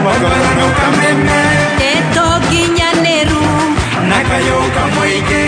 Kameme Ndeto nginyanĩru na kayũ kamũingĩ.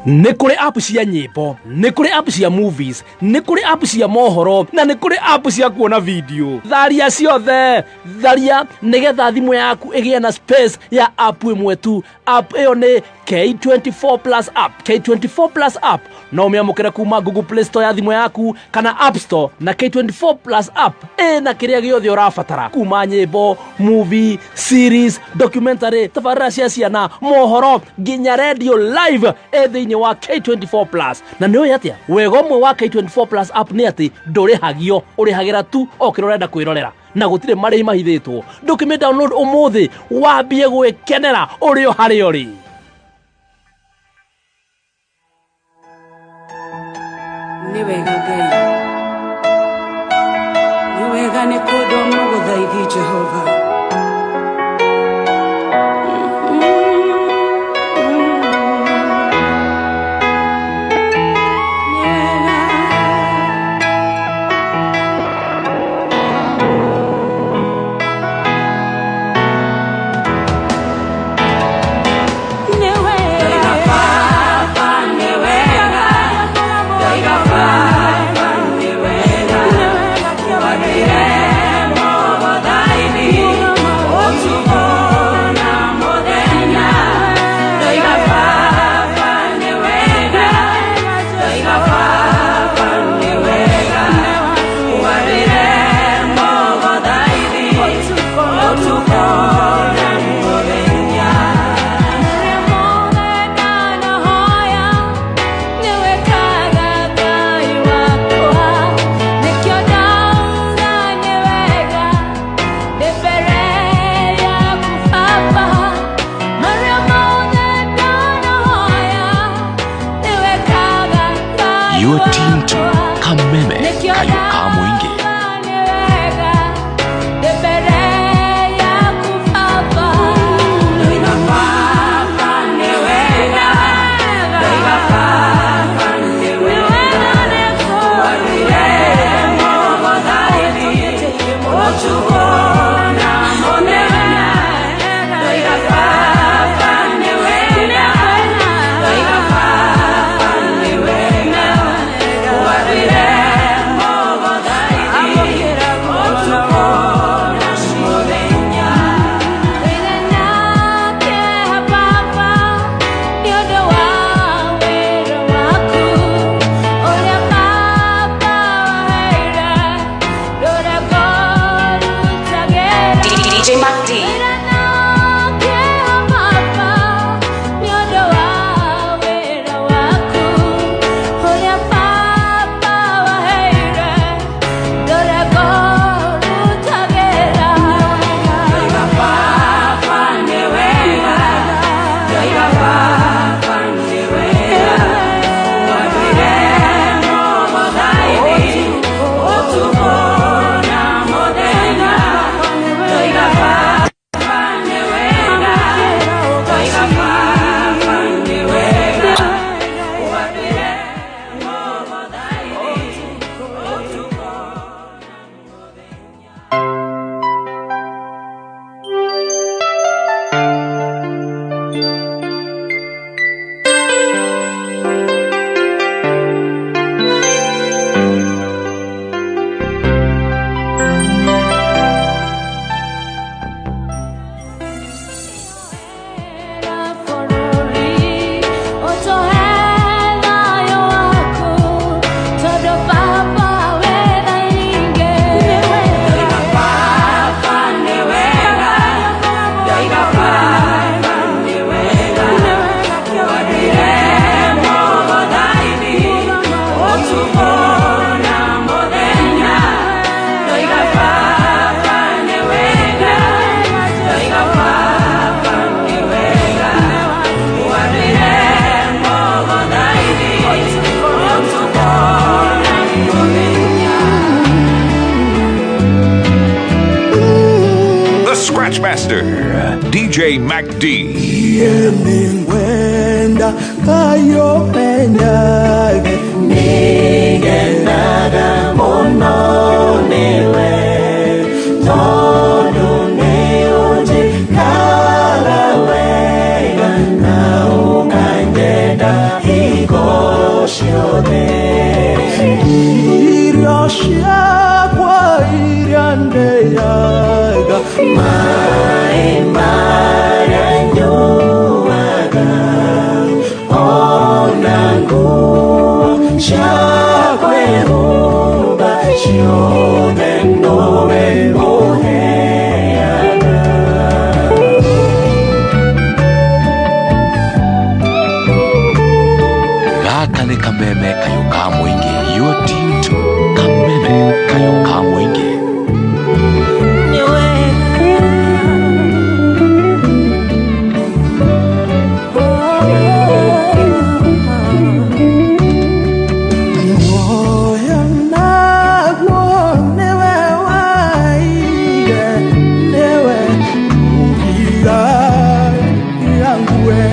Nĩ kũrĩ app cia nyĩmbo, nĩ kũrĩ app cia movies, nĩ kũrĩ app cia mohoro, na nĩ kũrĩ app cia kuona video. Tharia ciothe, tharia nĩgetha thimũ yaku ĩgĩe na space ya app ĩmwe tu. App ĩyo nĩ K24 Plus app. K24 Plus app no ũmĩamũkĩre kuma Google Play Store ya thimũ yaku kana App Store, na K24 Plus app ĩna kĩrĩa gĩothe ũrabatara, kuma nyĩmbo, movie, series, documentary, tabarĩra cia ciana, mohoro, nginya radio live ĩ thĩinĩ wa K24 Plus. Na nĩ ũĩ atĩa wega ũmwe wa K24 Plus app nĩ atĩ ndũrĩhagio, ũrĩhagĩra tu o kĩrĩa ũrenda kwĩrorera, na gũtirĩ marĩhi mahithĩtwo. Ndũkĩmĩ download ũmũthĩ wambie gwĩkenera ũrĩ o harĩa ũrĩ. Nĩ wega Ngai, nĩ wega nĩ kũndũ mũgũthaithi Jehova. Nĩ wega. Nĩ wega. Baba nĩ wega, ndoiga Baba nĩ wega, wagĩre mũgũthaithi ũtukũ na mũthenya. Ndoiga Baba nĩ wega, ndoiga Baba nĩ wega, wagĩre mũgũthaithi ũtukũ na mũthenya. You're tuned to Kameme Kayo ka Mũingĩ. Ndoiga Baba nĩ wega, ndoiga Baba nĩ wega, wagĩre mũgũthaithi ũtukũ na mũthenya. Ndoiga Baba nĩ wega, ndoiga Baba nĩ wega, wagĩre mũgũthaithi ũtukũ na mũthenya. DJ Mac D. Ndoiga Baba nĩ wega, ndoiga Baba nĩ wega, wagĩre mũgũthaithi ũtukũ na mũthenya. Ndoiga Baba nĩ wega, ndoiga Baba nĩ wega, wagĩre mũgũthaithi ũtukũ na mũthenya. Ndoiga Baba nĩ wega, ndoiga Baba nĩ wega, wagĩre mũgũthaithi ũtukũ na mũthenya. Ndoiga Baba nĩ wega, ndoiga Baba nĩ wega, wagĩre mũgũthaithi ũtukũ na mũthenya. The Scratch Master, DJ Mac D. Ngwenda kayo menyaga. Nigenaga mũno. ciakwa iria ndĩaga maĩ marĩa nyuaga ona nguo cia kwĩhumba ciothe nowe ũheaga. Gaka nĩ kameme kayũ ka mũingĩ. You're tuned to Kameme kayũ ka mũingĩ. Nĩ wega. Muoyo naguo nĩwe waire, nĩwe ũgira yangue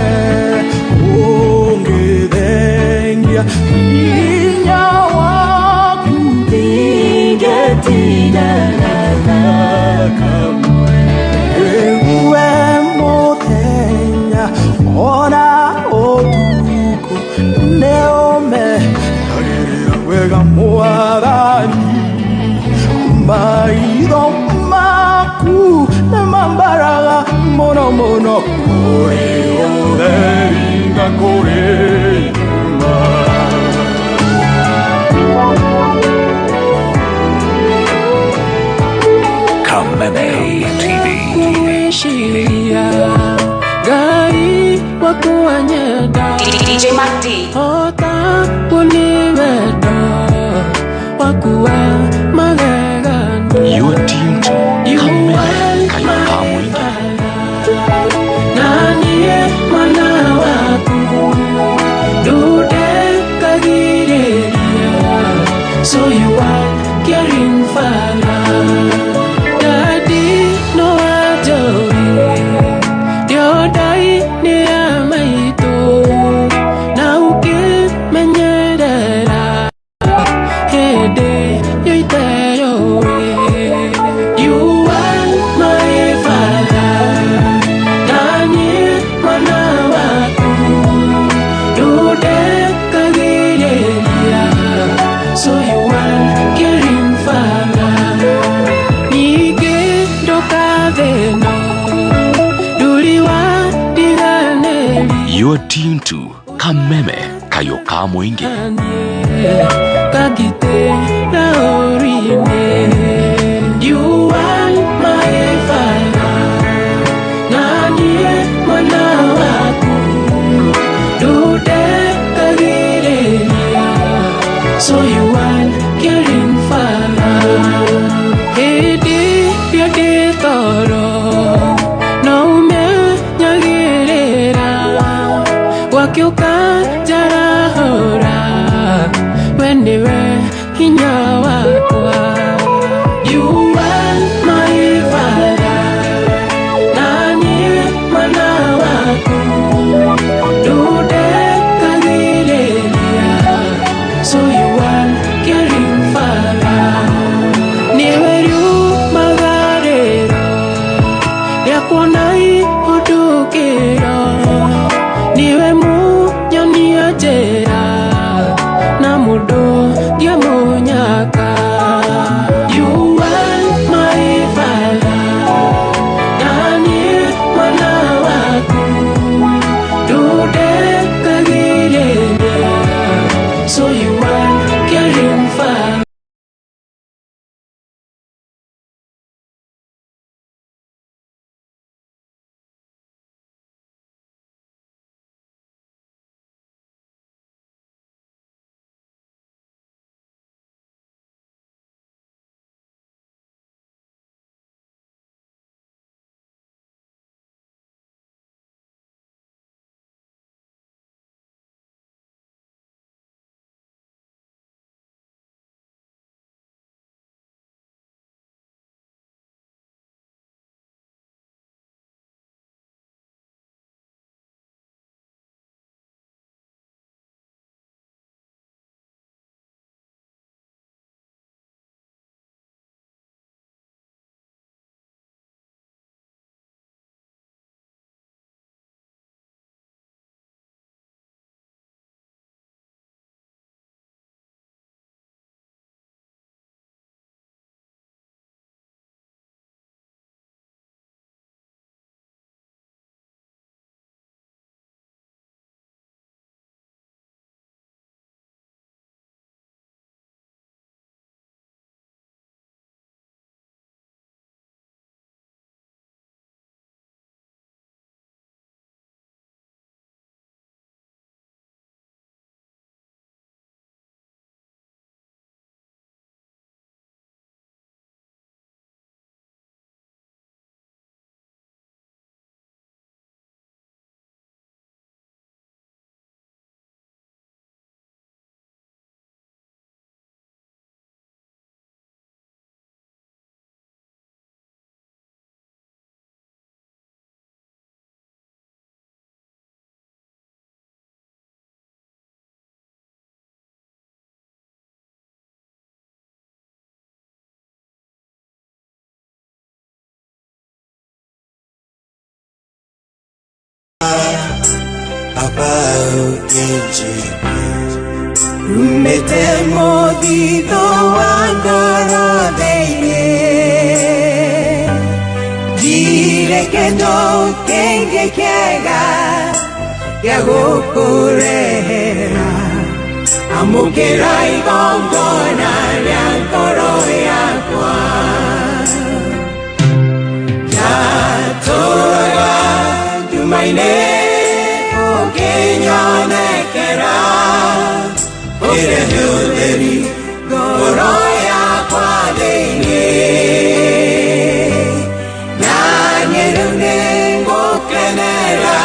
ũngĩthengia hinya waku ndingĩtigana na kamwe. Rĩu mũthenya ona ũtukũ nĩũmenyagĩrĩra wega Mwathani, maitho maku nĩmambaraga mũno mũno kũrĩ ũtheri na kũrĩ nduma. Kameme TV. Kuishiria Ngai waku anyenda DJ Mac D. ota kũnĩwendo waku wa magegania. You're tuned to Kameme kayũ ka mũingĩ. Na niĩ mwana waku ndũndekagĩrĩria. So you are caring father. Daddy no anjũĩ ndĩondai nĩ ya maitũ na ũkĩmenyerera hĩndĩ ĩyo iteyũĩ. You are my father, na niĩ mwana waku ndũndekagĩrĩria. So you are caring father. Ningĩ ndũkathĩno ndũrĩ wa ndiganĩria. You're tuned to Kameme kayũ ka mũingĩ. Kagitĩra ũru-inĩ. You are my father, na niĩ mwana waku ndũndekagĩrĩria. So you are caring father. Hĩndĩ ĩrĩa ndĩ toro no ũmenyagĩrĩra gwakĩũka njarahũra we nĩwe hinya wakwa. You are my father, na niĩ mwana waku ndũndekagĩrĩria. So you are caring father. Nĩwe riumagarĩro rĩakwa na ihũndũkĩro, nĩwe. Njigue Umĩte mũthithũ wa ngoro thĩinĩ Ndirĩ kĩndũ kĩngĩ kĩega gĩa gũkũrehera Amũkĩra igongona rĩa ngoro yakwa Ndatũraga nduma-inĩ ũkĩnyonekera Ũkĩrehe ũtheri ngoro yakwa thĩinĩ Na niĩ rĩu nĩngũkenera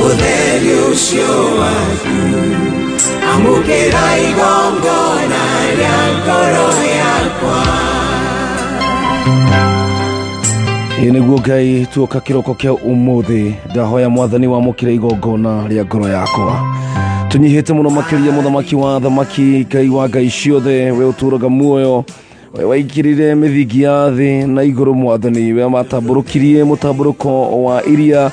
ũtheri ũcio waku Amũkĩra igongona rĩa ngoro yakwa Ĩ nĩguo Ngai tuoka kĩroko kĩa ũmũthĩ ndahoya mwathani wamũkĩre igongona rĩa ngoro yakwa tũnyihĩte mũno makĩria mũthamaki wa thamaki Ngai wa ngai ciothe we ũtũraga muoyo we waikĩrire mĩthingi ya thĩ na igũrũ mwathani we watambũrũkirie mũtambũrũko wa iria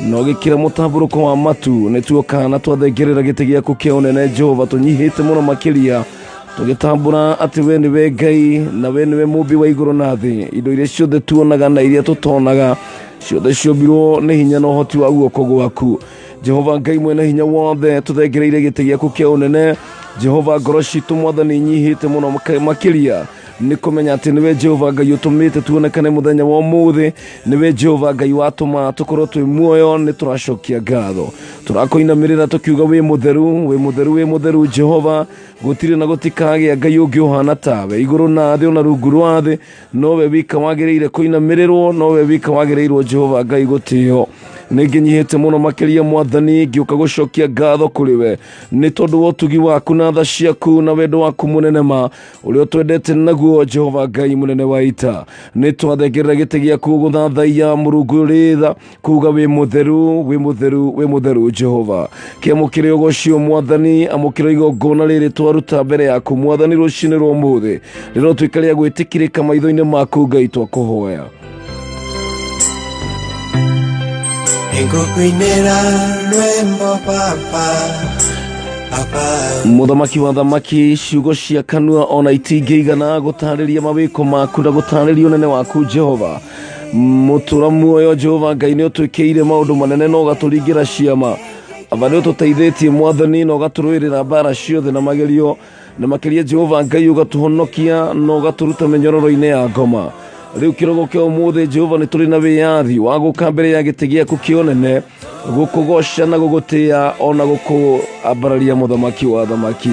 na ũgĩkĩra mũtambũrũko wa matu nĩ tuoka na twathengerera gĩtĩ gĩaku kĩa ũnene Jehova tũnyihĩte mũno makĩria tũgĩtambũra atĩ we nĩwe Ngai na we nĩwe mũmbi wa igũrũ na thĩ indo iria ciothe tuonaga na iria tũtonaga ciothe ciombirwo nĩ hinya na ũhoti wa guoko gwaku Jehova Ngai mwene hinya wothe tũthengereire gĩtĩ gĩaku kĩa ũnene Jehova ngoro citũ mwathani inyihĩte mũno makĩria nĩ kũmenya atĩ nĩwe Jehova Ngai ũtũmĩte tuonekane mũthenya wa ũmũthĩ nĩwe Jehova Ngai watũma tũkorwo twĩ muoyo nĩ tũracokia ngatho tũrakũinamĩrĩra tũkiuga wĩ mũtheru wĩ mũtheru wĩ mũtheru Jehova gũtirĩ na gũtikagĩa Ngai ũngĩ ũhana tawe igũrũ na thĩ ona rungu rwa thĩ nowe wika wagĩrĩire kũinamĩrĩrwo nowe wika wagĩrĩirwo Jehova Ngai gũtĩo nĩ ngĩnyihĩte mũno makĩria mwathani ngĩũka gũcokia ngatho kũrĩ we nĩ tondũ wa ũtugi waku na tha ciaku na wendo waku mũnene ma ũrĩa ũtwendete naguo Jehova Ngai mũnene wa ita nĩ twathengerera gĩtĩ gĩaku gũthathaiya Mũrungu ũrĩ tha kuga wĩ mũtheru wĩ mũtheru wĩ mũtheru Jehova kĩamũkĩre ũgocio mwathani amũkĩre igongona rĩrĩ twaruta mbere yaku mwathani rũcinĩ rwa ũmũthĩ rĩrotuĩka rĩa gwĩtĩkĩrĩka maitho-inĩ maku Ngai twakũhoya Nĩngũkũinĩra rwĩmbo baba baba Mũthamaki wa thamaki ciugo cia kanua ona itingĩigana gũtarĩria mawĩko maku na gũtarĩria ũnene waku Jehova mũtũra muoyo Jehova Ngai nĩ ũtwĩkĩire maũndũ manene na ũgatũringĩra ciama aba nĩ ũtũteithĩtie mwathani na ũgatũrũĩrĩra mbara ciothe na magerio na makĩria Jehova Ngai ũgatũhonokia na ũgatũruta mĩnyororo-inĩ ya ngoma rĩu kĩrogo kĩa ũmũthĩ Jehova nĩ tũrĩ na wĩyathi wa gũka mbere ya gĩtĩ gĩaku kĩa ũnene gũkũgoca na gũgũtĩa ona gũkũambararia mũthamaki wa thamaki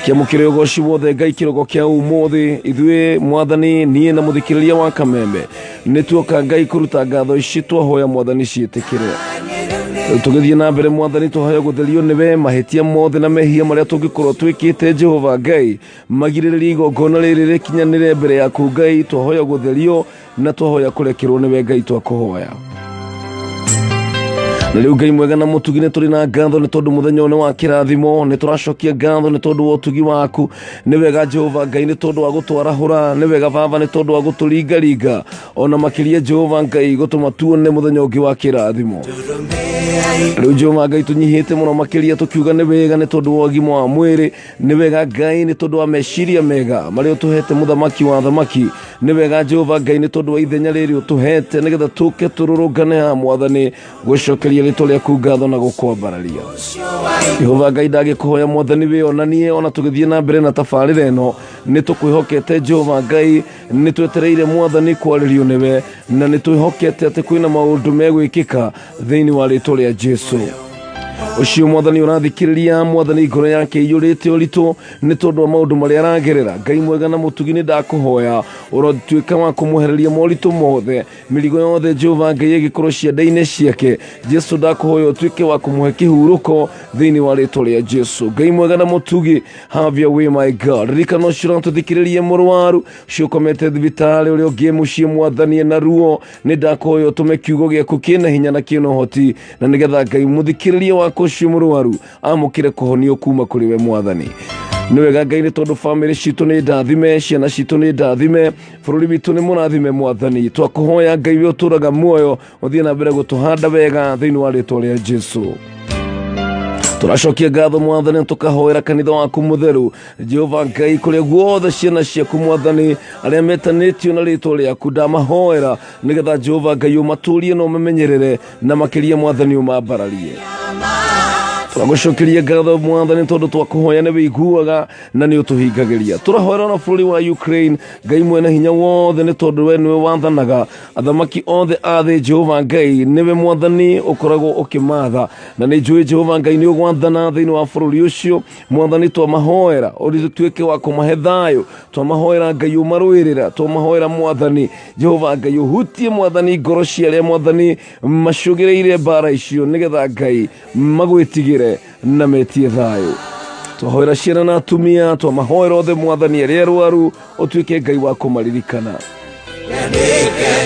kĩamũkĩre ũgoci wothe Ngai kĩrogo kĩa ũmũthĩ ithuĩ mwathani niĩ na mũthikĩrĩria wa kamembe nĩ tuoka Ngai kũruta ngatho ici twahoya mwathani ciĩtĩkĩre rĩu tũgĩthiĩ na mbere mwathani twahoya gũtherio nĩwe mahĩtia mothe na mehia marĩa tũngĩkorwo twĩkĩte Jehova Ngai magirĩrĩrie igongona rĩrĩ rĩkinyanĩre mbere yaku Ngai twahoya gũtherio na twahoya kũrekerwo nĩwe Ngai twakũhoya na rĩu Ngai mwega na mũtugi nĩ tũrĩ na ngatho nĩ tondũ mũthenya ũyũ nĩ wa kĩrathimo nĩ tũracokia ngatho nĩ tondũ wa ũtugi waku nĩ wega Jehova Ngai nĩ tondũ wa gũtwarahũra nĩ wega baba nĩ tondũ wa gũtũringaringa ona makĩria Jehova Ngai gũtũma tuone mũthenya ũngĩ wa kĩrathimo rĩu Jehova Ngai tũnyihĩte mũno makĩria tũkiuga nĩ wega nĩ tondũ wa ũgima wa mwĩrĩ nĩ wega Ngai nĩ tondũ wa meciria mega marĩa ũtũhete mũthamaki wa thamaki nĩ wega Jehova Ngai nĩ tondũ wa ithenya rĩrĩ ũtũhete nĩgetha tũke tũrũrũngane haha mwathani gũcokeria rĩtwa rĩaku ngatho na gũkwambararia Jehova Ngai ndagĩkũhoya mwathani wĩonanie ona tũgĩthiĩ na mbere na tabarĩra ĩno nĩ tũkwĩhokete Jehova Ngai nĩ twetereire mwathani kwarĩrio nĩwe na nĩ twĩhokete atĩ kwĩna maũndũ megwĩkĩka thĩinĩ wa rĩtwa rĩa Jesu ũcio mwathani ũrathikĩrĩria mwathani ngoro yake iyũrĩte ũritũ nĩ tondũ wa maũndũ marĩa aragerera Ngai mwega na mũtugi nĩ ndakũhoya ũrotuĩka wa kũmwehereria moritũ mothe mĩrigo yothe Jehova Ngai ĩgĩkorwo ciande-inĩ ciake Jesu ndakũhoya ũtuĩke wa kũmũhe kĩhurũko thĩinĩ wa rĩtwa rĩa Jesu Ngai mwega na mũtugi have your way my God ririkana ũcio ũratũthikĩrĩria mũrwaru ũcio ũkomete thibitarĩ ũrĩa ũngĩ mũciĩ mwathani na ruo nĩ ndakũhoya ũtũme kiugo gĩaku kĩna hinya na kĩna ũhoti na nĩgetha Ngai mũthikĩrĩria waku ũcio mũrwaru amũkĩre kũhonio kuma kũrĩ we mwathani nĩ wega Ngai nĩ tondũ bamĩrĩ citũ nĩ ndathime ciana citũ nĩ ndathime bũrũri witũ nĩ mũrathime mwathani twakũhoya Ngai we ũtũraga muoyo ũthiĩ na mbere gũtũhanda wega thĩinĩ wa rĩtwa rĩa Jesu. Tũracokia ngatho mwathani na tũkahoera kanitha waku mũtheru Jehova Ngai kũrĩa guothe ciana ciaku mwathani arĩa metanĩtio na rĩtwa rĩaku ndamahoera nĩgetha Jehova Ngai ũmatũrie na ũmamenyerere na makĩria mwathani ũmambararie. Tũragũcokeria ngatho mwathani tondũ twakũhoya nĩ wĩiguaga na nĩ ũtũhingagĩria. Tũrahoera na bũrũri wa Ukraine Ngai mwene hinya wothe nĩ tondũ we nĩwe wathanaga athamaki othe a thĩ Jehova Ngai nĩwe mwathani ũkoragwo ũkĩmatha na nĩ njũĩ Jehova Ngai nĩ ũgwathana thĩinĩ wa bũrũri ũcio mwathani twamahoera ũtuĩke wa kũmahe thayũ twamahoera Ngai ũmarũĩrĩra twamahoera mwathani Jehova Ngai ũhutie mwathani ngoro cia arĩa mwathani macũgĩrĩire mbara icio nĩgetha Ngai magwĩtigĩre na metie thayũ. Twahoera ciana na atumia twamahoera othe mwathani arĩa arwaru ũtuĩke Ngai wa kũmaririkana.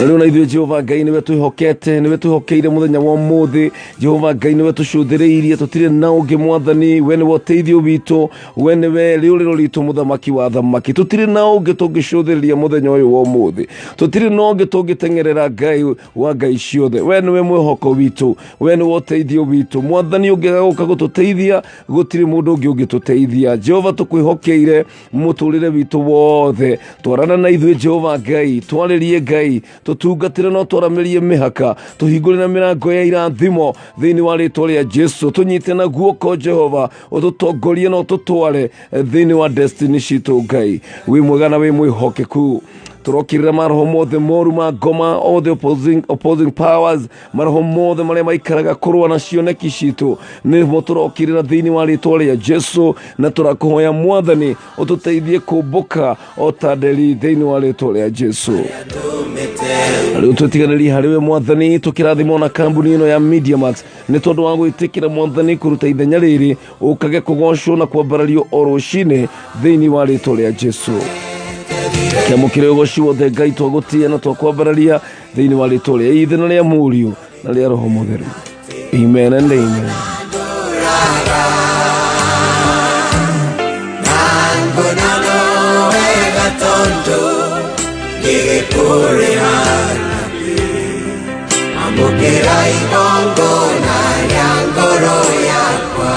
Na rĩu na ithuĩ Jehova Ngai nĩwe twĩhokete nĩwe twĩhokeire mũthenya wa ũmũthĩ Jehova Ngai nĩwe tũcũthĩrĩirie tũtirĩ na ũngĩ mwathani we nĩwe ũteithio witũ we nĩwe rĩũrĩro ritũ mũthamaki wa thamaki tũtirĩ na ũngĩ tũngĩcũthĩrĩria mũthenya ũyũ wa ũmũthĩ tũtirĩ na ũngĩ tũngĩteng'erera Ngai wa Ngai ciothe we nĩwe mwĩhoko witũ we nĩwe ũteithio witũ mwathani ũngĩaga gũka gũtũteithia gũtirĩ mũndũ ũngĩ ũngĩtũteithia Jehova tũkwĩhokeire mũtũrĩre witũ wothe twarana na ithuĩ Jehova Ngai twarĩrie Ngai tũtungatĩre no twaramĩrie mĩhaka tũhingũre na mĩrango ya irathimo thĩinĩ wa rĩtwa rĩa Jesu tũnyite na guoko Jehova ũtũtongorie na ũtũtware thĩinĩ wa destiny citũ Ngai wĩ mwega na wĩ mwĩhokeku. Tũrokĩrĩra maroho mothe moru ma ngoma all the opposing powers maroho mothe marĩa maikaraga kũrũa na cioneki citũ nĩmo tũrokĩrĩra thĩinĩ wa rĩtwa rĩa Jesu na tũrakũhoya mwathani ũtũteithie kũmbũka o ta nderi thĩinĩ wa rĩtwa rĩa Jesu. Rĩu twĩtiganĩrie harĩ we mwathani tũkĩrathimwo na kambuni ĩno ya Mediamax nĩ tondũ wa gwĩtĩkĩra mwathani kũruta ithenya rĩrĩ ũkage kũgocwo na kwambarario o rũcinĩ thĩinĩ wa rĩtwa rĩa Jesu. Kĩamũkĩre ũgoci wothe Ngai twagũtĩĩa na twakwambararia thĩinĩ wa rĩtwa rĩa Ithe na rĩa Mũriũ na rĩa Roho Mũtheru. Amen and amen. Amũkĩra igongona rĩa ngoro yakwa.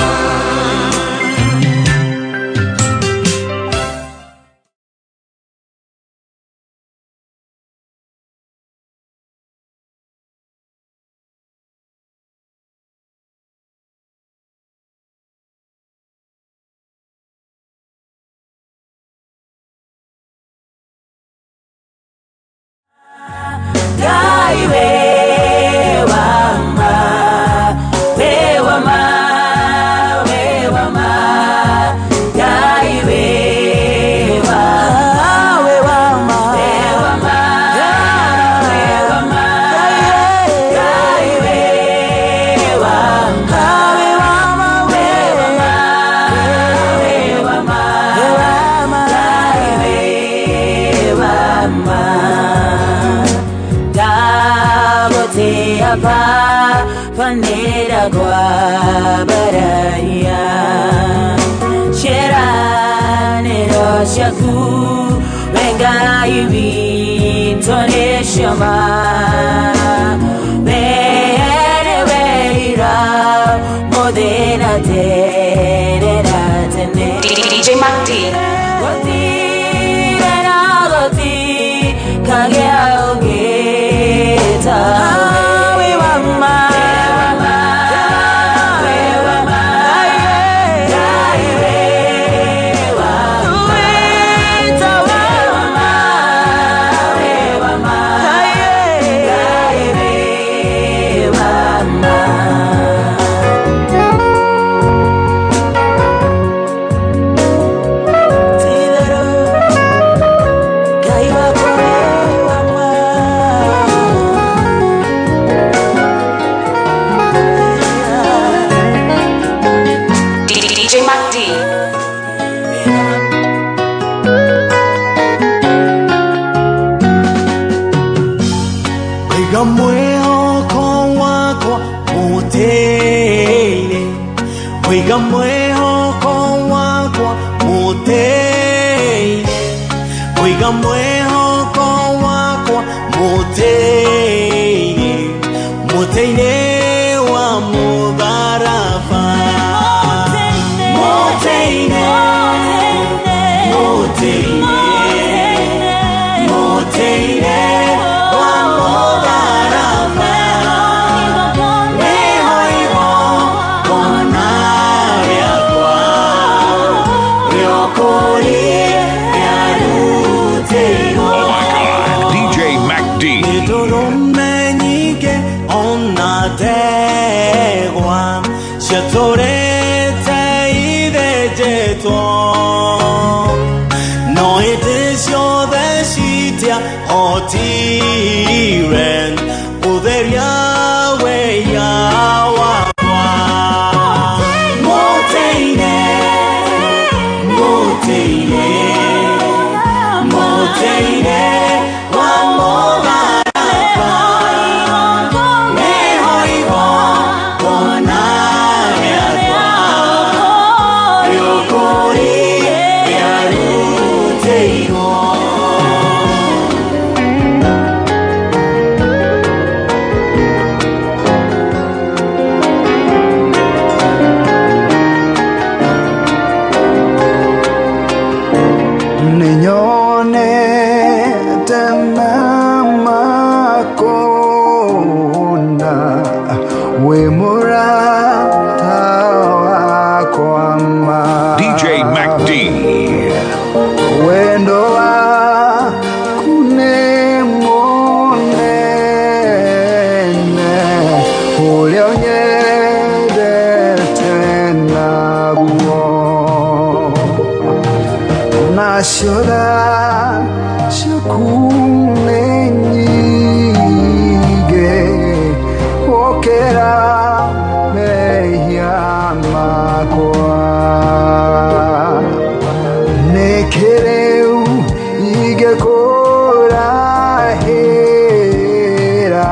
Ngai we wa ma, we wa ma, we wa ma. Ngai we wa ma, we wa ma, we wa ma, we wa ma. Ngai we wa ma, we wa ma, we wa ma, we wa ma. Ngai we wa ma. Dagotea pa panera kwa baraya Shera nero shaku wenga iwi tone shama Were weira modena tere na tene DJ Mac D. Gotire na goti kagea ogeta We wa ma, we wa ma, Ngai we wa ma, we wa ma, Ngai we wa ma. Ngai wakwa we wa ma. DJ Mac D. Waiga mwĩhoko wakwa mũtĩ-inĩ Waiga mwĩhoko wakwa mũtĩ-inĩ Waiga mwĩhoko wakwa mũtĩ-inĩ mũtĩ-inĩ wa mũtharaba. Itiahotire kũtheria wĩya wakwa. Mũtĩ-inĩ, mũtĩ-inĩ, mũtĩ-inĩ wa mũtharaba, nĩho igongona rĩakwa rĩũkũri rĩarutĩirwo. Ninyonete makona wĩ mũrata wakwa ma. DJ Mac D. Wendo waku nĩ mũnene ũrĩa ũnyendete naguo, nacio tha ciaku nĩ nyingĩ gũkĩra mehia makwa. Nĩkĩ rĩu ingĩkũrahĩra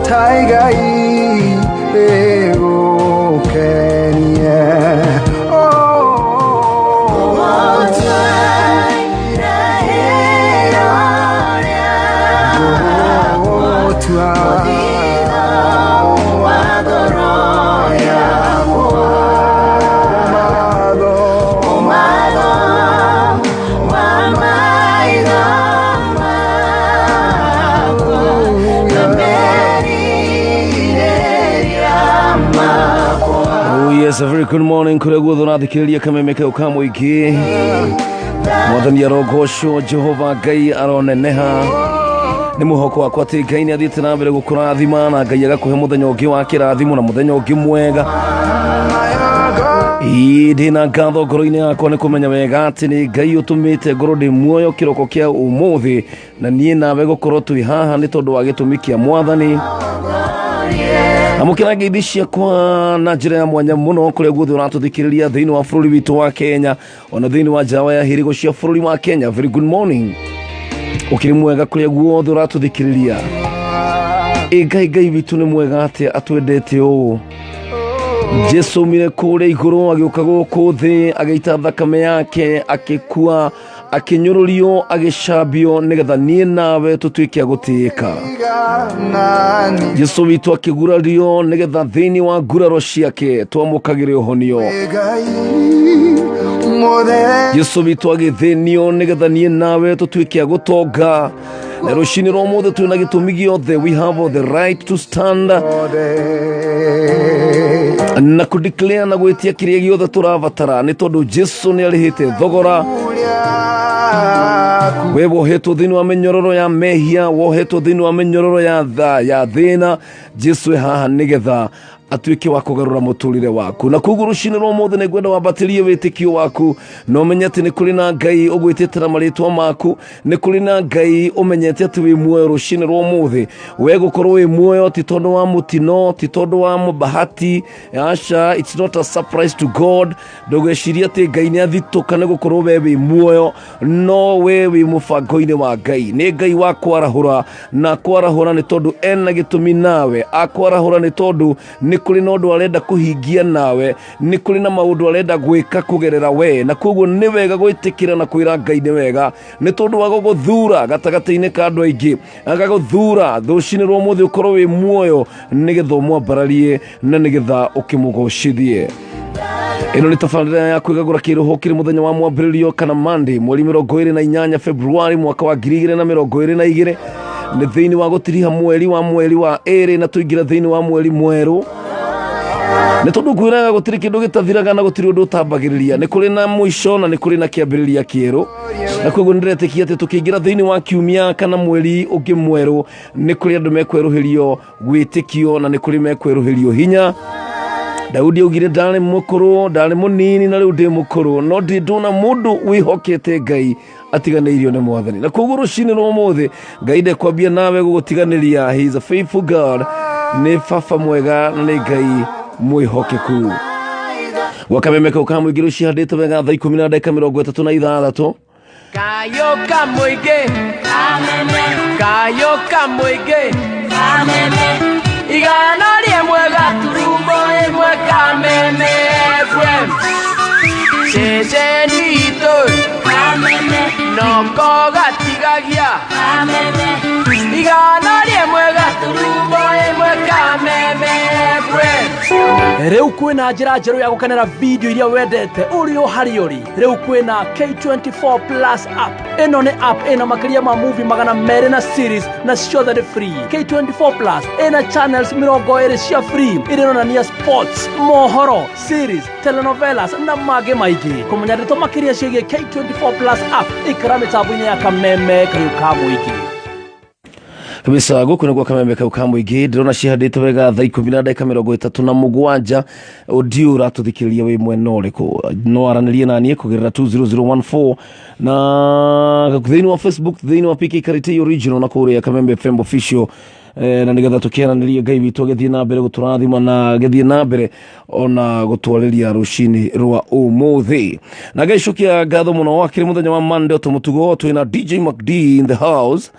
ta igai rĩgũkenie? Oh yes, a very good morning kũrĩa guothe ũrathikĩrĩria kameme kau ka mũingĩ. Mwathani arogocwo, Jehova Ngai aroneneha. Nĩ mwĩhoko wakwa atĩ Ngai nĩ athiĩte na mbere gũkũrathima na Ngai agakũhe mũthenya ũngĩ wa kĩrathimo na mũthenya ũngĩ mwega. Ĩĩ, ndĩ na ngatho ngoro-inĩ yakwa nĩ kũmenya wega atĩ nĩ Ngai ũtũmĩte ngorwo ndĩ muoyo kĩroko kĩa ũmũthĩ, na niĩ nawe gũkorwo twĩ haha nĩ tondũ wa gĩtũmi kĩa Mwathani. Amũkĩra ngeithi ciakwa na njĩra ya mwanya mũno kũrĩa guothe ũratũthikĩrĩria thĩinĩ wa bũrũri witũ wa Kenya, ona thĩinĩ wa nja ya hĩrĩgo cia bũrũri wa Kenya. Very good morning, ũkĩrĩ mwega kũrĩa guothe ũratũthikĩrĩria. Ĩ Ngai, Ngai witũ nĩ mwega atĩa atwendete ũũ. Jesu aumire kũrĩa igũrũ agĩũka gũkũ thĩ, agĩita thakame yake, akĩkua, akĩnyũrũrio, agĩcambio, nĩgetha niĩ nawe tũtuĩke a gũtĩĩka. Jesu witũ akĩgurario nĩgetha thĩinĩ wa nguraro ciake twamũkagĩre ũhonio. Jesu witũ agĩthĩnio nĩgetha niĩ nawe tũtuĩke a gũtonga. Na rũcinĩ rwa ũmũthĩ twĩna gĩtũmi gĩothe, we have the right to stand na kũdeclare na gwĩtia kĩrĩa gĩothe tũrabatara, nĩ tondũ Jesu nĩ arĩhĩte thogora. We wohetwo thĩinĩ wa mĩnyororo ya mehia, wohetwo thĩinĩ wa mĩnyororo ya tha ya thĩna, Jesu e haha nĩgetha atuĩke wa kũgarũra mũtũrĩre waku. Na koguo rũcinĩ rwa ũmũthĩ nĩ ngwenda wambatĩrie wĩtĩkio waku na ũmenye atĩ nĩ kũrĩ na Ngai ũgwĩtĩte na marĩtwa maku, nĩ kũrĩ na Ngai ũmenyete atĩ wĩ muoyo rũcinĩ rwa ũmũthĩ. We gũkorwo wĩ muoyo ti tondũ wa mũtino, ti tondũ wa bahati, aca, it's not a surprise to God. Ndũgecirie atĩ Ngai nĩ athitũka nĩ gũkorwo we wĩ muoyo, no we wĩ mũbango-inĩ wa Ngai. Nĩ Ngai wa kwarahũra, na kwarahũra nĩ tondũ ena gĩtũmi nawe, akwarahũra nĩ tondũ nĩ kũrĩ na ũndũ arenda kũhingia nawe, nĩ kũrĩ na maũndũ arenda gwĩka kũgerera we. Na koguo nĩ wega gwĩtĩkĩra na kwĩra Ngai nĩ wega, nĩ tondũ wa gũgũthura gatagatĩ-inĩ ka andũ aingĩ, agagũthura rũcinĩ rwa ũmũthĩ ũkorwo wĩ muoyo nĩgetha ũmwambararie na nĩgetha ũkĩmũgocithie. Ĩno nĩ tabarĩra ya kwĩgagũra kĩroho kĩrĩ mũthenya wa mwambĩrĩrio kana Monday mweri 28 Februari mwaka wa 2022, nĩ thĩinĩ wa gũtiriha mweri wa mweri wa ĩrĩ na tũingĩra thĩinĩ wa mweri mwerũ. Nĩ tondũ ngwĩraga gũtirĩ kĩndũ gĩtathiraga na gũtirĩ ũndũ ũtambagĩrĩria, nĩ kũrĩ na mũico na nĩ kũrĩ na kĩambĩrĩria kĩerũ. Na koguo nĩ ndĩretĩkia atĩ tũkĩingĩra thĩinĩ wa kiumia kana mweri ũngĩ mwerũ, nĩ kũrĩ andũ mekwerũhĩrio wĩtĩkio na nĩ kũrĩ mekwerũhĩrio hinya. Daudi augire ndarĩ mũkũrũ, ndarĩ mũnini na rĩu ndĩ mũkũrũ, no ndĩ ndona mũndũ wĩhokete Ngai Atiganĩirio nĩ Mwathani, na koguo rũcinĩ rwa ũmũthĩ Ngai ndekwambia nawe gũgũtiganĩria. He is a faithful God, nĩ baba mwega na nĩ Ngai mwĩhokeku. Gwa Kameme kau ka mũingĩ rũcihandĩte wega thaa 16:36. Kayo kamũingĩ, kayo kamũingĩ, 101.1 Kameme FM, ceceni itũ noko gatigagia, 101.1 Kameme FM. Rĩu kwĩna njĩra njerũ ya gũkenera video iria wendete ũrĩ o harĩa ũrĩ. Rĩu kwĩna K24 Plus app. Ĩno nĩ app ĩna makĩria ma movie 200 na series, na ciothe nĩ free. K24 Plus ĩna channels 20 cia free iria ironania sports, mohoro, series, telenovelas na mangĩ maingĩ. Kũmenya ndeto makĩria ciĩgiĩ K24 Plus app, ikara mĩtambo-inĩ ya Kameme kayũ ka mũingĩ. Kabisa, gũkũ nĩguo Kameme kau ka mũingĩ. Ndĩrona cihandĩte wega thaa 10:37. Ũndiũ ũratũthikĩrĩria wĩ mwena ũrĩkũ? No aranĩrie naniĩ kũgerera 20014 na thĩinĩ wa Facebook, thĩinĩ wa PK Karitei Original, na kũrĩa Kameme FM Official, na nĩgetha tũkĩaranĩrie. Ngai witũ agĩthiĩ na mbere gũtũrathima na agĩthiĩ na mbere ona gũtwarĩria rũcinĩ rwa ũmũthĩ. Na ngaicokia ngatho mũno wakĩrĩ mũthenya wa Monday o ta mũtugo twĩna DJ MacD in the house.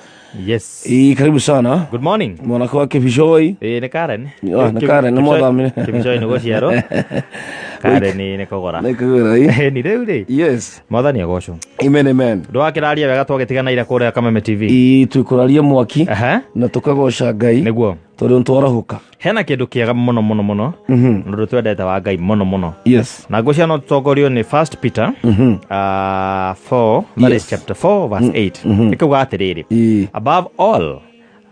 Yes. Ĩ, karibu sana. Good morning. Mwanake wa Kibishoi. Ĩ, nĩ Karen. Ah, nĩ Karen, nĩ mwathamire. Kibishoi nĩ gũciarwo. Karen nĩ kũgũra. Nĩ kũgũra, ĩ. Nĩ rĩu rĩ. Yes. Mwathani agocwo. Amen, amen. Ndwakĩraria wega twagĩtigana ira kũrĩa Kameme TV. Ĩ, twĩkũraria mwaki Aha. na tũkagoca Ngai. Nĩguo. Tondũ nĩtwarahũka. Hena kĩndũ kĩega mũno mũno mũno. Ũndũ twendete wa Ngai mũno mũno. Yes. Na ngũcia no tũtongorio nĩ First Peter 4, that is chapter 4 verse 8. Ĩkauga atĩrĩrĩ. Ĩ. Above all,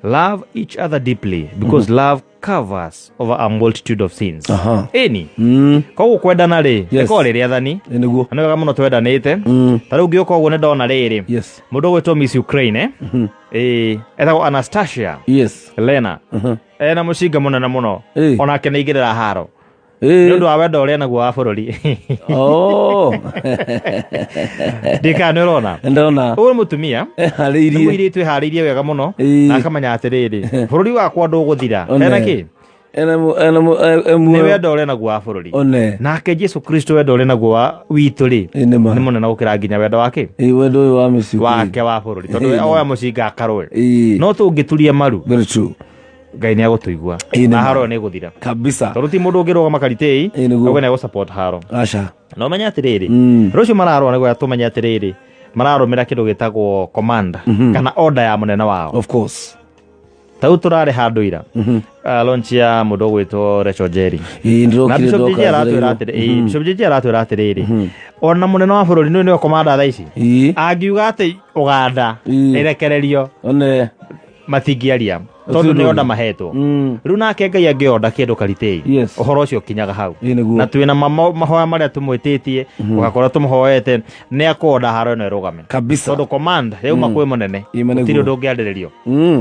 love each other deeply because love covers over a multitude of sins. Aha. Ĩni. Koguo kwendana rĩ, Yes. ĩkoragwo rĩ rĩathani. Ĩ, nĩguo. Na nĩ wega mũno twendanĩte. Ta rĩu ngĩũka ũguo nĩ ndona rĩrĩ. Yes. Mũndũ ũgwĩtwo Miss Ukraine, eh? Ĩĩ, etagwo Anastasia Yes. Lena. Ena mũcinga mũnene mũno. Ĩ. Onake nĩ aingĩrĩra haro. Ĩ. Nĩ ũndũ wa wendo ũrĩa naguo wa bũrũri. Oh. Ndikana nĩ ũrona. Ndona. Ũyũ nĩ mũtumia. Nĩ Eharĩirie. mũirĩtu ĩharĩirie wega mũno Ĩ. na akamenya atĩrĩrĩ, bũrũri wakwa ndũgũthira. One. Hena kĩ? Ena mu- ena mu- e- Nĩ wendo ũrĩa naguo wa bũrũri. One. Nake Jesu Kristo wendo ũrĩa naguo wa witũ rĩ, Ĩ, nĩ ma. nĩ mũnene gũkĩra nginya wendo wake Ĩ, wendo ũyũ wa Miss Ukraine. wake wa bũrũri, tondũ Ĩ, nĩ. oya mũcinga akarũe. Ĩ. No tũngĩturia maru, Very true. Ngai nĩ agũtũigua Ĩ, nĩ na ma. haro ĩyo nĩ ĩgũthira, Kabisa. tondũ ti mũndũ ũngĩrũgama karitĩi Ĩ, nĩguo. auge nĩ egũ-support haro. Aca. Na ũmenye atĩrĩrĩ, rũciũ mararũa nĩguo tũmenye atĩrĩrĩ, mararũmĩra kĩndũ gĩtagwo command kana order ya mũnene wao. Of course. Ta rĩu tũrarĩ handũ ira, launch ya mũndũ ũgwĩtwo Rachel Njeri. Ĩ, Na ndĩrokire Bishop ndoka JJ aratwĩra njereirwo. atĩrĩ, ĩ, Bishop JJ aratwĩra atĩrĩrĩ, ona mũnene wa bũrũri nĩwe commander thaa ici. Ĩ. Angiuga atĩ Ũganda Ĩ. ĩrekererio, One. matingĩaria tondũ nĩ onda mahetwo. Rĩu nake Ngai angĩonda kĩndũ karitĩi, Yes. ũhoro ũcio ũkinyaga hau. Ĩ, nĩguo. Na twĩna mahoya marĩa tũmwĩtĩtie, ũgakora tũmũhoete nĩ akonda haro ĩno ĩrũgame. Kabisa. Tondũ command yauma kwĩ mũnene, Ĩ, ma nĩguo. gũtirĩ ũndũ ũngĩarĩrĩrio.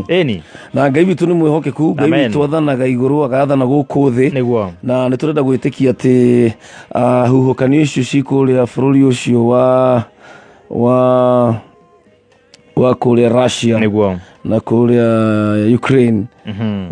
Ĩni. Na Ngai witũ nĩ mwĩhokeku. Ngai Amen. witũ athanaga igũrũ, agathana gũkũ thĩ. Nĩguo. Na nĩ tũrenda gwĩtĩkia atĩ huhũkanio icio ci kũrĩa bũrũri ũcio wa kũrĩa Russia Nĩguo. na kũrĩa Ukraine,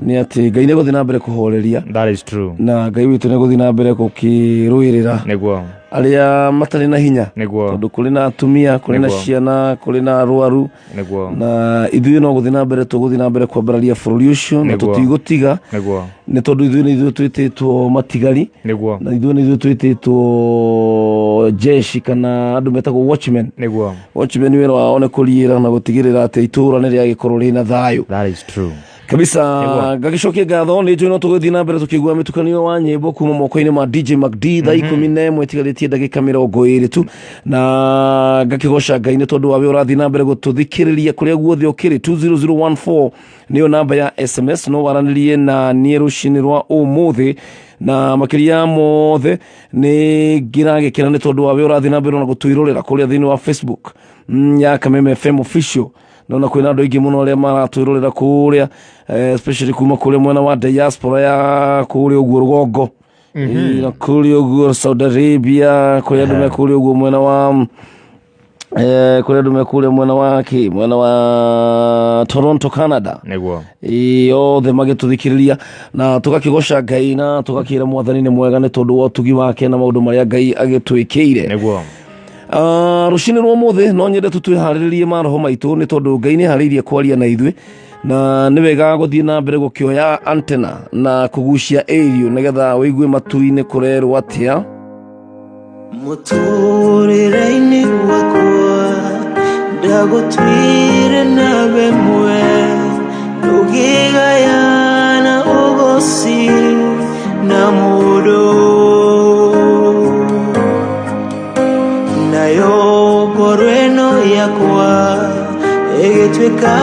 nĩ atĩ Ngai nĩ gũthiĩ na mbere kũhoreria. That is true. Na Ngai witũ nĩ gũthiĩ na mbere gũkĩrũĩrĩra Nĩguo. arĩa matarĩ na hinya. Nĩguo. Tondũ kũrĩ na atumia, kũrĩ na Nĩguo. ciana, kũrĩ na arwaru. Nĩguo. Na ithuĩ no gũthiĩ na mbere tũgũthiĩ na mbere kwambararia bũrũri ũcio na Nĩguo. tũtigũtiga, Nĩguo. nĩ tondũ ithuĩ nĩ ithuĩ twĩtĩtwo matigari. Nĩguo. Na ithuĩ nĩ ithuĩ twĩtĩtwo jeshi kana andũ metagwo watchmen. Nĩguo. Watchmen wĩra wao nĩ kũriĩra na gũtigĩrĩra atĩ itũũra nĩ rĩagĩkorwo rĩna thayũ. That is true. Kabisa. Nĩguo. Ngagĩcokia ngatho, nĩ njũĩ no tũgũthiĩ na mbere tũkĩigua mĩtukanio wa nyĩmbo kuma moko-inĩ ma DJ MacD thaa 11 ĩtigarĩtie ndagĩka 20 tu. Na ngakĩgoca Ngai nĩ tondũ wawe ũrathiĩ na mbere gũtũthikĩrĩria kũrĩa guothe ũkĩrĩ. 20014 nĩyo namba ya SMS, no waranĩrie na niĩ rũcinĩ rwa ũmũthĩ. Na makĩria mothe nĩ ngĩragĩkena nĩ tondũ wawe ũrathiĩ na mbere na gũtwĩrorera kũrĩa thĩinĩ wa Facebook ya Kameme FM Official. Nona kwĩna andũ aingĩ mũno arĩa maratwĩrorera kũrĩa, especially kuma kũrĩa mwena wa diaspora ya kũrĩa ũguo rũgongo. Na kũrĩa ũguo Saudi Arabia, kũrĩa andũ me kũrĩa ũguo mwena wa Kũrĩ andũ mekũrĩa mwena wa kĩ mwena wa Toronto, Canada. Nĩguo. Ĩĩ, othe magĩtũthikĩrĩria na tũgakĩgoca Ngai na tũgakĩra Mwathani nĩ mwega nĩ tondũ wa ũtugi wake na maũndũ marĩa Ngai agĩtwĩkĩire. Nĩguo. Rũcinĩ rwa ũmũthĩ no nyende tu twĩharĩrĩrie maroho maitũ nĩ tondũ Ngai nĩ harĩirie kwaria na ithuĩ, na nĩ wega gũthiĩ na mbere gũkĩoya antena na kũgucia ĩrio nĩgetha ũigue matu-inĩ kũrerwo atĩa. Mũtũrĩre-inĩ wakwa ndagũtuire nawe mwe, tũkĩgayana ũgoci na mũndũ, nayo ngoro ĩno yakwa ĩgĩtuĩka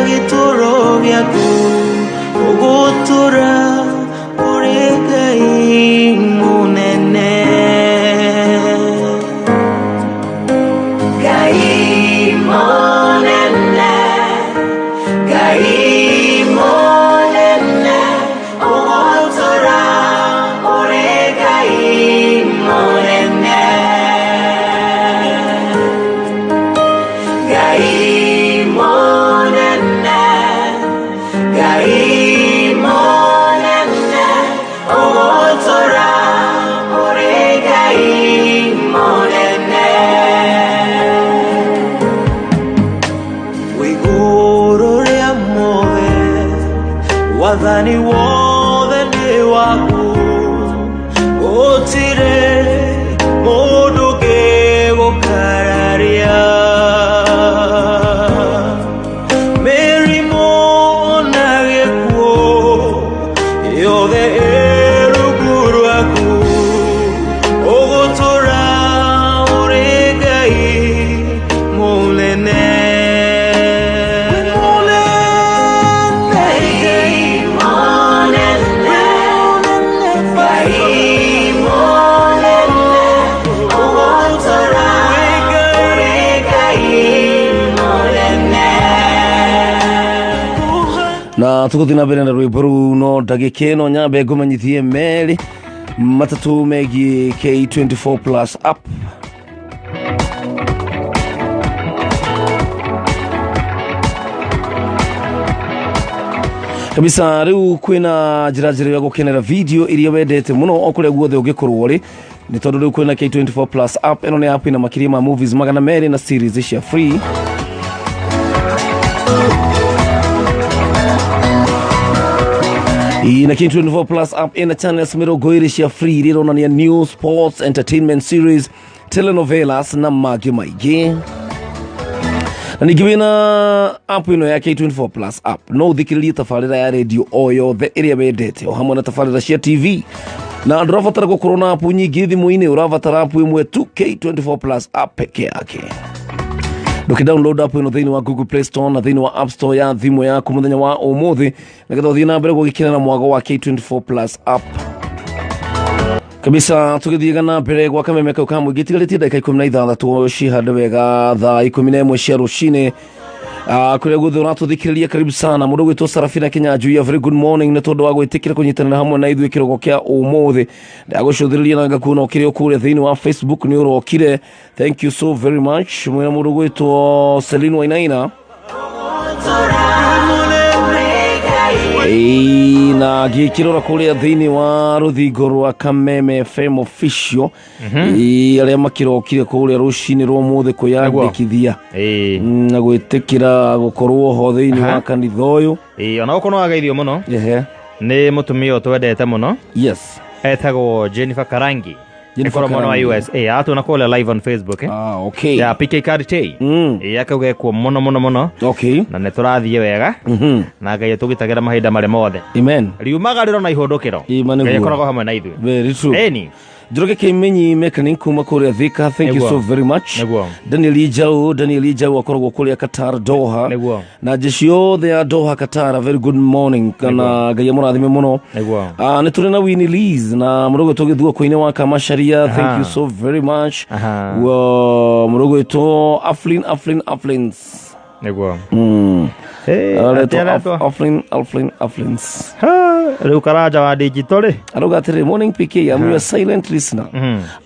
gĩtũro gĩaku, ũgũtũra ũrĩ Ngai mũnene. Ngai mũnene, Ngai mũnene, ũgũtũra ũrĩ Ngai mũnene. Ngai mũnene, Ngai mũnene, ũgũtũra ũrĩ Ngai mũnene. Wĩigũrũ rĩa mothe, wathani wothe nĩ waku, gũtirĩ mũndũ ũngĩgũkararia. Mĩrimũ na gĩkuũ yothe ĩ rungu rwaku, ũgũtũra ũrĩ Ngai mũnene. Ngai mũnene, Ngai mũnene, ũgũtũra ũrĩ Ngai mũnene. Na tũgũthiĩ na mbere na rwĩmbo rũu no ndagĩka ĩno nyambe ngũmenyithie merĩ matatũ megiĩ K24 Plus app. Kabisa rĩu kwĩna njĩra njerũ ya gũkenera video iria wendete mũno o kũrĩa guothe ũngĩkorwo ũrĩ, nĩ tondũ rĩu kwĩna K24 Plus app. Ĩno nĩ app ĩna makĩria ma movies 200 na series cia free. Ĩĩ, na K24 Plus app ĩna channels 20 cia free iria ironania news, sports, entertainment series, telenovelas na mangĩ maingĩ. Na ningĩ wĩna app ĩno ya K24 Plus app no ũthikĩrĩrie tabarĩra ya redio o yothe ĩrĩa wendete o hamwe na tabarĩra cia TV, na ndũrabatara gũkorwo na app nyingĩ thimũ-inĩ, ũrabatara app ĩmwe tu, K24 Plus app peke yake. Ndũkĩ download app ĩno thĩinĩ wa Google Play Store na thĩinĩ wa App Store ya thimũ yaku mũthenya wa ũmũthĩ nĩgetha ũthiĩ na mbere gũgĩkenera mwago wa K24 Plus app kabisa. Tũgĩthiaga na mbere gwa kameme kau ka mũingĩ, tigarĩtie ndagĩka 16 cihande wega thaa 11 cia rũcinĩ. Kũrĩa guothe ũratũthikĩrĩria, karibu sana. Mũndũ gwĩtwo Sarafina Kinyanjui, a very good morning nĩ tondũ wa gwĩtĩkĩra kũnyitanĩra hamwe na ithuĩ kĩroko kĩa ũmũthĩ. Ndagũcũthĩrĩria na ngakuona ũkĩrĩ o kũrĩa thĩinĩ wa Facebook nĩ ũrokire, thank you so very much. Mwĩna mũndũ gwĩtwo Celine Wainaina. Ĩĩ, na ngĩkĩrora kũrĩa thĩinĩ wa rũthingo rwa Kameme FM Official. Ĩĩ, arĩa makĩrokire kũrĩa rũcinĩ rwa ũmũthĩ kwĩyandĩkithia Ĩĩ. Na gwĩtĩkĩra gũkorwo ho thĩinĩ wa kanitha ũyũ. Ĩĩ, ona gũkũ no ageithio mũno Ehe. nĩ mũtumia ũyũ twendete mũno. Yes. Etagwo Jennifer Karangi. Jennifer Nĩkorwo mwena wa Karangi. USA atũna kũrĩa live on Facebook, eh? Ah, okay. Ya PK Card T. Ĩĩ, akauga ekuo mũno mũno mũno. Okay. Na nĩ tũrathiĩ wega na Ngai atũgitagĩra mahinda marĩ mothe. Amen. Riumaga rĩro na ihũndũkĩro. Ĩĩ, ma nĩguo. Ngai akoragwo hamwe na ithuĩ. Very true. Ĩni. Njoroge Kĩmenyi mechanic kuma kũrĩa Thika, thank you Nĩguo. so very much. Nĩguo. Daniel Ijau, Daniel Ijau akoragwo kũrĩa Qatar, Doha. Nĩguo. Na jeshi yothe ya Doha, Qatar, a very good morning kana Ngai amũrathime mũno. Nĩguo. Nĩ tũrĩ na Winnie Lees na mũrũgwĩtwo gĩthuoko-inĩ wa Kamacharia, thank you so very much. Aha. Mũrũgwĩtwo Aflin Aflin Aflins. Nĩguo. Mm. Eh, Aretwo atĩ aretwo? Aflin Aflin Aflins. Ha, rĩu Karanja wa digital rĩ. Arauga atĩrĩ, "Morning PK, I'm your silent listener.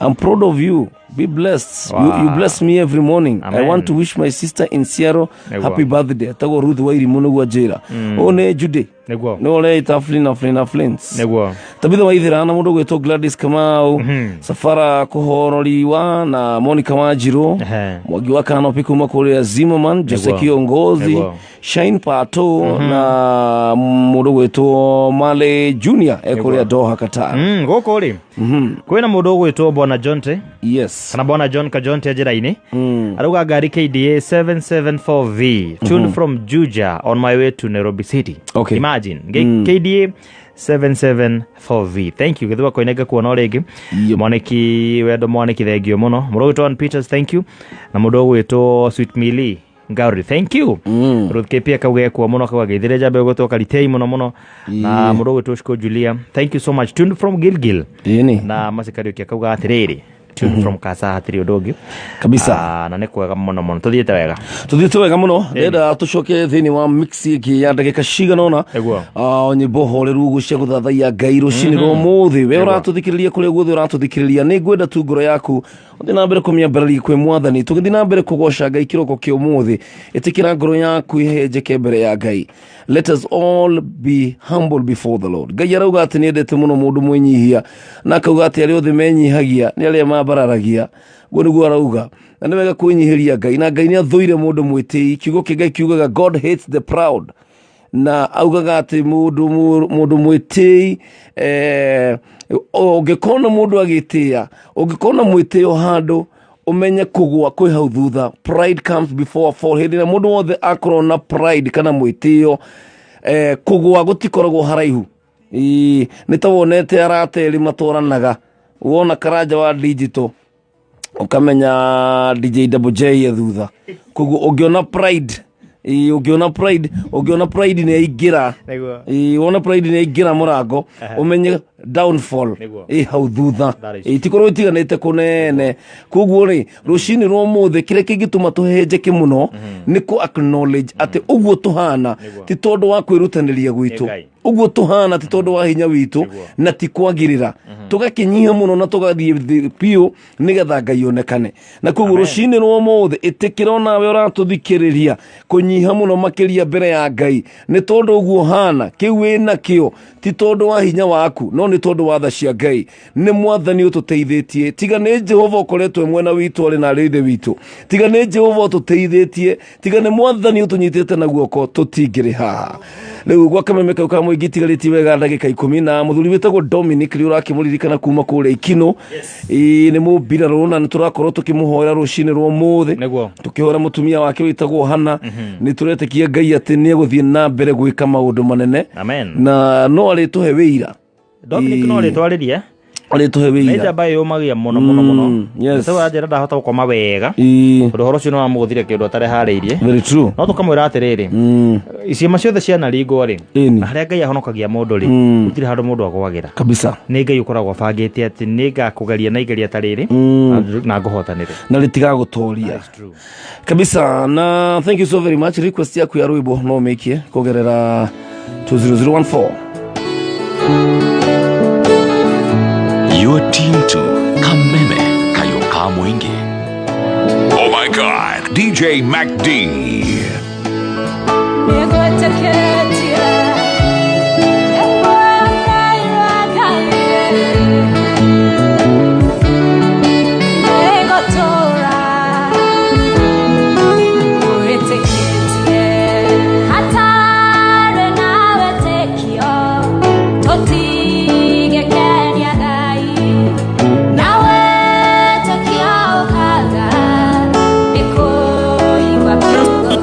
I'm proud of you. Be blessed. You bless me every morning. I Amen. want to wish my sister in Seattle Nĩguo. happy birthday." Etagwo Ruth Wairimu nĩguo njĩra. Ũyũ nĩ Judy. Nĩguo. Nĩ ũreita Aflin Aflin Aflins. Nĩguo. Tabitha Waithira na mũndũ gwĩtwo Gladys Kamau, Safara Kũhororiwa na Monica Wanjiru, Ehe. Mwangi wa Kanopi kuma kũrĩa Zimmerman, Jose Nĩguo. Kiongozi, Nĩguo. Shine Pato na mũndũ gwĩtwo Male Junior ekũrĩa Doha, Qatar. Gũkũ rĩ kwĩna mũndũ ũgwĩtwo Bwana Jonte kana Bwana John Kajonte njĩra-inĩ, arauga ngari KDA 774V, tuned from Juja on my way to Nairobi City. Imagine. KDA 774V. Thank you. Gĩthua koinenge kuona o rĩngĩ. Mwaniki wendo, Mwaniki, thengio mũno. Mũndũ ũgwĩtwo Ann Peters, thank you, na mũndũ ũgwĩtwo Sweet Millie Ngauri, thank you. Ruth KP akauga ekuo mũno, akauga geithĩre njambe ũgwĩtwo Karitei mũno mũno, na mũndũ ũgwĩtwo Shiko Julia, thank you so much, tuned from Gilgil. Ĩni. Na Macikariũki akauga atĩrĩrĩ, tuned from Kasa, hatirĩ ũndũ ũngĩ. Kabisa. Ah, na nĩ kwega mũno mũno, tũthiĩte wega. Tuthiĩte wega mũno. Ndĩrenda tũcoke thĩinĩ wa mix ĩngĩ ya ndagĩka cigana ũna. Nĩguo. Ah, nyĩmbo horeru ũguo cia gũthathaiya Ngai rũcinĩ rwa ũmũthĩ. We ũratũthikĩrĩria kũrĩa guothe ũratũthikĩrĩria, nĩ ngwenda tu ngoro yaku ũthiĩ na mbere kũmĩambararia kwĩ Mwathani. Tũgĩthiĩ na mbere kũgoca Ngai kĩroko kĩa ũmũthĩ, ĩtĩkĩra ngoro yaku ĩhenjeke mbere ya Ngai. Let us all be humble before the Lord. Ngai arauga atĩ nĩ endete mũno mũndũ mwĩnyihia, na akauga atĩ arĩa othe menyihagia nĩ arĩa mambararagia. Guo nĩguo arauga, na nĩ wega kwĩnyihĩria Ngai, na Ngai nĩ athũire mũndũ mwĩtĩi. Kiugo kĩa Ngai kiugaga, "God hates the proud," na augaga atĩ mũndũ mwĩtĩi, ũngĩkona mũndũ agĩtĩĩa, ũngĩkona mwĩtĩo handũ, ũmenye kũgũa kwĩ hau thutha. Pride comes before a fall. Hĩndĩ ĩrĩa mũndũ wothe akorwo na pride kana mwĩtĩo, kũgũa gũtikoragwo haraihu. Ĩĩ, nĩ ta wonete arata erĩ matwaranaga, wona Karanja wa digital ũkamenya DJ Double J e thutha. Koguo ũngĩona pride, ĩĩ, ũngĩona pride nĩ aingĩra. Nĩguo. Ĩĩ, wona pride nĩ aingĩra mũrango, ũmenye downfall Nĩguo. ĩ hau thutha. That is Ĩĩ, itikorwo itiganĩte kũnene. Koguo rĩ, rũcinĩ rwa ũmũthĩ, kĩrĩa kĩngĩtũma tũhehenjeke mũno nĩ kũ acknowledge atĩ ũguo tũhana ti tondũ wa kwĩrutanĩria gwitũ. Ngai. Ũguo tũhana ti tondũ wa hinya witũ na ti kwagĩrĩra. Tũgakĩnyiha mũno na tũgathiĩ thĩ biũ nĩgetha Ngai onekane. Na koguo rũcinĩ rwa ũmũthĩ, ĩtĩkĩra onawe ũratũthikĩrĩria kũnyiha mũno makĩria mbere ya Ngai, nĩ tondũ ũguo hana kĩu wĩnakĩo ti tondũ wa hinya waku, no nĩ tondũ wa tha cia Ngai. Nĩ Mwathani ũtũteithĩtie. Tiga nĩ Jehova ũkoretwo e mwena witũ, arĩ na arĩ ithe witũ, tiga nĩ Jehova ũtũteithĩtie, tiga nĩ Mwathani ũtũnyitĩte na guoko, tũtingĩrĩ haha rĩu. Gwa kameme kau ka mũingĩ itigarĩtie wega ndagĩka 10, na mũthuri wĩtagwo Dominic nĩ ũrakĩmũririkana kuma kũrĩa Ikino. Ĩĩ, nĩ mũmbirarũ, na nĩ tũrakorwo tũkĩmũhoera rũcinĩ rwa ũmũthĩ. Nĩguo. Tũkĩhoera mũtumia wake wĩtagwo Hana. Nĩ tũretĩkia Ngai atĩ nĩ egũthiĩ na mbere gwĩka maũndũ manene. Amen. Na no arĩtũhe wĩira. Dominic no rĩtwarĩrie. Arĩtũhe Nĩ wĩira. njamba ĩyũmagia mũno mũno mũno. Yes. Rĩu anjĩra ndahota gũkoma wega tondũ ũhoro ũcio nĩ wamũgũthire kĩndũ atarĩharĩirie. Very true. No tũkamwĩra atĩrĩrĩ, ciĩma ciothe cianaringwo rĩ, na harĩa Ngai ahonokagia mũndũ rĩ, gũtirĩ handũ mũndũ agwagĩra. Kabisa. Nĩ Ngai ũkoragwo abangĩte atĩ nĩ ngakũgeria na igeria ta rĩrĩ na ngũhotanĩre. Na rĩtigagũtoria kabisa. Na thank you so very much. Request yaku ya rwĩmbo no ũmĩkie kũgerera 20014. You're tuned to Kameme Kayoka Mwingi. Oh my God, DJ Mac D. Nĩgwĩtĩkĩtie nĩkũrairwo Ngai, nĩngũtũũra ngwĩtĩkĩtie, hatarĩ na wĩtĩkio tũtingĩkenia Ngai, na wĩtĩkio ũkaga nĩ kũigua kiugo.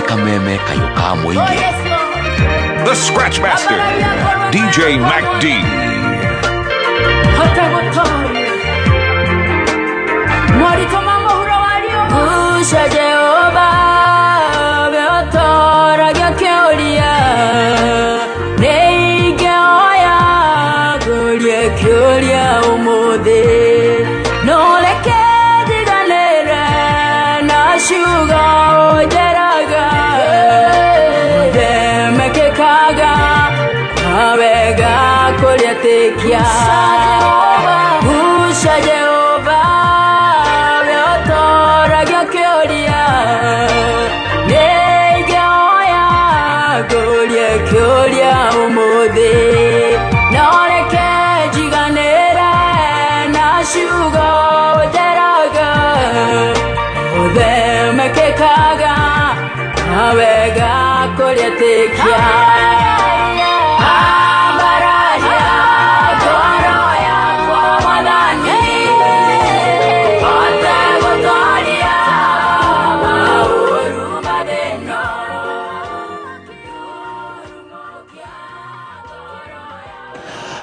Kameme kayũ ka mũingĩ. The Scratch Master, DJ Mac D. Hote gũtoria moritũ ma mũhuro wa riũa. Guca Jehova we ũtoragia kĩũria nĩingĩoya ngũrie kĩũria ũmũthĩ no reke njiganĩre na ciugo ũnjĩraga themekĩkaga wega kũrĩtĩkia. Guca Jehova we ũtoragia kĩũria nĩingĩoya ngũrie kĩũria ũmũthĩ no reke njiganĩre na ciugo ũnjĩraga ũthemekĩkaga wega kũrĩtĩkia. Ambararia ngoro yakwa Mwathani hote gũtooria maũru mathĩno.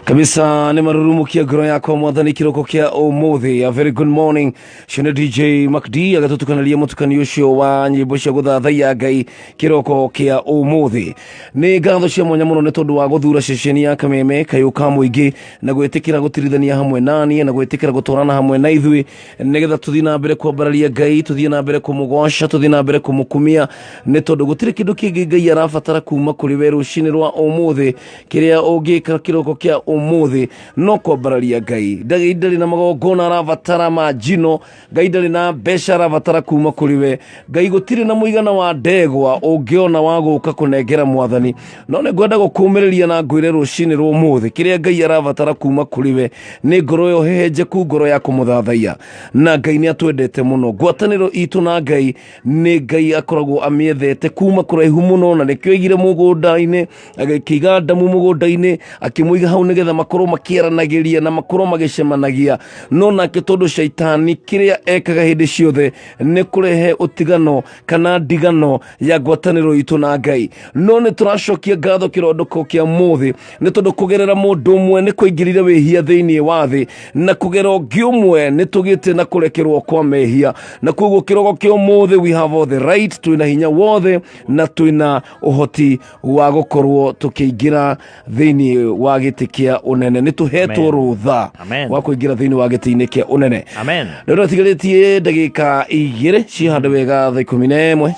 Kabisa nĩ marurumukia ngoro yakwa Mwathani kĩroko kĩa ũmũthĩ. A very good morning cio nĩ DJ Macd agĩtũtukanĩria mũtukanio ũcio wa nyĩmbo cia gũthathaiya Ngai kĩroko kĩa ũmũthĩ. Nĩ ngatho cia mwanya mũno nĩ tondũ wa gũthura ceceni ya Kameme kayũ ka mũingĩ na gwĩtĩkĩra gũtirithania hamwe naniĩ na gwĩtĩkĩra gũtwarana hamwe na ithuĩ nĩgetha tũthiĩ na mbere kwambararia Ngai, tũthiĩ na mbere kũmũgoca, tũthiĩ na mbere kũmũkumia, nĩ tondũ gũtirĩ kĩndũ kĩngĩ Ngai arabatara kuma kũrĩ we rũcinĩ rwa ũmũthĩ. Kĩrĩa ũngĩka kĩroko kĩa ũmũthĩ no kwambararia Ngai. Ngai ndarĩ na magongona arabatara ma njino, Ngai ndarĩ na mbeca arabatara kuma kũrĩ we, Ngai gũtirĩ na mũigana wa ndegwa ũngĩona wa gũka kũnengera Mwathani. No nĩ ngwenda gũkũmĩrĩria na ngwĩre rũcinĩ rwa ũmũthĩ kĩrĩa Ngai arabatara kuma kũrĩ we nĩ ngoro ĩyo hehenjeku, ngoro ya kũmũthathaiya. Na Ngai nĩ atwendete mũno. Ngwatanĩro itũ na Ngai nĩ Ngai akoragwo amĩethete kuma kũraihu mũno, na nĩkĩo aigire mũgũnda-inĩ, agĩkĩiga Adamu mũgũnda-inĩ, akĩmũiga hau nĩgetha makorwo makĩaranagĩria na makorwo magĩcemanagia. No nake tondũ caitani kĩrĩa ekaga hĩndĩ ciothe nĩ kũrehe ũtigano kana ndigano ya ngwatanĩro itũ na Ngai. No nĩ tũracokia ngatho kĩrondoko kĩa mũthĩ nĩ tondũ kũgerera mũndũ ũmwe nĩ kũingĩrire wĩhia thĩinĩ wa thĩ, na kũgera ũngĩ ũmwe nĩ tũgĩte na kũrekerwo kwa mehia. Na koguo kĩroko kĩa ũmũthĩ we have all the right, twĩna hinya wothe na twĩna ũhoti wa gũkorwo tũkĩingĩra thĩinĩ wa gĩtĩ kĩa ũnene. Nĩ tũhetwo Amen. rũtha Amen. wa kũingĩra thĩinĩ wa gĩtĩ-inĩ kĩa ũnene. Amen. Rĩu ratigarĩtie ndagĩka 2 cihande wega thaa 11.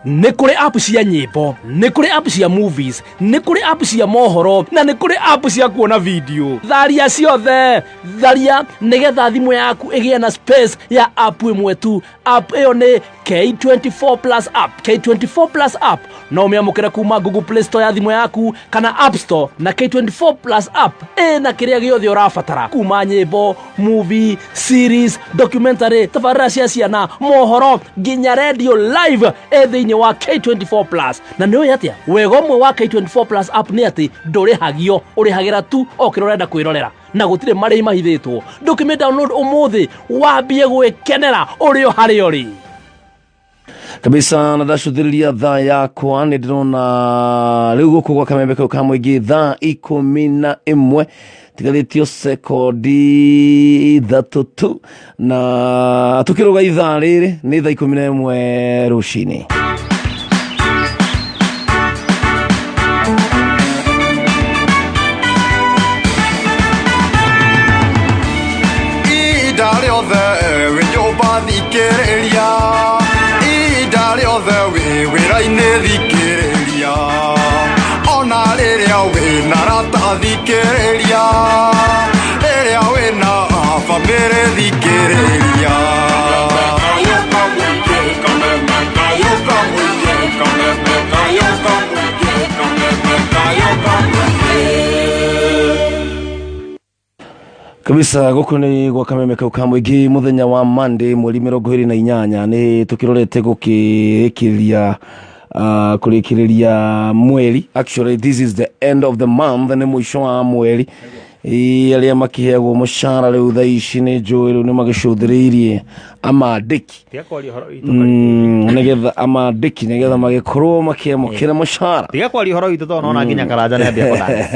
Nĩ kũrĩ app cia nyĩmbo, nĩ kũrĩ app cia movies, nĩ kũrĩ app cia mohoro, na nĩ kũrĩ app cia kuona video. Tharia ciothe, tharia nĩgetha thimũ yaku ĩgĩe na space ya app ĩmwe tu. App ĩyo nĩ K24 Plus app. K24 Plus app no ũmĩamũkĩre kuma Google Play Store ya thimũ yaku kana App Store, na K24 Plus app ĩna kĩrĩa gĩothe ũrabatara kuma nyĩmbo, movie, series, documentary, tabarĩra cia ciana, mohoro nginya radio live ĩ thĩinĩ wa K24 Plus. Na nĩ ũĩ atĩa wega ũmwe wa K24 Plus app nĩ atĩ ndũrĩhagio, ũrĩhagĩra tu o kĩrĩa ũrenda kwĩrorera na gũtirĩ marĩhi mahithĩtwo. Ndũkĩmĩ download ũmũthĩ wambie gwĩkenera ũrĩ o harĩa ũrĩ. Kabisa na ndacũthĩrĩria thaa yakwa nĩ ndĩrona rĩu gũkũ gwa Kamembe kau ka mũingĩ thaa 11 tigarĩtio sekondi 3 tu, na tũkĩrũga ithaa rĩrĩ nĩ thaa 11 rũcinĩ. Ihinda rĩothe wĩ nyũmba thikĩrĩria, ihinda rĩothe wĩ wĩra-inĩ thikĩrĩria, ona rĩrĩa wĩna rata thikĩrĩria, rĩrĩa wĩna bamĩrĩ thikĩrĩria. Kabisa gũkũ nĩ gwa Kameme kau ka mũingĩ mũthenya wa Monday mweri 28 nĩ tũkĩrorete gũkĩrĩkĩria kũrĩkĩrĩria mweri. Actually this is the end of the month, nĩ mũico wa mweri. Ĩĩ, arĩa makĩheagwo mũcara rĩu thaa ici nĩ njũĩ rĩu nĩ magĩcũthĩrĩirie amandĩki. Tiga kwaria ũhoro witũ. Nĩgetha amandĩki nĩgetha magĩkorwo makĩamũkĩra mũcara. Tiga kwaria ũhoro witũ tondũ nona nginya Karanja nĩ ambia kũnanga.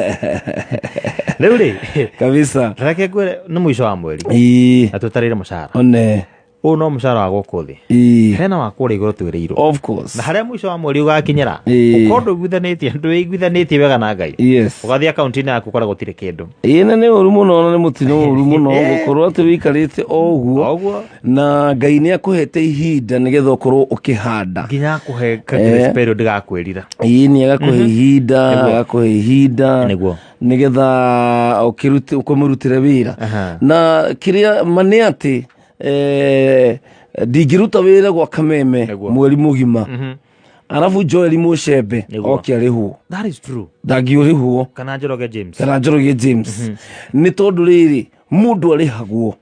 Rĩu rĩ, Kabisa. Reke ngwĩre nĩ mũico wa mweri. Ĩĩ. Na twetereire mũcara. One. Ũyũ no mũcara wa gũkũ thĩ. Ĩĩ. Hena wa kũrĩa igũrũ twĩrĩirwo. Of course. Na harĩa mũico wa mweri ũgakinyĩra, Ĩĩ. ũkorwo ndũiguithanĩtie, ndwĩiguithanĩtie wega na Ngai. Yes. Ũgathiĩ akaunti-inĩ yaku ũkora gũtirĩ kĩndũ. Ĩĩ, na nĩ ũru mũno na nĩ mũtino ũru mũno gũkorwo atĩ wĩikarĩte o ũguo. Ũguo. Na Ngai nĩ akũhete ihinda nĩgetha ũkorwo ũkĩhanda. Nginya akũhe ka grace period ndĩgakwĩrira. Ĩĩ, nĩ agakũhe ihinda, Nĩguo. agakũhe ihinda. Nĩguo. Nĩgetha ũkĩrute ũkĩmũrutĩre wĩra. Aha. Na kĩrĩa ma nĩ atĩ ndingĩruta wĩra gwa Kameme mweri mũgima. Arabu Joel Mũcembe Nĩguo. oke arĩhwo. That is true. Ndangĩũrĩhwo. Kana Njoroge James. Kana Njoroge James. Nĩ tondũ rĩrĩ mũndũ arĩhagwo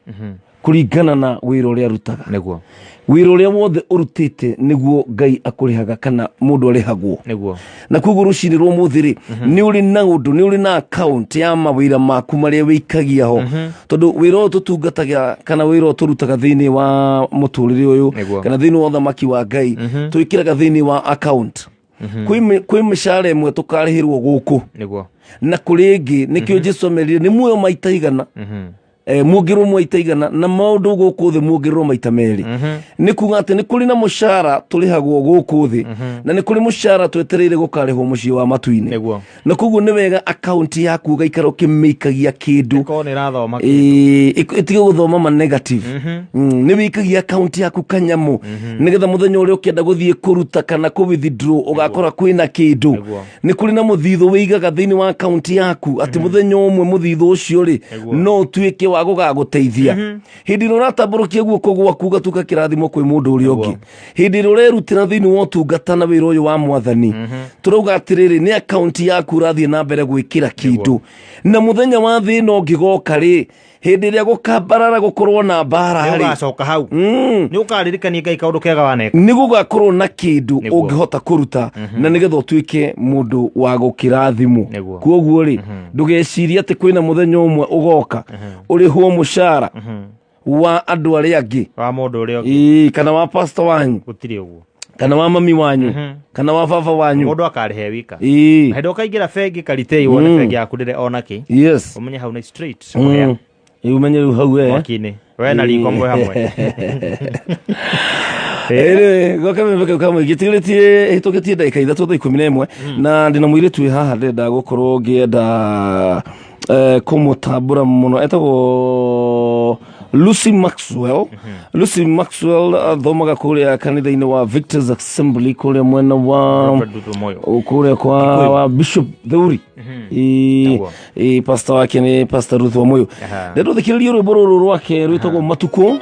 kũringana na wĩra ũrĩa arutaga. Nĩguo. Wĩra ũrĩa wothe ũrutĩte nĩguo Ngai akũrĩhaga kana mũndũ arĩhagwo. Nĩguo. Na koguo rũcinĩ rwa ũmũthĩ rĩ, nĩ ũrĩ na ũndũ, nĩ ũrĩ na account ya mawĩra maku marĩa wĩikagia ho. Tondũ wĩra ũyũ tũtungataga kana wĩra ũyũ tũrutaga thĩinĩ wa mũtũrĩre ũyũ Nĩguo. kana thĩinĩ wa ũthamaki wa Ngai, twĩkĩraga thĩinĩ wa account. Kwĩ mĩcara ĩmwe tũkarĩhĩrwo gũkũ. Nĩguo. Na kũrĩ ĩngĩ nĩkĩo Jesũ amerire nĩ muoyo maita igana. Muongererwo maita igana na maũndũ gũkũ thĩ muongererwo maita merĩ. Nĩ kuga atĩ nĩ kũrĩ na mũcara tũrĩhagwo gũkũ thĩ na nĩ kũrĩ mũcara twetereire gũkarĩhwo mũciĩ wa matu-inĩ. Nĩguo. Na koguo nĩ wega account yaku ũgaikara ũkĩmĩikagia kĩndũ. Ĩkorwo nĩ ĩrathoma. Ĩĩ, ĩtige gũthoma ma negative. Nĩ wĩikagia account yaku kanyamũ nĩgetha mũthenya ũrĩa ũkĩenda gũthiĩ kũruta kana kũ withdraw ũgakora kwĩna kĩndũ. Nĩguo. Nĩ kũrĩ na mũthithũ wĩigaga thĩinĩ wa account yaku atĩ mũthenya ũmwe mũthithũ ũcio rĩ no ũtuĩke wa gũgagũteithia. Hĩndĩ ĩrĩa ũratambũrũkia guoko gwaku ũgatuĩka kĩrathimo kwĩ mũndũ ũrĩa ũngĩ. Hĩndĩ ĩrĩa ũrerutĩra thĩinĩ wa ũtungata na wĩra ũyũ wa mwathani, tũrauga atĩrĩrĩ nĩ account yaku ũrathiĩ na mbere gwĩkĩra kĩndũ. Na mũthenya wa thĩna ũngĩgoka rĩ, hĩndĩ ĩrĩa gũkambarara gũkorwo na mbara Nĩ rĩ, ũgacoka hau. Nĩ ũkaririkania Ngai kaũndũ kega waneka. nĩ gũgakorwo na kĩndũ Nĩguo. ũngĩhota kũruta na nĩgetha ũtuĩke mũndũ wa gũkĩrathimwo. Nĩguo. Koguo rĩ, ndũgecirie atĩ kwĩna mũthenya ũmwe ũgoka ũrĩhwo mũcara wa andũ arĩa angĩ. Wa mũndũ ũrĩa ũngĩ. Ĩĩ, kana wa pastor wanyu. Gũtirĩ ũguo. Kana wa mami wanyu. Kana wa baba wanyu. Mũndũ akarĩhe wika. Ĩĩ. Na hĩndĩ ũkaingĩra bengi karitei wone bengi yaku ndĩrĩ ona kĩ. Yes. Ũmenye hau nĩ straight. Kũhĩa. Ĩĩ, ũmenye rĩu hau we. Mwaki-inĩ. We na riko mwĩ hamwe. Anyway, gwa Kameme kau ka mũingĩ tigĩrĩtie hĩtũkĩtie ndagĩka ithatũ thaa ikũmi na ĩmwe na ndĩna mũirĩtu wĩ haha ndĩrenda gũkorwo ngĩenda kũmũtambũra mũno etagwo Lucy Maxwell. Lucy Maxwell athomaga kũrĩa kanitha-inĩ wa Victor's Assembly kũrĩa mwena wa Reverend Dudu Moyo. kũrĩa kwa wa Bishop Theuri. Ĩĩ, pastor wake nĩ Pastor Ruth Wamuyu. Aha. Ndĩrenda ũthikĩrĩrie rwĩmbo rũrũ rwake rwĩtagwo Matukũ.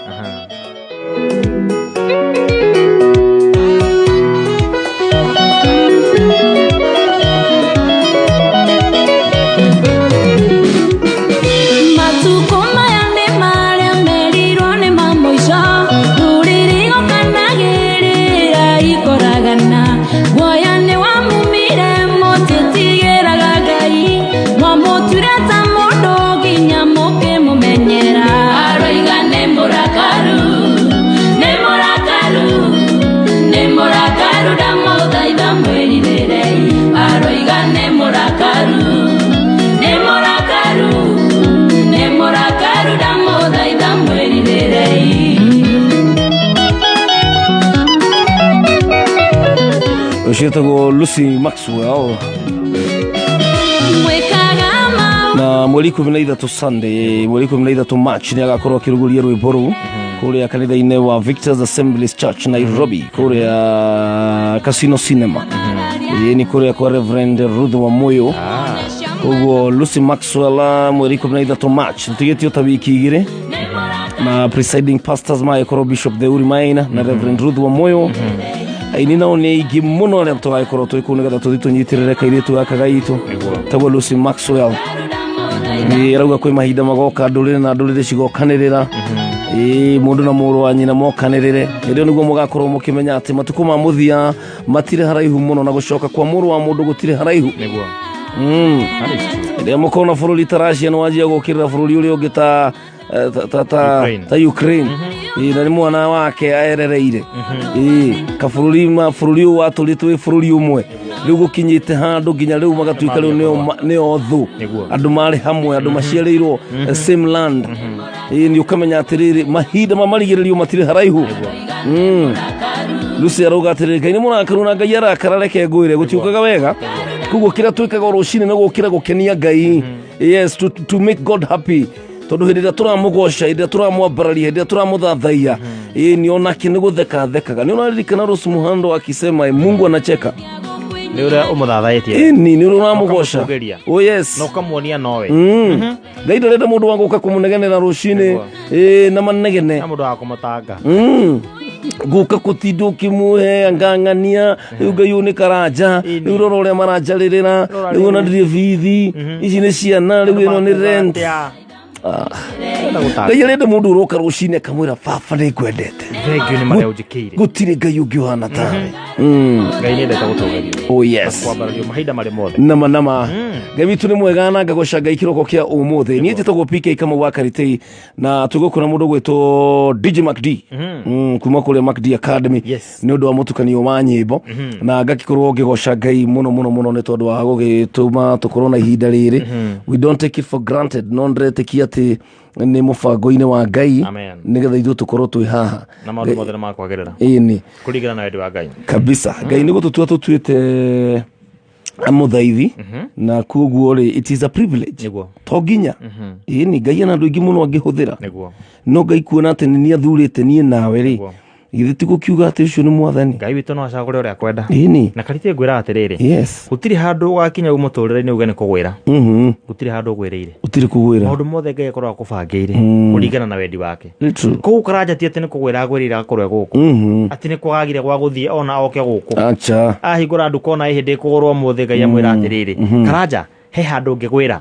Matukũ maya nĩ marĩa merirwo nĩ ma mũico, rũrĩrĩ gũkanagĩrĩra ikoragana. Guoya nĩ wamumire mũtitigĩraga Ngai, mwamũtuire ta mũndũ nginya mũkĩmũmenyera. Aroiga nĩ mũrakaru, nĩ mũrakaru, nĩ mũrakaru ndamũthaitha mwĩrirĩrei. Aroiga nĩ mũrakaru, nĩ mũrakaru, nĩ mũrakaru ndamũthaitha mwĩrirĩrei. Ũcio wĩtagwo Lucy Maxwell. Mwĩkaga maũndũ Na mweri ikũmi na ithatũ Sunday, mweri ikũmi na ithatũ March nĩ agakorwo akĩrugũria rwĩmbo rũu kũrĩa kanitha-inĩ wa Victor's Assemblies Church Nairobi, kũrĩa Casino Cinema. Ĩĩ, nĩ kũrĩa kwa Reverend Ruth Wamuyu. Koguo Lucy Maxwell mweri ikũmi na ithatũ March tũtigĩtio ta wiki igĩrĩ na presiding pastors magĩkorwo Bishop Theuri Maina na Reverend Ruth Wamuyu. Aini nao nĩ aingĩ mũno arĩa tũgagĩkorwo twĩ kũu nĩgetha tũthiĩ tũnyitĩrĩre kairĩtu gaka gaitũ tagwo Lucy Maxwell. Ĩĩ, arauga kwĩ mahinda magoka ndũrĩrĩ na ndũrĩrĩ cigokanĩrĩra. Ĩĩ, mũndũ na mũrũ wa nyina mokanĩrĩre. Hĩndĩ ĩyo nĩguo mũgakorwo mũkĩmenya atĩ matukũ ma mũthia matirĩ haraihu mũno na gũcoka kwa mũrũ wa mũndũ gũtirĩ haraihu. Nĩguo. That is true. Rĩrĩa mũkona bũrũri ta Russia nĩ wanjia gũkĩrĩra bũrũri ũrĩa ũngĩ ta eh, ta ta ta Ukraine. ta Ukraine. Ĩĩ, na nĩ mwana wake aerereire. Ĩĩ, kabũrũri ma bũrũri ũyũ watũrĩte wĩ bũrũri ũmwe rĩu gũkinyĩte handũ nginya rĩu magatuĩka rĩu nĩo nĩo thũ. Nĩguo. Andũ marĩ hamwe, andũ maciarĩirwo same land. Ĩĩ, nĩ ũkamenya atĩrĩrĩ, mahinda ma marigĩrĩrio matirĩ haraihu. Lucy arauga atĩrĩrĩ, Ngai nĩ mũrakaru na Ngai arakara, reke ngwĩre gũtiũkaga wega. Koguo kĩrĩa twĩkaga o rũcinĩ nĩ gũkĩra gũkenia Ngai. Yes, to make God happy, tondũ hĩndĩ ĩrĩa tũramũgoca, hĩndĩ ĩrĩa tũramwambararia, hĩndĩ ĩrĩa tũramũthathaiya, ĩĩ, nĩ onake nĩ gũtheka thekaga. Nĩ ũraririkana Rose Muhando akisema Mungu anacheka? Nĩ ũrĩa ũmũthathaĩtie. Ĩni, nĩ ũrĩa ũramũgoca. Ũkamũtũgĩria. Oh yes. Na ũkamuonia nowe. Ngai ndarenda mũndũ wa gũka kũmũnegenera rũcinĩ, ĩĩ, na manegene Na mũndũ wa kũmũtanga. Guka kũtinda ũkĩmũhe ngang'ania rĩu Ngai ũyũ nĩ karanja, rĩu rora ũrĩa maranjarĩrĩra, rĩu ona ndirĩ bithi, ici nĩ ciana, rĩu ĩno nĩ rent. Ngai arenda mũndũ ũroka rũcinĩ akamwĩra, baba, nĩ ngwendete. Thengiũ nĩ marĩa ũnjĩkĩire. Gũtirĩ Ngai ũngĩ ũhana tawe. Ngai nĩ endete gũtũgĩrio, Oh yes. kwambarario mahinda marĩ mothe. Nama nama, Ngai witũ nĩ mwega na ngagoca Ngai kĩroko kĩa ũmũthĩ. Niĩ njĩtagwo PK Kamau wa Karitei, na tũgũkũra mũndũ gwĩtwo DJ MacD kuma kũrĩa MacD Academy nĩ ũndũ wa mũtukanio wa nyĩmbo, na ngakĩkorwo ngĩgoca Ngai mũno mũno mũno nĩ tondũ wa gũgĩtũma tũkorwo na ihinda rĩrĩ. We don't take it for granted, no ndĩretĩkia atĩ nĩ mũbango-inĩ wa Ngai Amen. nĩgetha ithuĩ tũkorwo twĩ haha. Na maũndũ mothe nĩ makwagĩrĩra Ĩni. kũringana na wendi wa Ngai. Kabisa, Ngai nĩ gũtũtua tũtuĩte mũthaithi, na koguo rĩ, it is a privilege. To nginya, ĩni, Ngai ena andũ aingĩ mũno angĩhũthĩra, no Ngai kuona atĩ nĩ niĩ athurĩte niĩ nawe rĩ, githĩ ti gũkiuga atĩ ũcio nĩ mwathani? Ngai witũ no acagũre ũrĩa akwenda. Ĩni. Na karĩtie ngwĩra atĩrĩrĩ, gũtirĩ handũ ũgakinya mũtũrĩre-inĩ uge nĩ kũgwĩra. Gũtirĩ handũ ũgwĩrĩire. Gũtirĩ kũgwĩra. Maũndũ mothe Ngai akoragwo akũbangĩire kũringana na wendi wake. Literally. Kũu karanja ti atĩ nĩ kũgwĩra agwĩrĩire agakorwo e gũkũ, atĩ nĩ kwagagire gwa gũthiĩ ona oke gũkũ. Acha. Ahingũra nduka ona ĩhĩndĩ ĩkũgũrwo ũmũthĩ, Ngai amwĩra atĩrĩrĩ, karanja he handũ ũngĩgwĩra.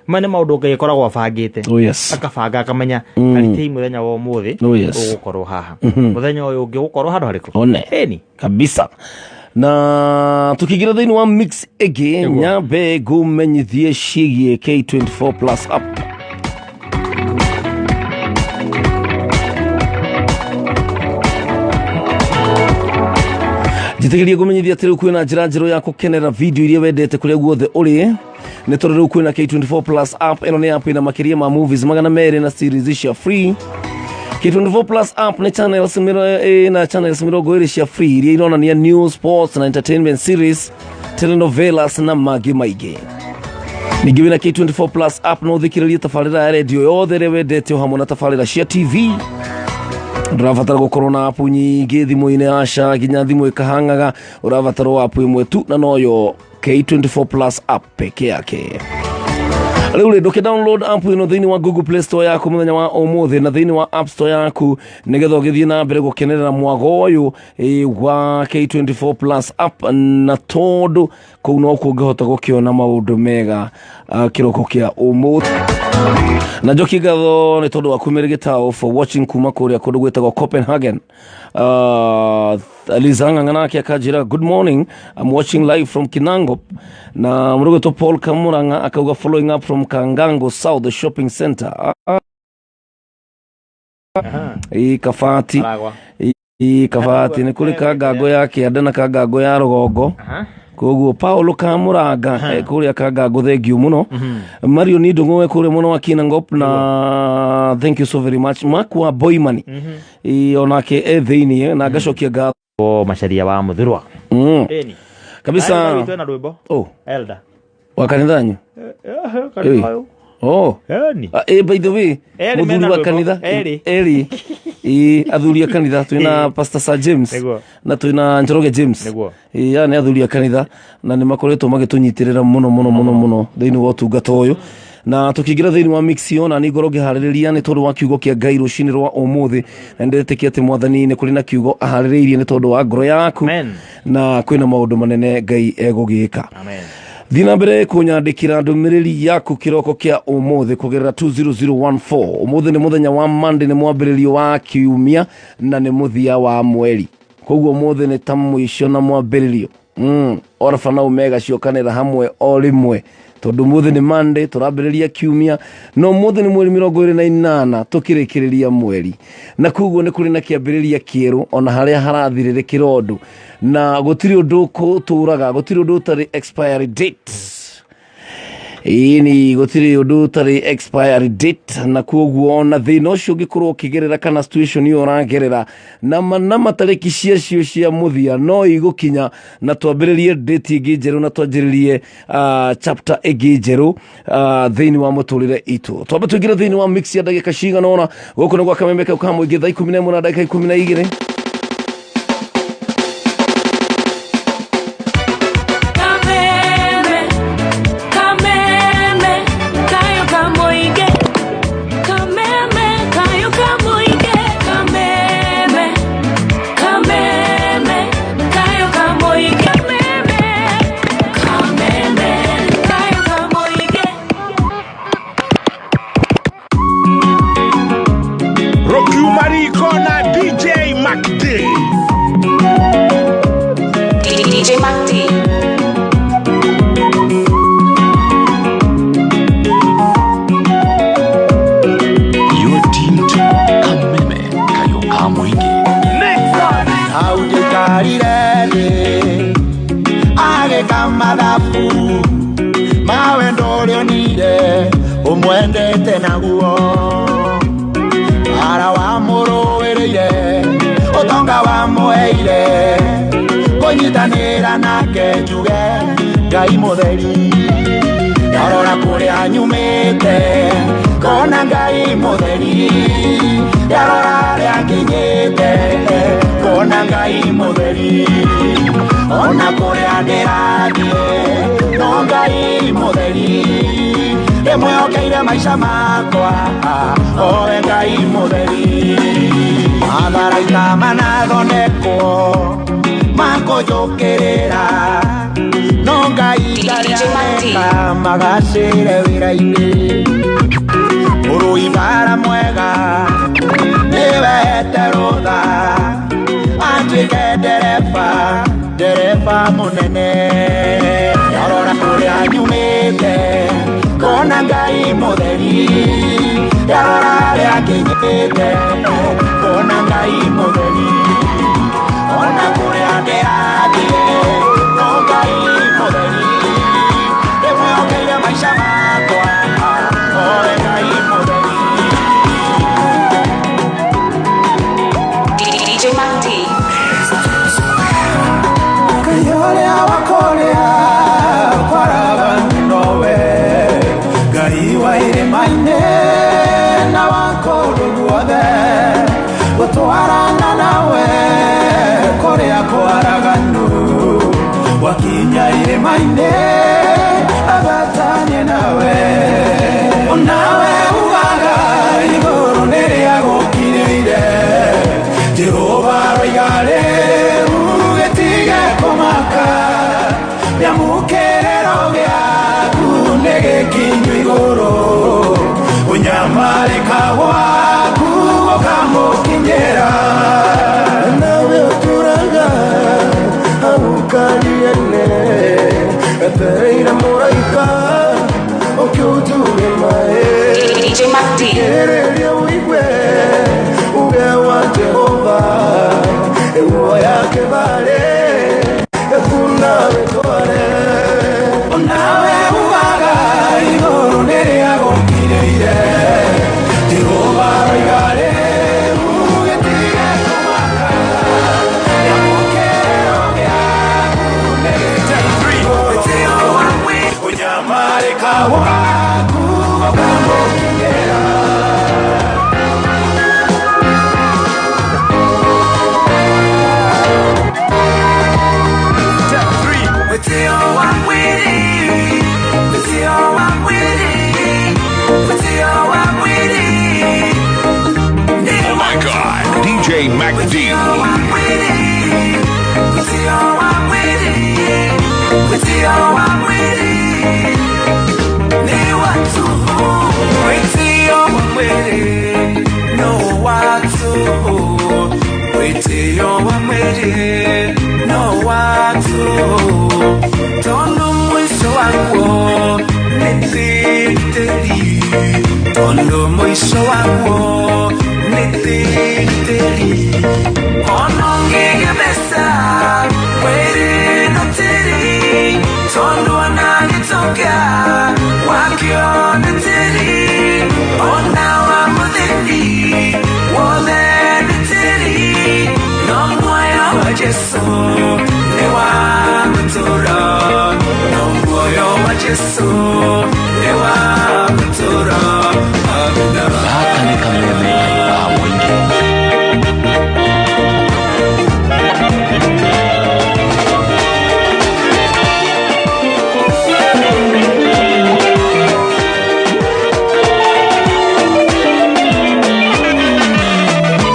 Ma nĩ maũndũ Ngai akoragwo abangĩte. Oh yes. Akabanga akamenya karitei mũthenya wa ũmũthĩ Oh, yes. ũgũkorwo haha, mũthenya ũyũ ũngĩ ũgũkorwo handũ harĩkũ. One. Ĩni. Kabisa, na tukĩingĩra thĩinĩ wa mix ĩngĩ, nyambe ngũmenyithie ciĩgiĩ K24 Plus app. Njĩtĩkĩrie ngũmenyithia atĩ rĩu kwĩna njĩra njerũ ya gũkenera video iria wendete kũrĩa guothe ũrĩ, nĩ tondũ rĩu kwĩna K24 Plus app. Ĩno nĩ app ĩna makĩria ma movies 200 na series cia free. K24 Plus app nĩ channels ĩna channels 20 cia free iria ironania news, sports na entertainment series, telenovelas na mangĩ maingĩ. Ningĩ wĩna K24 Plus app no ũthikĩrĩrie tabarĩra ya redio yothe ĩrĩa wendete o hamwe na tabarĩra cia TV. Ndũrabatara gũkorwo na app nyingĩ thimũ-inĩ, aca, nginya thimũ ĩkahangaga. Ũrabatara o app ĩmwe tu, na noyo K24 Plus app peke yake. Rĩu rĩ, ndũkĩ download app ĩno thĩinĩ wa Google Play Store yaku mũthenya wa ũmũthĩ na thĩinĩ wa App Store yaku, nĩgetha ũgĩthiĩ na mbere gũkenerera mwago ũyũ wa K24 Plus app, na tondũ kũu no kuo ũngĩhota gũkĩona maũndũ mega kĩroko kĩa ũmũthĩ. Na njoki ngatho nĩ tondũ wa kumĩrĩ gĩtao for watching kuma kũrĩa kũndũ gwĩtagwo Copenhagen. Liza Ng'ang'a nake akanjĩra, "Good morning, I'm watching live from Kinangop." Na mũrũgĩtwo Paul Kamurang'a akauga, "Following up from Kangango South Shopping Center." Ĩ kabati. Aragwa. Ĩ kabati nĩ kũrĩ kangango ya kĩanda na kangango ya rũgongo. Koguo Paulo Kamuranga kũrĩa kangango, thengiũ mũno. Mario ni ndũng'ũwe kũrĩa mwena wa Kinangop, na thank you so very much. Mark wa Boimani, ĩ, onake e thĩiniĩ, na ngacokia ngatho. O macaria wa mũthurwa. Ĩni. Kabisa. Witũ ena rwĩmbo. Oh. Elder. Wa kanitha nyu? Kanitha ũyũ. Oh. Ĩni. Ah, by the way, Erĩ mũthuri mena wa rwĩmbo. kanitha. Erĩ. Erĩ. Ĩ, athuri a kanitha twĩna Pastor Sir James Nĩguo. na twĩna Njoroge James. Nĩguo. Ĩ, aya nĩ athuri a kanitha na nĩ makoretwo magĩtũnyitĩrĩra mũno mũno mũno mũno thĩinĩ wa ũtungata ũyũ. Na tũkĩingĩra thĩinĩ wa mix ĩyo, na nĩ ngorwo ngĩharĩrĩria nĩ tondũ wa kiugo kĩa Ngai rũcinĩ rwa ũmũthĩ, na nĩndĩretĩkia atĩ mwathani nĩ kũrĩ na kiugo aharĩrĩirie nĩ tondũ wa ngoro yaku. Amen. Na kwĩna maũndũ manene Ngai egũgĩka. Amen. Thiĩ na mbere kũnyandĩkĩra ndũmĩrĩri yaku kĩroko kĩa ũmũthĩ kũgerera 20014. Ũmũthĩ nĩ mũthenya wa Monday, nĩ mwambĩrĩrio wa kiumia na nĩ mũthia wa mweri, koguo ũmũthĩ nĩ ta mũico na mwambĩrĩrio. Alpha na Omega ciokanĩra hamwe o rĩmwe. Tondũ mũthĩ nĩ Monday, tũrambĩrĩria kiumia, no mũthĩ nĩ mweri 28 tũkĩrĩkĩrĩria mweri, na koguo nĩ kũrĩ na kĩambĩrĩria kĩerũ ona harĩa harathirĩrĩkĩra ũndũ, na gũtirĩ ũndũ ũtũraga, gũtirĩ ũndũ ũtarĩ expiry date. Ĩni gũtirĩ ũndũ ũtarĩ expiry date, na koguo ona thĩna ũcio ũngĩkorwo ũkĩgerera kana situation ĩyo ũragerera na matarĩki ciacio cia mũthia no igũkinya, na twambĩrĩrie date ĩngĩ njerũ, na twanjĩrĩrie chapter ĩngĩ njerũ thĩinĩ wa mũtũrĩre itũ. Twambe tũingĩre thĩinĩ wa mix ya ndagĩka cigana ũna. Gũkũ nĩ gwa Kameme kau ka mũingĩ, thaa 11 na ndagĩka 12. Kameme, kameme, kayo kamoige. Kameme, kayo kamoige. Kameme, kameme, kayo kamoige. Kameme, kameme, kayo kamoige. Rokumariko na DJ MacD. DJ MacD. You're tuned to Kameme Kayo ka Mũingĩ. Hau ndĩikarire thĩ agĩka mathabu ma wendo ũrĩa onire ũmwendete naguo, ara wamũrũĩrĩire, ũtonga wamũheire, kũnyitanĩra nake njuge Ngai mũtheri. Ndarora kũrĩa nyumĩte kona Ngai mũtheri, ndarora harĩa nginyĩte kona Ngai mũtheri, ona kũrĩa ndĩrathiĩ no Ngai mũtheri, ndĩmwehokeire maica makwa owe Ngai mũtheri. Matharaita manathondekwo makũnjũkĩrĩra, no Ngai DJ MacD. ndareka magacĩre wĩra-inĩ. Mũrũi bara mwega nĩwehete rũtha atuĩke ndereba, ndereba mũnene. Ndarora kũrĩa nyumĩte kona Ngai mũtheri, ndarora harĩa nginyĩte kona Ngai mũtheri, ona kũrĩa ndĩrathiĩ no Ngai mũtheri, ndĩmwehokeire maica makwa owe Ngai mũtheri. DJ MacD. Ngai ũrĩa wa kũrĩa kwaraganu nowe, Ngai wa irĩma-inĩ na wa kũndũ guothe, gũtwarana nawe kũrĩa kwaraganu, wakinya irĩma-inĩ agatanie nawe, onawe ugaga igũrũ nĩrĩa gũkirĩire. Jehova aroiga rĩu gĩtige kũmaka, nĩamũkĩrĩro gĩaku nĩ gĩkinyu igũrũ, ũnyamarĩka gwaku gũkamũkinyĩra. Nawe ũtũraga hau karia-inĩ, etereire mũraika ũkĩũture maĩ. DJ MacD. Thikĩrĩria ũigue uge wa Jehova, ĩguo ya kĩbarĩ ĩkuna wĩtware. Onawe ugaga igũrũ nĩrĩa gũkirĩire, Jehova aroiga rĩu gĩtige kũmaka, nĩamũkĩrĩro gĩaku nĩ gĩkinyu igũrũ, ũnyamarĩka gwaku gũkamũkinyĩra. Oh my God, DJ MacD. No watu, tono mwisho wako. Tondũ mũico waguo nĩ tĩri tĩri. Ona ũngĩgĩa mbeca mwĩrĩ no tĩri. Tondũ ona gĩtonga wakĩo nĩ tĩri. Ona wa mũthĩni wothe nĩ tĩri. No muoyo wa Jesũ nĩ wa gũtũũra. No muoyo wa Jesũ nĩ wa gũtũũra. Amina. Gaka nĩ kameme kayũ ka mũingĩ.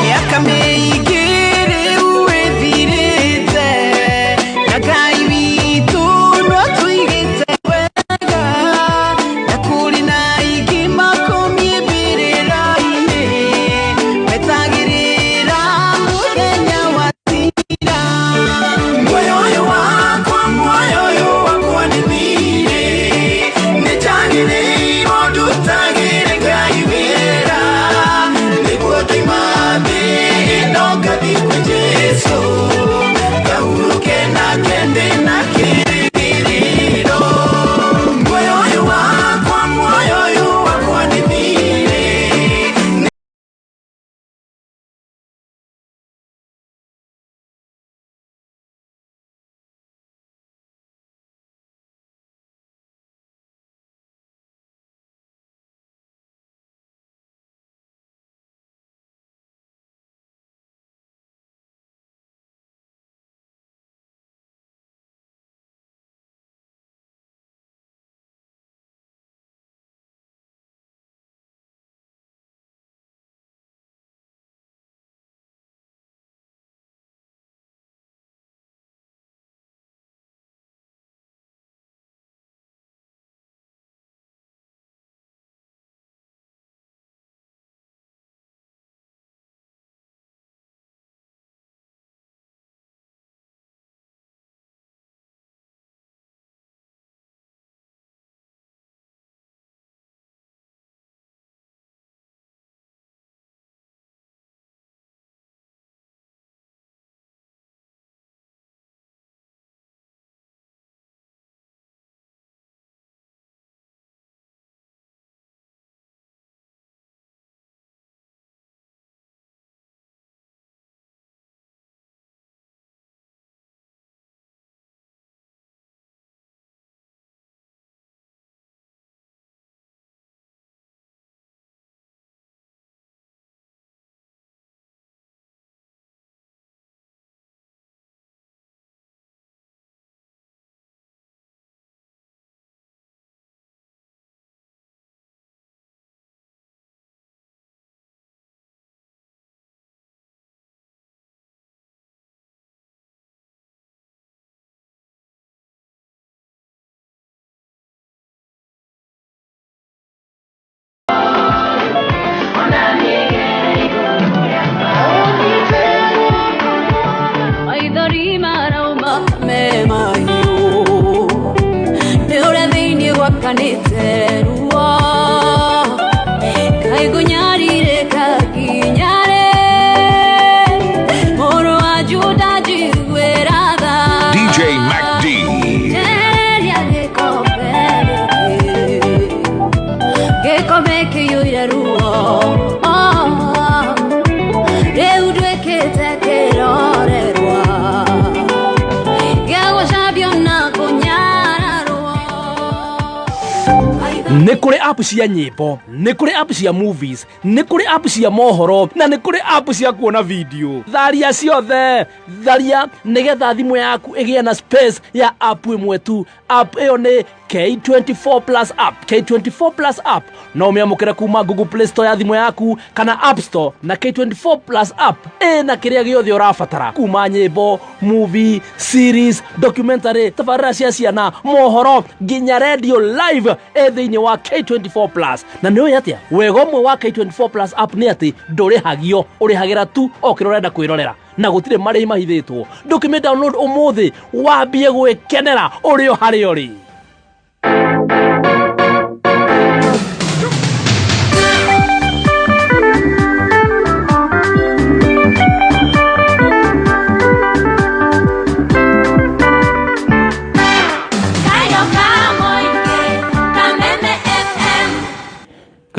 Mĩaka mĩingĩ rĩu ĩthirĩte, na Ngai witũ no atũigĩte wega, na kũrĩ na aingĩ makomie mbĩrĩra-inĩ, metagĩrĩra mũthenya wa ciira. Muoyo ũyũ wakwa, muoyo ũyũ wakwa nĩ thiirĩ, nĩnjagĩrĩirwo ndutagĩre Ngai wĩra, nĩguo ndoima thĩ ĩno ngathiĩ kwĩ Jesũ, ngahurũke nake ndĩ na kĩĩrĩgĩrĩro. Muoyo ũyũ wakwa, muoyo ũyũ wakwa nĩ thiirĩ, Maithori marauma me mahiũ, nĩ ũrĩa thĩinĩ gwakanĩte ruo, kaĩ ngũnyarirĩka nginya rĩ? Mũrũ wa Juda njiguĩra tha. DJ Mac D. Njehereria gĩkombe gĩkĩ, gĩkombe kĩiyũire ruo. Rĩu nduĩkĩte kĩrorerwa gĩa gũcambio na kũnyararwo. Nĩ kũrĩ app cia nyĩmbo, nĩ kũrĩ app cia movies, nĩ kũrĩ app cia mohoro, na nĩ kũrĩ app cia kuona video. Tharia ciothe, tharia nĩgetha thimũ yaku ĩgĩe na space ya app ĩmwe tu. App ĩyo nĩ K24 Plus app. K24 Plus app no ũmĩamũkĩre kuma Google Play Store ya thimũ yaku kana App Store, na K24 Plus app ĩna kĩrĩa gĩothe ũrabatara, kuma nyĩmbo, movie, series, documentary, tabarĩra cia ciana, mohoro, nginya radio live ĩ thĩinĩ wa K24 Plus. Na nĩ ũĩ atĩa wega ũmwe wa K24 Plus app nĩ atĩ ndũrĩhagio, ũrĩhagĩra tu o kĩrĩa ũrenda kwĩrorera, na gũtirĩ marĩhi mahithĩtwo. Ndũkĩmĩ download ũmũthĩ wambie gwĩkenera ũrĩ o harĩa ũrĩ.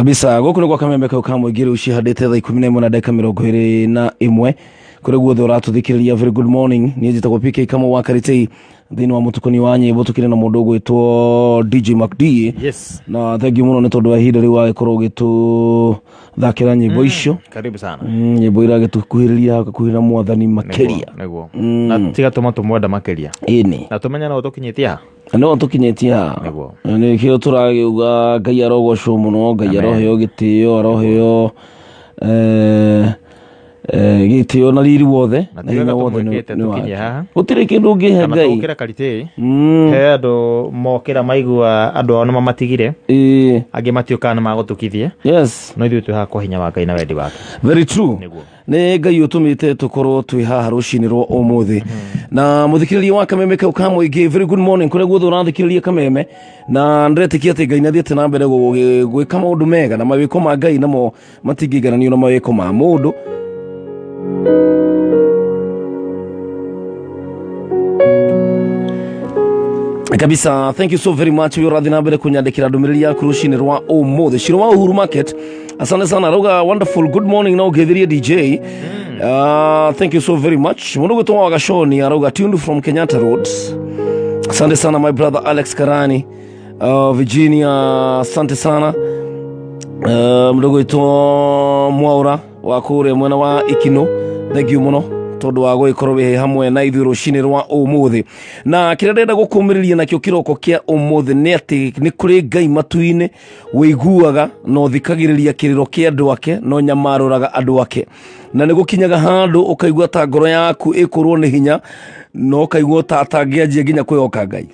Kabisa, gũkũ nĩ gwa Kameme kau ka mũingĩ. Rĩu cihandĩte thaa 11 na ndagĩka 21. Kũrĩ guothe ũratũthikĩrĩria, very good morning. Niĩ njĩtagwo PK Kamau wa Karitei. Thĩinĩ wa mũtukanio wa nyĩmbo tũkĩrĩ na mũndũ ũgwĩtwo DJ MacD. Yes. Na thank you mũno nĩ tondũ wa ihinda rĩu wagĩkorwo ũgĩtũthakĩra nyĩmbo icio. Karibu sana. Nyĩmbo iragĩtũkuhĩrĩria hakuhĩ na mwathani makĩria. Nĩguo. Na tiga tũma tũmwenda makĩria. Ĩni. Na tũmenye no tũkinyĩtie ha. No tũkinyĩtie haha. Nĩguo. Nĩkĩo tũragiuga Ngai arogocwo mũno, Ngai aroheo gĩtĩo, aroheo gĩtĩo na riri wothe. Na na ti wega hinya wothe tũmwĩkĩte nĩ tũkinye wake. haha. Gũtirĩ kĩndũ ũngĩhe Kana Ngai. tũkĩra Karitĩ. He andũ mokĩra maigua andũ ao nĩ mamatigire. Angĩ matiũkaga nĩ magũtukithie. Yes. No ithuĩ twĩ haha kwa hinya wa Ngai na wendi wake. Very true. Nĩguo. Nĩ Ngai ũtũmĩte tũkorwo twĩ haha rũcinĩ rwa ũmũthĩ. Na mũthikĩrĩria wa Kameme kau ka mũingĩ, very good morning kũrĩa guothe ũrathikĩrĩria Kameme. Na ndĩretĩkia atĩ Ngai nĩathiĩte na mbere gwĩka maũndũ mega, na mawĩko ma Ngai namo matingĩigananio na mawĩko ma mũndũ. Kabisa, thank you so very much. Ũyũ ũrathiĩ na mbere kũnyandĩkĩra ndũmĩrĩri yaku rũcinĩ rwa ũmũthĩ. Ciro wa Uhuru Market, asante sana. Arauga wonderful, good morning na ũngĩthirie DJ. Thank you so very much. Mũndũ gwĩtwo wa Gaconi arauga tuned from Kenyatta Road. Asante sana my brother Alex Karani, Virginia, asante sana. Mũndũ gwĩtwo Mwaura wa kũrĩa mwena wa Ikino, thank you mũno tondũ wa gũgĩkorwo wĩ hamwe na ithuĩ rũcinĩ rwa ũmũthĩ. Na kĩrĩa ndĩrenda gũkũmĩrĩria nakĩo kĩroko kĩa ũmũthĩ nĩ atĩ nĩ kũrĩ Ngai matu-inĩ wĩiguaga na ũthikagĩrĩria kĩrĩro kĩa andũ ake na ũnyamarũraga andũ ake. Na nĩ gũkinyaga handũ ũkaigua ta ngoro yaku ĩkũrwo nĩ hinya, na ũkaigua ta atangĩanjia nginya kwĩhoka Ngai.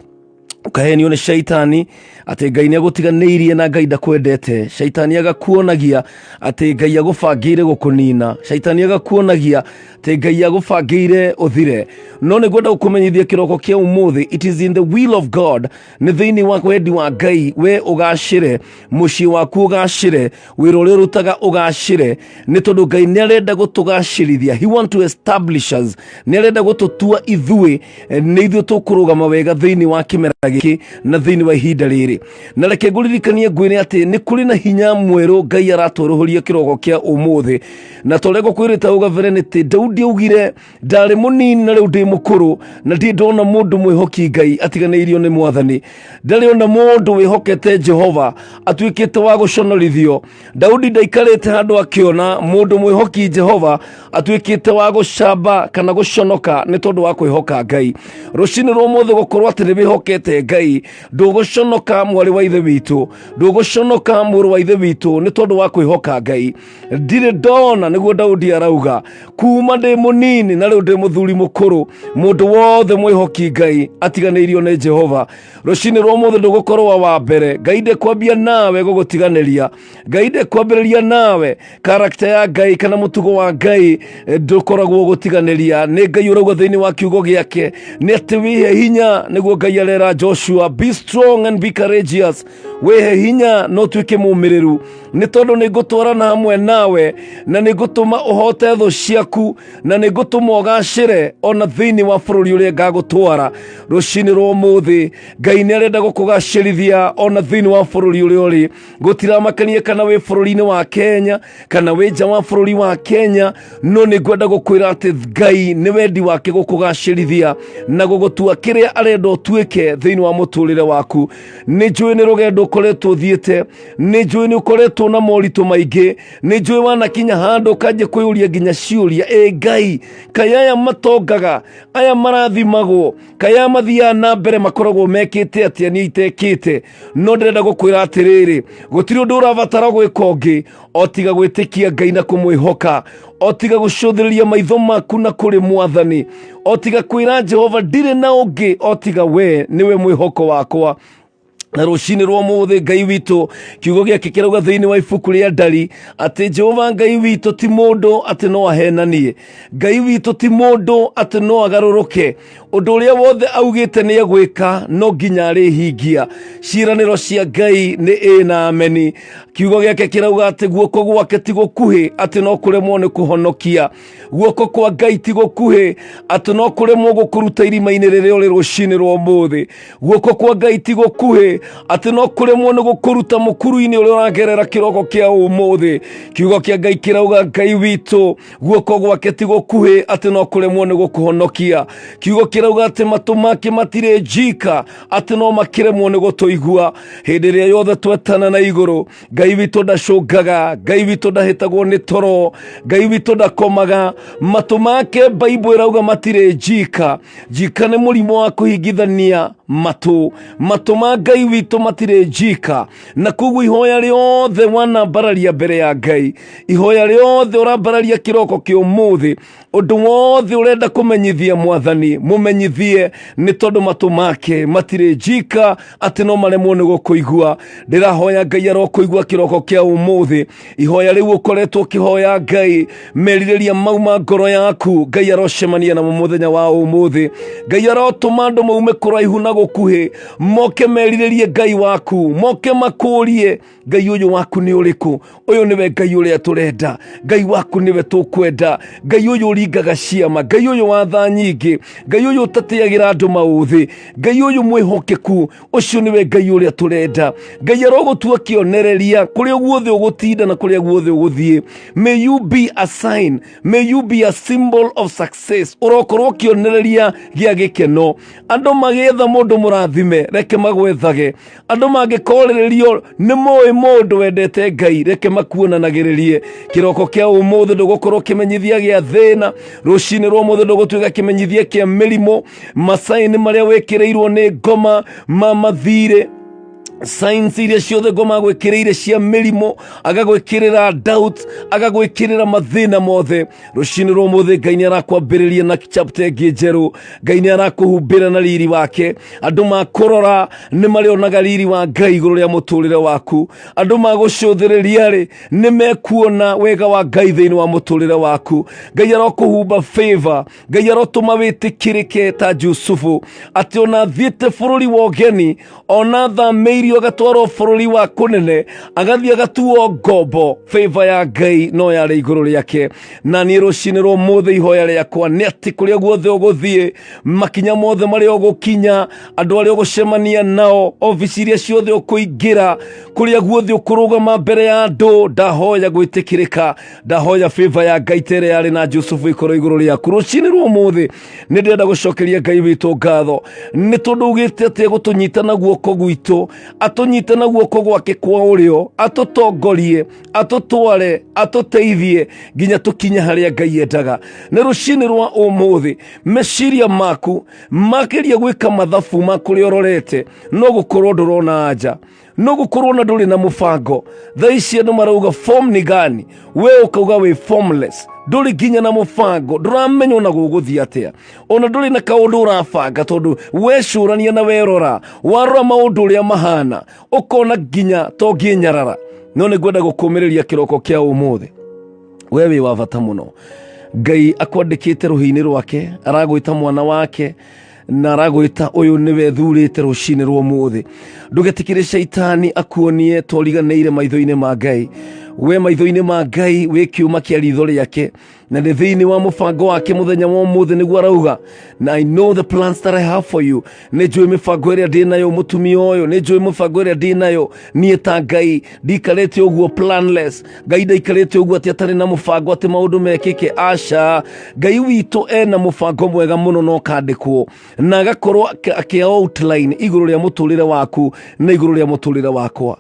Ũkahenio nĩ shaitani atĩ Ngai nĩ agũtiganĩirie na Ngai ndakwendete. Shaitani agakuonagia atĩ Ngai agũbangĩire gũkũnina. Shaitani agakuonagia atĩ Ngai agũbangĩire ũthire. No nĩ ngwenda gũkũmenyithia kĩroko kĩa ũmũthĩ, it is in the will of God, nĩ thĩinĩ wa wendi wa Ngai we ũgacĩre, mũciĩ waku ũgacĩre, wĩra ũrĩa ũrutaga ũgacĩre, nĩ tondũ Ngai nĩ arenda gũtũgacĩrithia. He want to establish us, nĩ arenda gũtũtua ithuĩ nĩ ithuĩ tũkũrũgama wega thĩinĩ wa kĩmera gĩkĩ na thĩinĩ wa ihinda rĩrĩ. Na reke ngũririkanie ngwĩre atĩ nĩ kũrĩ na hinya mwerũ Ngai aratwerũhũria kĩroko kĩa ũmũthĩ. Na ta ũrĩa ngũkwĩrĩte hau gabere nĩ atĩ Daudi augire ndarĩ mũnini na rĩu ndĩ mũkũrũ, na ndirĩ ndona mũndũ mwĩhoki Ngai atiganĩirio nĩ mwathani. Ndarĩ ona mũndũ wĩhokete Jehova atuĩkĩte wa gũconorithio. Daudi ndaikarĩte handũ akĩona mũndũ mwĩhoki Jehova atuĩkĩte wa gũcamba kana gũconoka nĩ tondũ wa kwĩhoka Ngai. Rũcinĩ rwa ũmũthĩ gũkorwo atĩ nĩ wĩhokete Ngai, ndũgũconoka mwarĩ wa ithe witũ, ndũgũconoka mũrũ wa ithe witũ nĩ tondũ wa kwĩhoka Ngai. Ndirĩ ndona, nĩguo Daudi arauga, kuma ndĩ mũnini na rĩu ndĩ mũthuri mũkũrũ, mũndũ wothe mwĩhoki Ngai atiganĩirio nĩ Jehova. Rũcinĩ rwa ũmũthĩ ndũgũkorwo wa mbere. Ngai ndekwambia nawe gũgũtiganĩria, Ngai ndekwambĩrĩria nawe. Karakta ya Ngai kana mũtugo wa Ngai ndũkoragwo gũtiganĩria. Nĩ Ngai ũrauga thĩinĩ wa kiugo gĩake nĩ atĩ wĩhe hinya, nĩguo Ngai arera Joshua, be strong and be courageous, wĩhe hinya na ũtuĩke mũmĩrĩru, nĩ tondũ nĩ ngũtwarana hamwe nawe na nĩ ngũtũma ũhote thũ ciaku na nĩ ngũtũma ũgacĩre ona thĩinĩ wa bũrũri ũrĩa ngagũtwara. Rũcinĩ rwa ũmũthĩ Ngai nĩ arenda gũkũgacĩrithia ona thĩinĩ wa bũrũri ũrĩa ũrĩ. Gũtiramakania kana wĩ bũrũri-inĩ wa Kenya kana wĩ nja wa bũrũri wa Kenya, no nĩ ngwenda gũkwĩra atĩ Ngai nĩ wendi wake gũkũgacĩrithia na gũgũtua kĩrĩa arenda ũtuĩke thĩinĩ wa mũtũrĩre waku. Nĩ njũĩ nĩ rũgendo ũkoretwo ũthiĩte, nĩ njũĩ nĩ ũkoretwo na moritũ maingĩ, nĩ njũĩ wanakinya handũ ũkanjia kwĩyũria nginya ciũria, ĩ Ngai, kaĩ aya matongaga, aya marathimagwo, kaĩ aya mathiaga na mbere makoragwo mekĩte atĩa niĩ itekĩte? No ndĩrenda gũkwĩra atĩrĩrĩ, gũtirĩ ũndũ ũrabatara gwĩka ũngĩ o tiga gwĩtĩkia Ngai na kũmwĩhoka, o tiga gũcũthĩrĩria maitho maku na kũrĩ mwathani, o tiga kwĩra Jehova ndirĩ na ũngĩ o tiga we, nĩwe mwĩhoko wakwa. Na rũcinĩ rwa ũmũthĩ Ngai witũ kiugo gĩake kĩrauga thĩinĩ wa ibuku rĩa Ndari atĩ Jehova Ngai witũ ti mũndũ atĩ no ahenanie, Ngai witũ ti mũndũ atĩ no agarũrũke. Ũndũ ũrĩa wothe augĩte nĩ egwĩka no nginya arĩhingia. Ciĩranĩro cia Ngai nĩ ĩ na ameni. Kiugo gĩake kĩrauga atĩ guoko gwake ti gũkuhĩ atĩ no kũremwo nĩ kũhonokia, guoko kwa Ngai ti gũkuhĩ atĩ no kũremwo gũkũruta irima-inĩ rĩrĩa ũrĩ rũcinĩ rwa ũmũthĩ. Guoko kwa Ngai ti gũkuhĩ Atĩ no kũremwo nĩ gũkũruta mũkuru-inĩ ũrĩa ũragerera kĩroko kĩa ũmũthĩ. Kiugo kĩa Ngai kĩrauga Ngai witũ guoko gwake ti gũkuhĩ atĩ no kũremwo nĩ gũkũhonokia. Kiugo kĩrauga atĩ matũ make matirĩ njika atĩ no makĩremwo nĩ gũtũigua. Hĩndĩ ĩrĩa yothe twetana na igũrũ, Ngai witũ ndacũngaga, Ngai witũ ndahĩtagwo nĩ toro, Ngai witũ ndakomaga. Matũ make Bible ĩrauga matirĩ njika. Njika nĩ mũrimũ wa kũhingithania matũ. Matũ ma Ngai witũ matirĩ njika, na koguo ihoya rĩothe wanambararia mbere ya Ngai, ihoya rĩothe ũrambararia kĩroko kĩa ũmũthĩ, ũndũ wothe ũrenda kũmenyithia Mwathani, mũmenyithie, nĩ tondũ matũ make matirĩ njika atĩ no maremwo nĩ gũkũigua. Ndĩrahoya Ngai arokũigua kĩroko kĩa ũmũthĩ. Ihoya rĩu ũkoretwo ũkĩhoya Ngai, merirĩria mau ma ngoro yaku, Ngai arocemania namo mũthenya wa ũmũthĩ. Ngai arotũma andũ maume kũraihu na gũkuhĩ, moke merirĩrie Ngai waku, moke makũrie Ngai ũyũ waku nĩ ũrĩkũ? Ũyũ nĩwe Ngai ũrĩa tũrenda, Ngai waku nĩwe tũkwenda, Ngai ũyũ ũringaga ciama, Ngai ũyũ wa tha nyingĩ, Ngai ũyũ ũtatĩagĩra andũ maũthĩ, Ngai ũyũ mwĩhokeku, ũcio nĩwe Ngai ũrĩa tũrenda. Ngai arogũtua kĩonereria kũrĩa guothe ũgũtinda na kũrĩa guothe ũgũthiĩ. May you be a sign, may you be a symbol of success. Ũrokorwo kĩonereria gĩa gĩkeno. Andũ magĩetha mũndũ mũrathime, reke magwethage. Andũ mangĩkorĩrĩrio nĩ moĩ mũndũ wendete Ngai, reke makuonanagĩrĩrie. Kĩroko kĩa ũmũthĩ ndũgũkorwo kĩmenyithia gĩa thĩna, rũcinĩ rwa ũmũthĩ ndũgũtuĩka kĩmenyithia kĩa mĩrimũ, masaini marĩa wĩkĩrĩirwo nĩ ngoma ma mathirĩ, signs iria ciothe ngoma agwĩkĩrĩire cia mĩrimũ, agagwĩkĩrĩra doubt, agagwĩkĩrĩra mathĩna mothe. Rũcinĩ rwa ũmũthĩ Ngai nĩ arakwambĩrĩria na chapter ĩngĩ njerũ. Ngai nĩ arakũhumbĩra na riri wake. Andũ makũrora nĩ marĩonaga riri wa Ngai igũrũ rĩa mũtũrĩre waku. Andũ magũcũthĩrĩria rĩ, nĩ mekuona wega wa Ngai thĩinĩ wa mũtũrĩre waku. Ngai arokũhumba favor. Ngai arotũma wĩtĩkĩrĩke ta Jusufu, atĩ ona thiĩte bũrũri wa ũgeni, ona thamĩirio agatwarwo bũrũri wa kũnene, agathiĩ agatuo ngombo, favor ya Ngai no yarĩ igũrũ rĩake. Na niĩ rũcinĩ rwa ũmũthĩ ihoya rĩakwa nĩ atĩ kũrĩa guothe ũgũthiĩ, makinya mothe marĩa ũgũkinya, andũ arĩa ũgũcemania nao, obici iria ciothe ũkũingĩra, kũrĩa guothe ũkũrũgama mbere ya andũ, ndahoya gwĩtĩkĩrĩka, ndahoya favor ya Ngai ta ĩrĩa yarĩ na Jusufu ĩkorwo igũrũ rĩaku. Rũcinĩ rwa ũmũthĩ nĩ ndĩrenda gũcokeria Ngai witũ ngatho nĩ tondũ ugĩte atĩ egũtũnyita na guoko gwitũ, atũnyite na guoko gwake kwa ũrĩo, atũtongorie, atũtware, atũteithie nginya tũkinye harĩa Ngai endaga. Nĩ rũcinĩ rwa ũmũthĩ meciria maku makĩria gwĩka mathabu ma kũrĩa ũrorete, no gũkorwo ndũrona anja, no gũkorwo na ndũrĩ na mũbango. Thaa ici andũ marauga form ni gani, we ũkauga wĩ formless, ndũrĩ nginya na mũbango, ndũramenya ona gũgũthiĩ atĩa, ona ndũrĩ na kaũndũ ũrabanga, tondũ wecũrania na werora, warora maũndũ ũrĩa mahana, ũkona nginya to ngĩnyarara. No nĩ ngwenda gũkũmĩrĩria kĩroko kĩa ũmũthĩ, we wĩ wa bata mũno. Ngai akwandĩkĩte rũhĩ-inĩ rwake, aragwĩta mwana wake, na aragwĩta ũyũ nĩwe thurĩte rũcinĩ rwa ũmũthĩ. Ndũgetikĩre caitani akuonie toriganĩire maitho-inĩ ma Ngai. We maitho-inĩ ma Ngai wĩ kĩũma kĩa ritho rĩake, na nĩ thĩinĩ wa mũbango wake mũthenya wa ũmũthĩ nĩguo arauga, na I know the plans that I have for you. Nĩ njũĩ mĩbango ĩrĩa ndĩ nayo mũtumia ũyũ, nĩ njũĩ mĩbango ĩrĩa ndĩ nayo niĩ ta Ngai. Ndikarĩte ũguo planless. Ngai ndaikarĩte ũguo atĩ atarĩ na mũbango atĩ maũndũ mekĩke. Aca, Ngai witũ ena mũbango mwega mũno na ũkandĩkwo na agakorwo akĩ outline igũrũ rĩa mũtũrĩre waku na igũrũ rĩa mũtũrĩre wakwa.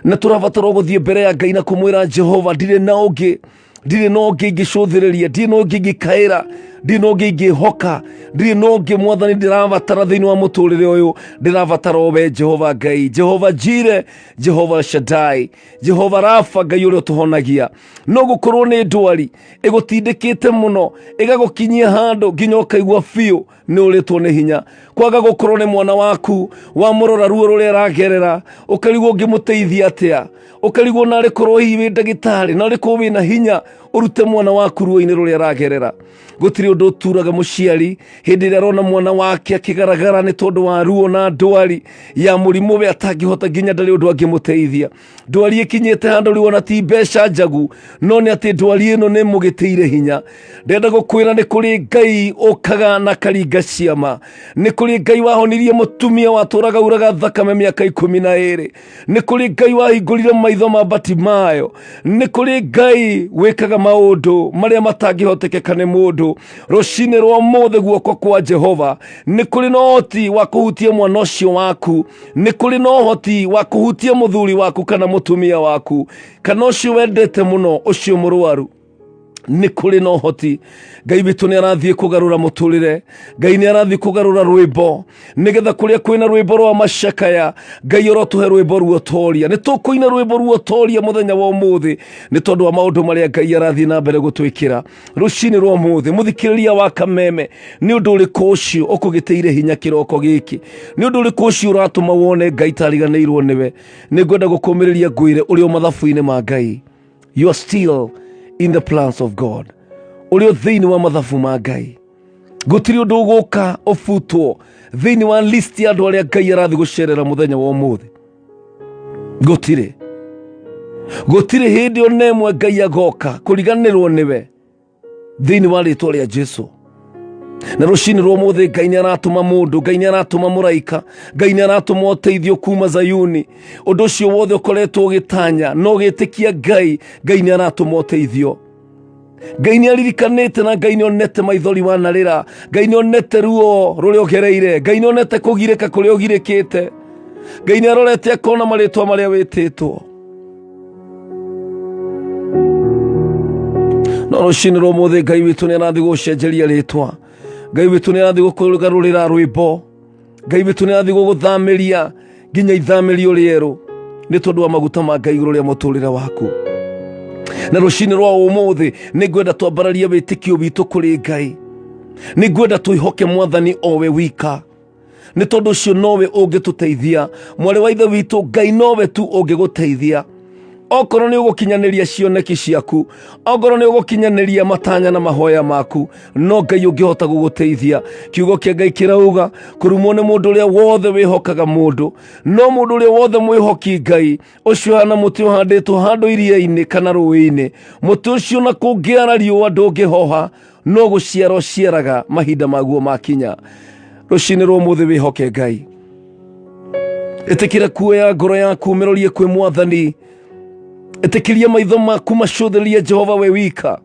Na tũrabatara gũthiĩ mbere ya Ngai na kũmwĩra Jehova, ndirĩ na ũngĩ, ndirĩ na ũngĩ ingĩcũthĩrĩria, ndirĩ na ũngĩ ingĩkaĩra, ndirĩ na ũngĩ ingĩhoka, ndirĩ na ũngĩ Mwathani ndĩrabatara thĩinĩ wa mũtũrĩre ũyũ, ndĩrabatara o we Jehova Ngai, Jehova Jire, Jehova Shaddai, Jehova Rafa, Ngai ũrĩa ũtũhonagia. No gũkorwo nĩ ndwari ĩgũtindĩkĩte mũno, ĩgagũkinyia handũ nginya ũkaigua biũ nĩ ũrĩtwo nĩ hinya. Kwaga gũkorwo nĩ mwana waku, wamũrora ruo rũrĩa aragerera, ũkarigwo ũngĩmũteithia atĩa, ũkarigwo narĩ korwo hihi wĩ ndagĩtarĩ, narĩ korwo wĩna hinya ũrute mwana waku ruo-inĩ rũrĩa aragerera. Gũtirĩ ũndũ ũturaga mũciari hĩndĩ ĩrĩa arona mwana wake akĩgaragara nĩ tondũ wa ruo na ndwari ya mũrimũ we atangĩhota nginya ndarĩ ũndũ angĩmũteithia. Ndwari ĩkinyĩte handũ rĩu ona ti mbeca njagu, no nĩ atĩ ndwari ĩno nĩ mũgĩtĩire hinya. Ndenda gũkwĩra nĩ kũrĩ Ngai ũkaga na karinga ciama. Nĩ kũrĩ Ngai wahonirie mũtumia watũraga uraga thakame mĩaka 12. Nĩ kũrĩ Ngai wahingũrire maitho ma Batimayo. Nĩ kũrĩ Ngai wĩkaga maũndũ marĩa matangĩhotekeka nĩ mũndũ. Rũcinĩ rwa ũmũthĩ guoko kwa Jehova nĩ kũrĩ na ũhoti wa kũhutia mwana ũcio waku, nĩ kũrĩ na ũhoti wa kũhutia mũthuri waku kana mũtumia waku kana ũcio wendete mũno, ũcio mũrwaru. Nĩ kũrĩ na ũhoti. Ngai witũ nĩ arathiĩ kũgarũra mũtũrĩre. Ngai nĩ arathiĩ kũgarũra rwĩmbo, nĩgetha kũrĩa kwĩna rwĩmbo rwa macakaya, Ngai ũrotũhe rwĩmbo ruotoria. Nĩ tũkũina rwĩmbo ruotoria mũthenya wa ũmũthĩ nĩ tondũ wa maũndũ marĩa Ngai arathiĩ na mbere gũtwĩkĩra rũcinĩ rwa ũmũthĩ. Mũthikĩrĩria wa Kameme, nĩ ũndũ ũrĩkũ ũcio ũkũgĩtĩire hinya kĩroko gĩkĩ? Nĩ ũndũ ũrĩkũ ũcio ũratũma wone Ngai tariganĩirwo nĩwe? Nĩ ngwenda gũkũmĩrĩria ngwĩre ũrĩ o mathabu-inĩ ma Ngai. You are still in the plans of God. Ũrĩ o thĩinĩ wa mathabu ma Ngai. Gũtirĩ ũndũ ũgũka ũbutwo thĩinĩ wa list ya andũ arĩa Ngai arathiĩ gũcerera mũthenya wa ũmũthĩ. Gũtirĩ. Gũtirĩ hĩndĩ ona ĩmwe Ngai agoka kũriganĩrwo nĩwe thĩinĩ wa rĩtwa rĩa Jesu. Na rũcinĩ rwa ũmũthĩ Ngai nĩ aratũma mũndũ, Ngai nĩ aratũma mũraika, Ngai nĩ aratũma ũteithio kuma Zayuni. Ũndũ ũcio wothe ũkoretwo ũgĩtanya na ũgĩtĩkia Ngai, Ngai nĩ aratũma ũteithio. Ngai nĩ aririkanĩte na Ngai nĩ onete maithori wanarĩra, Ngai nĩ onete ruo rũrĩa ũgereire, Ngai nĩ onete kũgirĩka kũrĩa ũgirĩkĩte, Ngai nĩ arorete akona marĩtwa marĩa wĩtĩtwo. No rũcinĩ rwa ũmũthĩ Ngai witũ nĩ arathiĩ gũgũcenjeria rĩtwa, Ngai witũ nĩ arathiĩ gũkũgarũrĩra rwĩmbo, Ngai witũ nĩ arathiĩ gũgũthamĩria nginya ithamĩrio rĩerũ nĩ tondũ wa maguta ma Ngai igũrũ rĩa mũtũrĩre waku. Na rũcinĩ rwa ũmũthĩ nĩ ngwenda twambararie wĩtĩkio witũ kũrĩ Ngai, nĩ ngwenda twĩhoke Mwathani o we wika, nĩ tondũ ũcio nowe ũngĩtũteithia. Mwarĩ wa ithe witũ, Ngai nowe tu ũngĩgũteithia. Okorwo nĩ ũgũkinyanĩria cioneki ciaku, okorwo nĩ ũgũkinyanĩria matanya na mahoya maku, no Ngai ũngĩhota gũgũteithia. Kiugo kĩa Ngai kĩrauga kũrumwo nĩ mũndũ ũrĩa wothe wĩhokaga mũndũ, no mũndũ ũrĩa wothe mwĩhoki Ngai, ũcio hana mũtĩ ũhandĩtwo handũ iria-inĩ kana rũĩ-inĩ. Mũtĩ ũcio na kũngĩara riũa ndũngĩhoha, no gũciara ũciaraga mahinda maguo makinya. Rũcinĩ rwa ũmũthĩ wĩhoke Ngai, ĩtĩkĩra kuoya ngoro yaku ũmĩrorie kwĩ Mwathani, ĩtĩkĩria maitho maku macũthĩrĩrie Jehova we wika.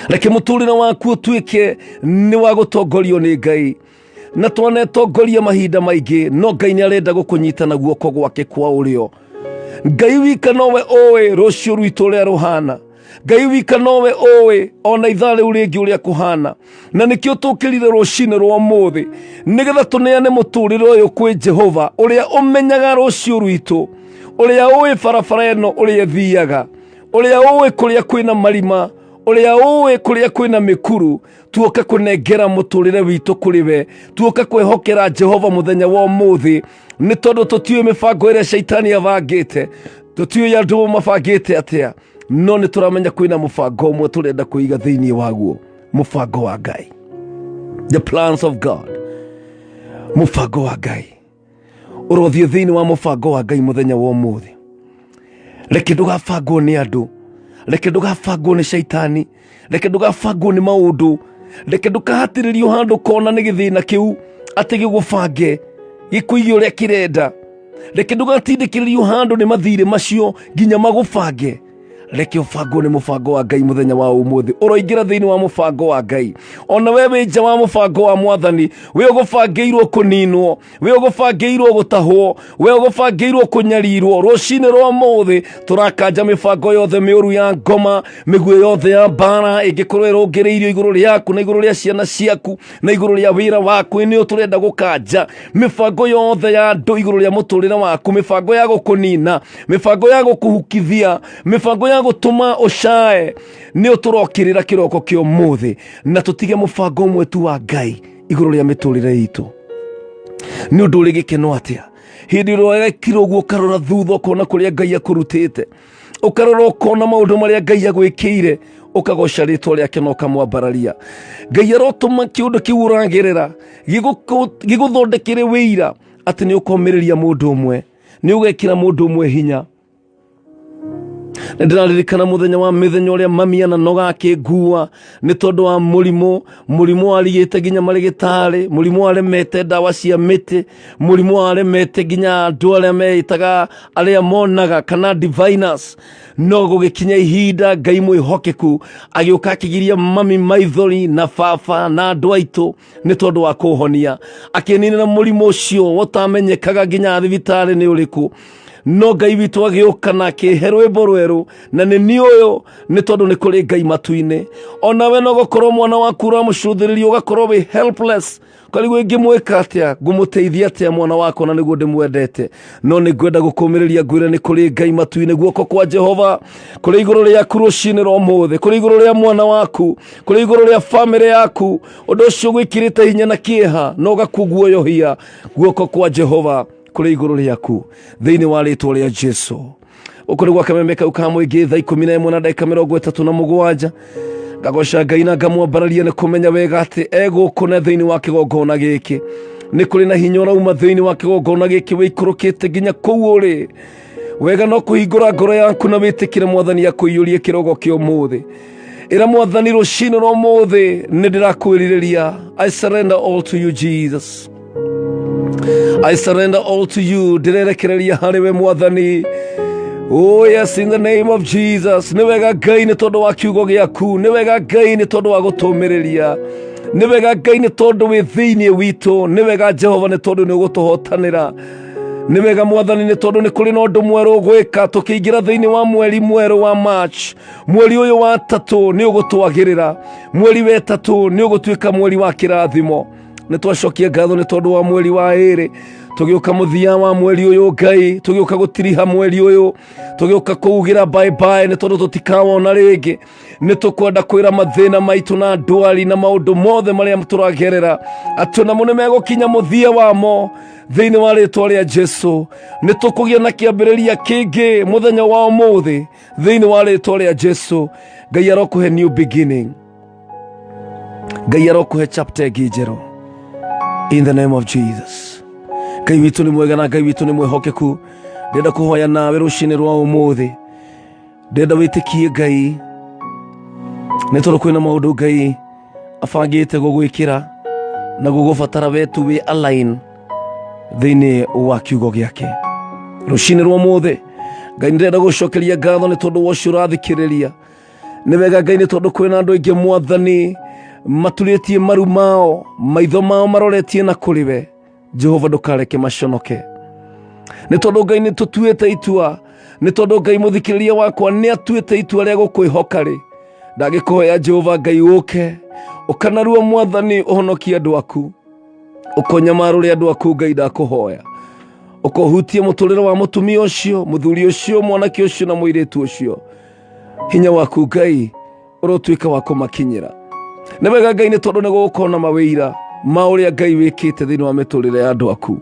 Reke mũtũrĩre waku ũtuĩke nĩ wa gũtongorio nĩ Ngai. Na twanetongoria mahinda maingĩ, no Ngai nĩ arenda gũkũnyita na guoko gwake kwa ũrĩo. Ngai wika nowe ũĩ rũciũ rwitũ ũrĩa rũhana. Ngai wika nowe ũĩ ona ithaa rĩu rĩngĩ ũrĩa kũhana. Na nĩkĩo tũkĩrire rũcinĩ rwa ũmũthĩ, nĩgetha tũneane mũtũrĩre ũyũ kwĩ Jehova ũrĩa ũmenyaga rũciũ rwitũ, ũrĩa ũĩ barabara ĩno ũrĩa ĩthiaga, ũrĩa ũĩ kũrĩa kwĩna marima, ũrĩa ũĩ kũrĩa kwĩna mĩkuru. Tuoka kũnengera mũtũrĩre witũ kũrĩ we, tuoka kwĩhokera Jehova mũthenya wa ũmũthĩ, nĩ tondũ tũtiũĩ mĩbango ĩrĩa caitani abangĩte, tũtiũĩ andũ mabangĩte atĩa, no nĩ tũramenya kwĩna mũbango ũmwe tũrenda kũiga thĩinĩ waguo, mũbango wa Ngai, the plans of God, mũbango wa Ngai. Ũrothiĩ thĩinĩ wa mũbango wa Ngai mũthenya wa ũmũthĩ. Reke ndũgabangwo nĩ andũ, reke ndũgabangwo nĩ caitani, reke ndũgabangwo nĩ maũndũ, reke ndũkahatĩrĩrio handũ kona nĩ gĩthĩna kĩu atĩ gĩgũbange gĩkũige ũrĩa kĩrenda. Reke ndũgatindĩkĩrĩrio handũ nĩ mathirĩ macio nginya magũbange. Reke ũbangwo nĩ mũbango wa Ngai mũthenya wa ũmũthĩ. Ũroingĩra thĩinĩ wa mũbango wa Ngai. Ona we wĩ nja wa mũbango wa Mwathani, we ũgũbangĩirwo kũninwo, we ũgũbangĩirwo gũtahwo, we ũgũbangĩirwo kũnyarirwo. Rũcinĩ rwa ũmũthĩ tũrakanja mĩbango yothe mĩũru ya ngoma, mĩguĩ yothe ya mbara ĩngĩkorwo ĩrũngĩrĩirio igũrũ rĩaku na igũrũ rĩa ciana ciaku na igũrũ rĩa wĩra waku. Nĩyo tũrenda gũkanja mĩbango yothe ya andũ igũrũ rĩa mũtũrĩre waku, mĩbango ya gũkũnina, mĩbango ya gũkũhukithia, mĩbango ya gũtũma ũcae. Nĩyo tũrokĩrĩra kĩroko kĩa ũmũthĩ, na tũtige mũbango ũmwe tu wa Ngai igũrũ rĩa mĩtũrĩre itũ. Nĩ ũndũ ũrĩ gĩkeno atĩa hĩndĩ ĩrĩa wekire ũguo, ũkarora thutha ũkona kũrĩa Ngai akũrutĩte, ũkarora ũkona maũndũ marĩa Ngai agwĩkĩire, Ũkagoca rĩtwa rĩake na ũkamwambararia. Ngai arotũma kĩũndũ kĩu ũragerera gĩgũthondekere wĩira atĩ nĩ ũkomĩrĩria mũndũ ũmwe, nĩ ũgekĩra mũndũ ũmwe hinya. Nĩ ndĩraririkana mũthenya wa mĩthenya ũrĩa mami ananoga akĩngua nĩ tondũ wa mũrimũ, mũrimũ warigĩte nginya marĩgĩtarĩ, mũrimũ waremete ndawa cia mĩtĩ, mũrimũ waremete nginya andũ arĩa meĩtaga arĩa monaga kana diviners. No gũgĩkinya ihinda Ngai mwĩhokeku agĩũka akĩgiria mami maithori na baba na andũ aitũ nĩ tondũ wa kũhonia, akĩninĩra mũrimũ ũcio ũtamenyekaga nginya thibitarĩ nĩ ũrĩkũ. No Ngai witũ agĩũka na akĩhe rwĩmbo rwerũ, na nĩ niĩ ũyũ, nĩ tondũ nĩ kũrĩ Ngai matu-inĩ. Onawe no gũkorwo mwana waku ũramũcũthĩrĩria ũgakorwo wĩ helpless, ũkarigwo ingĩmwĩka atĩa, ngũmũteithia atĩa mwana wakwa na nĩguo ndĩmwendete. No nĩ ngwenda gũkũmĩrĩria ngwĩre nĩ kũrĩ Ngai matu-inĩ. Guoko kwa Jehova kũrĩ igũrũ rĩaku rũcinĩ rwa ũmũthĩ, kũrĩ igũrũ rĩa mwana waku, kũrĩ igũrũ rĩa bamĩrĩ yaku. Ũndũ ũcio gwĩkĩrĩte hinya na kĩeha na ũgakuguoyohia, guoko kwa Jehova kũrĩ igũrũ rĩaku thĩinĩ wa rĩtwa rĩa Jesu. Ũkũrĩ gwa kameme kau ka mũingĩ thaa 11 na ndagĩka 37. Ngagoca Ngai na ngamwambararia nĩ kũmenya wega atĩ egũkũ na thĩinĩ wa kĩgongona gĩkĩ nĩ kũrĩ na hinya ũrauma thĩinĩ wa kĩgongona gĩkĩ wĩikũrũkĩte nginya kũu ũrĩ. Wega no kũhingũra ngoro yaku na wĩtĩkĩre Mwathani akũiyũrie kĩrogo kĩa ũmũthĩ. Ĩra Mwathani rũcinĩ rwa ũmũthĩ nĩ ndĩrakwĩrirĩria. I surrender all to you Jesus, I surrender all to you. Ndĩrerekereria harĩ we Mwathani. Oh yes, in the name of Jesus. Nĩ wega Ngai nĩ tondũ wa kiugo gĩaku, nĩ wega Ngai nĩ tondũ wa gũtũmĩrĩria, nĩ wega Ngai nĩ tondũ wĩ thĩinĩ witũ, nĩ wega Jehova nĩ tondũ nĩ ũgũtũhotanĩra, nĩ wega Mwathani nĩ tondũ nĩ kũrĩ na ũndũ mwerũ ũgwĩka tũkĩingĩra thĩinĩ wa mweri mwerũ wa March. Mweri ũyũ wa tatũ nĩ ũgũtwagĩrĩra, mweri wa ĩtatũ nĩ ũgũtuĩka mweri wa kĩrathimo. Nĩ twacokia ngatho nĩ tondũ wa mweri wa ĩrĩ, tũgĩũka mũthia wa mweri ũyũ Ngai, tũgĩũka gũtiriha mweri ũyũ, tũgĩũka kũugĩra bye bye nĩ tondũ tũtikawona rĩngĩ. Nĩ tũkwenda kwĩra mathĩna maitũ na ndwari na maũndũ mothe marĩa tũragerera atĩ onamo nĩ megũkinya mũthia wamo thĩinĩ wa rĩtwa rĩa Jesu. Nĩ tũkũgĩa na kĩambĩrĩria kĩngĩ mũthenya wa ũmũthĩ thĩinĩ wa rĩtwa rĩa Jesu. Ngai arokũhe new beginning, Ngai arokũhe chapter ĩngĩ njerũ in the name of Jesus. Ngai witũ nĩ mwega na Ngai witũ nĩ mwĩhokeku. Ndĩrenda kũhoya nawe rũcinĩ rwa ũmũthĩ, ndĩrenda wĩtĩkie Ngai nĩ tondũ kwĩna maũndũ Ngai abangĩte gũgwĩkĩra na gũgũbatara we tu wĩ align thĩinĩ wa kiugo gĩake. Rũcinĩ rwa ũmũthĩ Ngai ndĩrenda gũcokeria ngatho nĩ tondũ wa ũcio ũrathikĩrĩria. Nĩ wega Ngai nĩ tondũ kwĩna andũ aingĩ Mwathani maturĩtie maru mao, maitho mao maroretie na kũrĩ we. Jehova ndũkareke maconoke, nĩ tondũ Ngai nĩ tũtuĩte itua, nĩ tondũ Ngai mũthikĩrĩria wakwa nĩ atuĩte itua rĩa gũkwĩhoka rĩ, ndagĩkũhoya Jehova Ngai ũke ũkanarua Mwathani ũhonokie andũ aku, ũkonyamarũre andũ aku. Ngai ndakũhoya ũkohutie mũtũrĩre wa mũtumia ũcio, mũthuri ũcio, mwanake ũcio na mũirĩtu ũcio. Hinya waku Ngai ũrotuĩka wa kũmakinyĩra. Nĩ wega Ngai nĩ tondũ nĩ gũgũkorwo na mawĩira ma ũrĩa Ngai wĩkĩte thĩinĩ wa mĩtũrĩre ya andũ aku.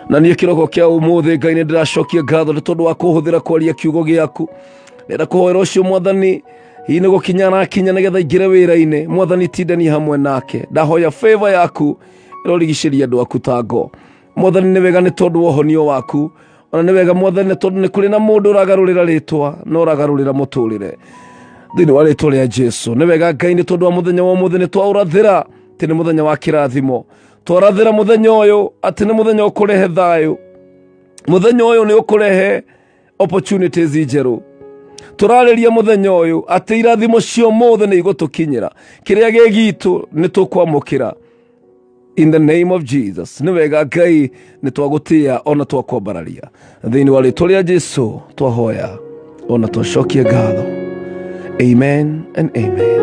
Na niĩ kĩroko kĩa ũmũthĩ Ngai nĩ ndĩracokia ngatho nĩ tondũ wa kũhũthĩra kwaria kiugo gĩaku. Ndĩrenda kũhoera ũcio Mwathani hihi nĩ gũkinya arakinya nĩgetha ingĩre wĩra-inĩ. Mwathani tindania hamwe nake, ndahoya favor yaku ĩrorigicĩria andũ aku ta ngo. Mwathani nĩ wega nĩ tondũ wa ũhonio waku, ona nĩ wega Mwathani nĩ tondũ nĩ kũrĩ na mũndũ ũragarũrĩra rĩtwa na ũragarũrĩra mũtũrĩre thĩinĩ wa rĩtwa rĩa Jesu. Nĩ wega Ngai nĩ tondũ wa mũthenya wa ũmũthĩ, nĩ twaũrathĩra atĩ nĩ mũthenya wa kĩrathimo, twarathĩra mũthenya ũyũ atĩ nĩ mũthenya ũkũrehe thayũ, mũthenya ũyũ nĩ ũkũrehe opportunities njerũ. Tũrarĩria mũthenya ũyũ atĩ irathimo cia ũmũthĩ nĩ igũtũkinyĩra, kĩrĩa gĩ gitũ nĩ tũkwamũkĩra in the name of Jesus. Nĩ wega Ngai nĩ twagũtĩa ona twakwambararia thĩinĩ wa rĩtwa rĩa Jesu twahoya ona twacokia ngatho. Amen and amen.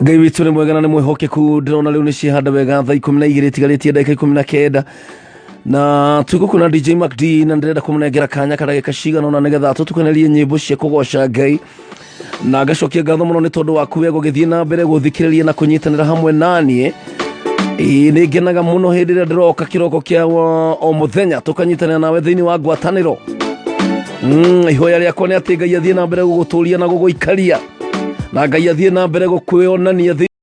Ngai witũ nĩ mwega na nĩ mwĩhokeku. Ndĩrona rĩu nĩ ciahanda wega thaa 12 itigarĩtie ndagĩka 19, na twĩ gũkũ na DJ MacD, na ndĩrenda kũmũnengera kanya ka ndagĩka cigana ũna nĩgetha tũtukanĩrie nyĩmbo cia kũgoca Ngai, na ngacokia ngatho mũno nĩ tondũ waku we gũgĩthiĩ na mbere gũthikĩrĩria na kũnyitanĩra hamwe naniĩ. Ĩĩ nĩ ngenaga mũno hĩndĩ ĩrĩa ndĩroka kĩroko kĩa o mũthenya tũkanyitanĩra nawe thĩinĩ wa ngwatanĩro. Ihoya rĩakwa nĩ atĩ Ngai athiĩ na mbere gũgũtũria na gũgũikaria, na Ngai athiĩ na mbere gũkwĩonania thĩinĩ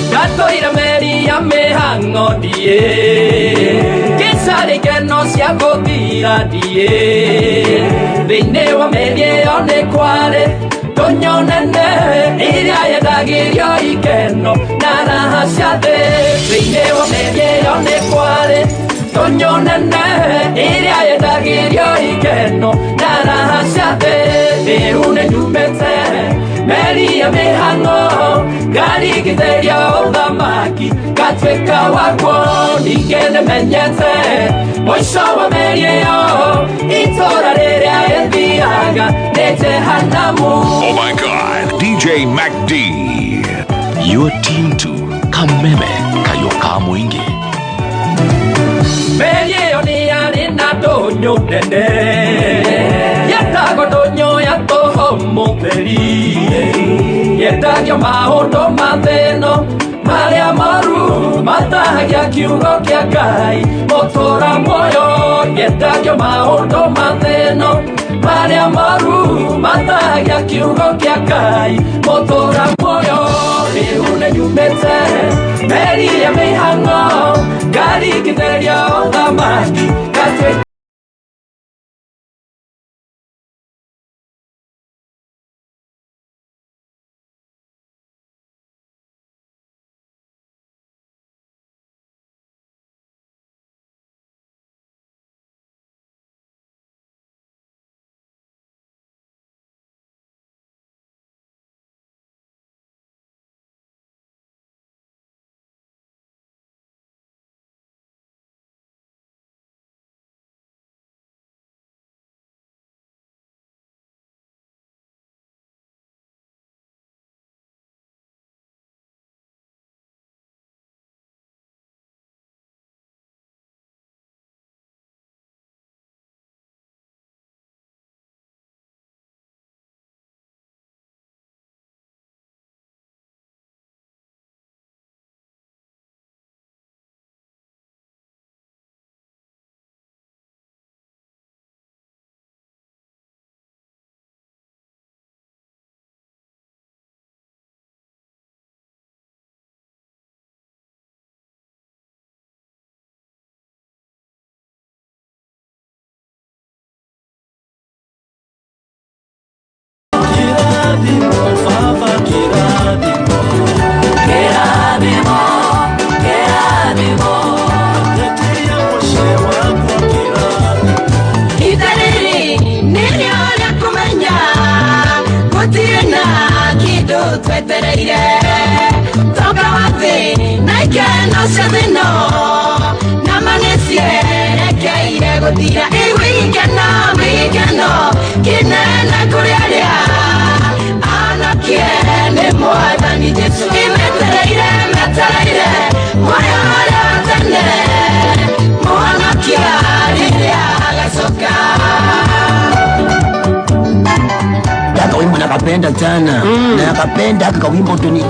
Ndatoire meri ya mĩhang'o ndiĩ Kĩcarĩ ikeno cia gũthira ndiĩ Thĩinĩ wa meri ĩyo nĩ kwarĩ ndũnyũ nene ĩrĩa yendagĩrio ikeno na raha cia thĩ. Thĩinĩ wa meri ĩyo nĩ kwarĩ ndũnyũ nene ĩrĩa yendagĩrio ikeno na raha cia thĩ. Rĩu nĩ nyumĩte meri ya mĩhang'o ngarigithĩria ũthamaki ngatuĩka waguo. Ningĩ nĩmenyete mũico wa meri ĩyo itũra rĩrĩa ĩthiaga nĩ Jehanamu. Oh my God, DJ Mac D. You're tuned to Kameme Kayoka Mwingi. Meri ĩyo nĩ yarĩ na ndũnyũ nene yetagwo ndũnyũ ya tũhũ mũtheri, yendagio maũndũ ma thĩ-ĩno marĩa moru matahagia kiugo kĩa Ngai mũtũra muoyo. Yendagio maũndũ ma thĩ-ĩno marĩa moru matahagia kiugo kĩa Ngai mũtũra muoyo. Rĩu nĩ nyumĩte meri ya mĩhang'o ngarigithĩria ũthamaki ngatuĩka Twetereire toka wa thĩ na ikeno cia thĩ-ĩno na ma nĩcierekeire gũthira. Ĩgwĩ gĩkeno gĩkeno kĩnene kũrĩ arĩa anokie nĩ Mwathani Jesũ. Ĩmetereire metereire muoyo Nakapenda sana. Nakapenda haka kawimbo tuni.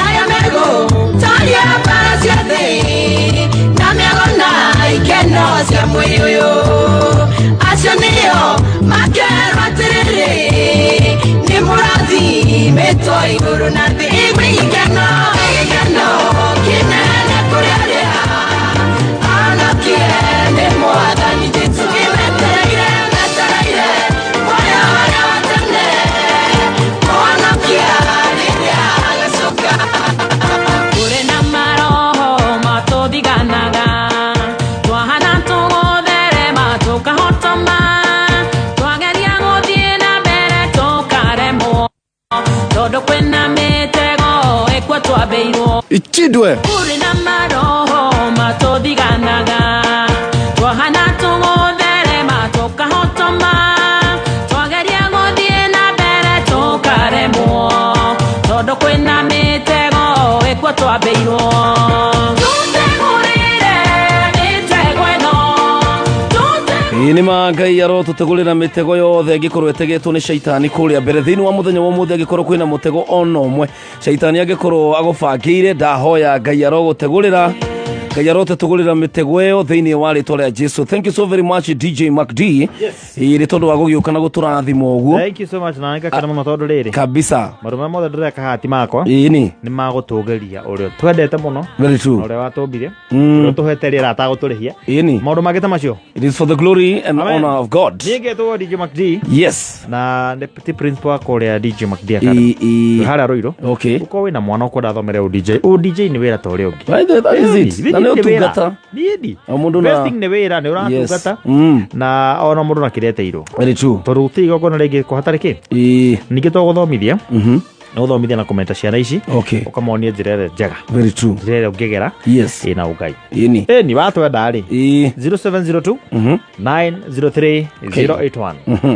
Aya mego taria bara cia thĩ na mĩago na ikeno cia mwĩrĩ ũyũ acio nĩo makerwo atĩrĩrĩ nĩ mũrathimĩtwo igũrũ na thĩ igwe gĩkeno gĩkeno kĩnene kũrĩ arĩa ahonokie nĩ mwathani Jesũ kĩmetereire metereire muoyo ũrĩa wa tene mũhonokia rĩrĩa agacoka. Kũrĩ na maroho matũthiganaga twahana tũgũtherema tũkahotoma twageria gũthiĩ na mbere tũkaremwo tondũ kwĩna mĩtego ĩkuo twambĩirwo. Ichidwe. Kũrĩ na maroho matũthiganaga twahana tũgũtherema tũkahotoma twageria gũthiĩ na mbere tũkaremwo tondũ kwĩna mĩtego ĩkuo twambĩirwo. Tũtegũrĩre mĩtego ĩno. Ĩĩ nĩ ma Ngai arotũtegũrĩra mĩtego yothe ĩngĩkorwo ĩtegetwo nĩ caitani kũrĩa mbere thĩinĩ wa mũthenya wa ũmũthĩ angĩkorwo kwĩna mũtego ona ũmwe caitani angĩkorwo agũbangĩire ndahoya Ngai arogũtegũrĩra Ngai arotũtegũrĩra mĩtego ĩyo thĩinĩ wa rĩtwa rĩa Jesu. Thank you so very much DJ Mac D. Yes. Ĩĩ nĩ tondũ wa gũgĩũka na gũtũrathima ũguo. Thank you so much na nĩngakena mũno tondũ rĩrĩ kabisa maũndũ marĩa mothe ndĩreka haha ti makwa ĩĩ nĩ nĩ magũtũgĩria ũrĩa twendete mũno Very true. na ũrĩa watũmbire ũrĩa ũtũhete rĩera atagũtũrĩhia Ĩĩ nĩ maũndũ mangĩ ta macio. It is for the glory and Amen. honor of God. Niĩ ngetwo DJ Mac D. Yes. Na nĩ ti principal wa kũrĩa DJ Mac D Academy. Ĩĩ. Harĩa Ruiru. Okay. Ũkorwo wĩna mwana ũkwenda athomere UDJ. UDJ nĩ wĩra ta ũrĩa ũngĩ. Right, that is it. Na nĩ ũtungata. Niĩ O mũndũ na Best thing nĩ wĩra nĩ ũratungata. Yes. Mm. Na ona mũndũ na kĩrĩa eteirwo. Very true. Tondũ gũtirĩ igongona rĩngĩ kwa hatarĩ kĩ. Ĩĩ. Ningĩ to gũthomithia. Nĩ gũthomithia na kũmenta ciana ici. Okay. Ũkamonia njĩra ĩrĩa njega. Very true. Njĩra ĩrĩa ũngĩgera. Yes. Ĩna ũngai. Ĩni. Ĩni watwenda rĩ. Ĩĩ. 0702 903 081.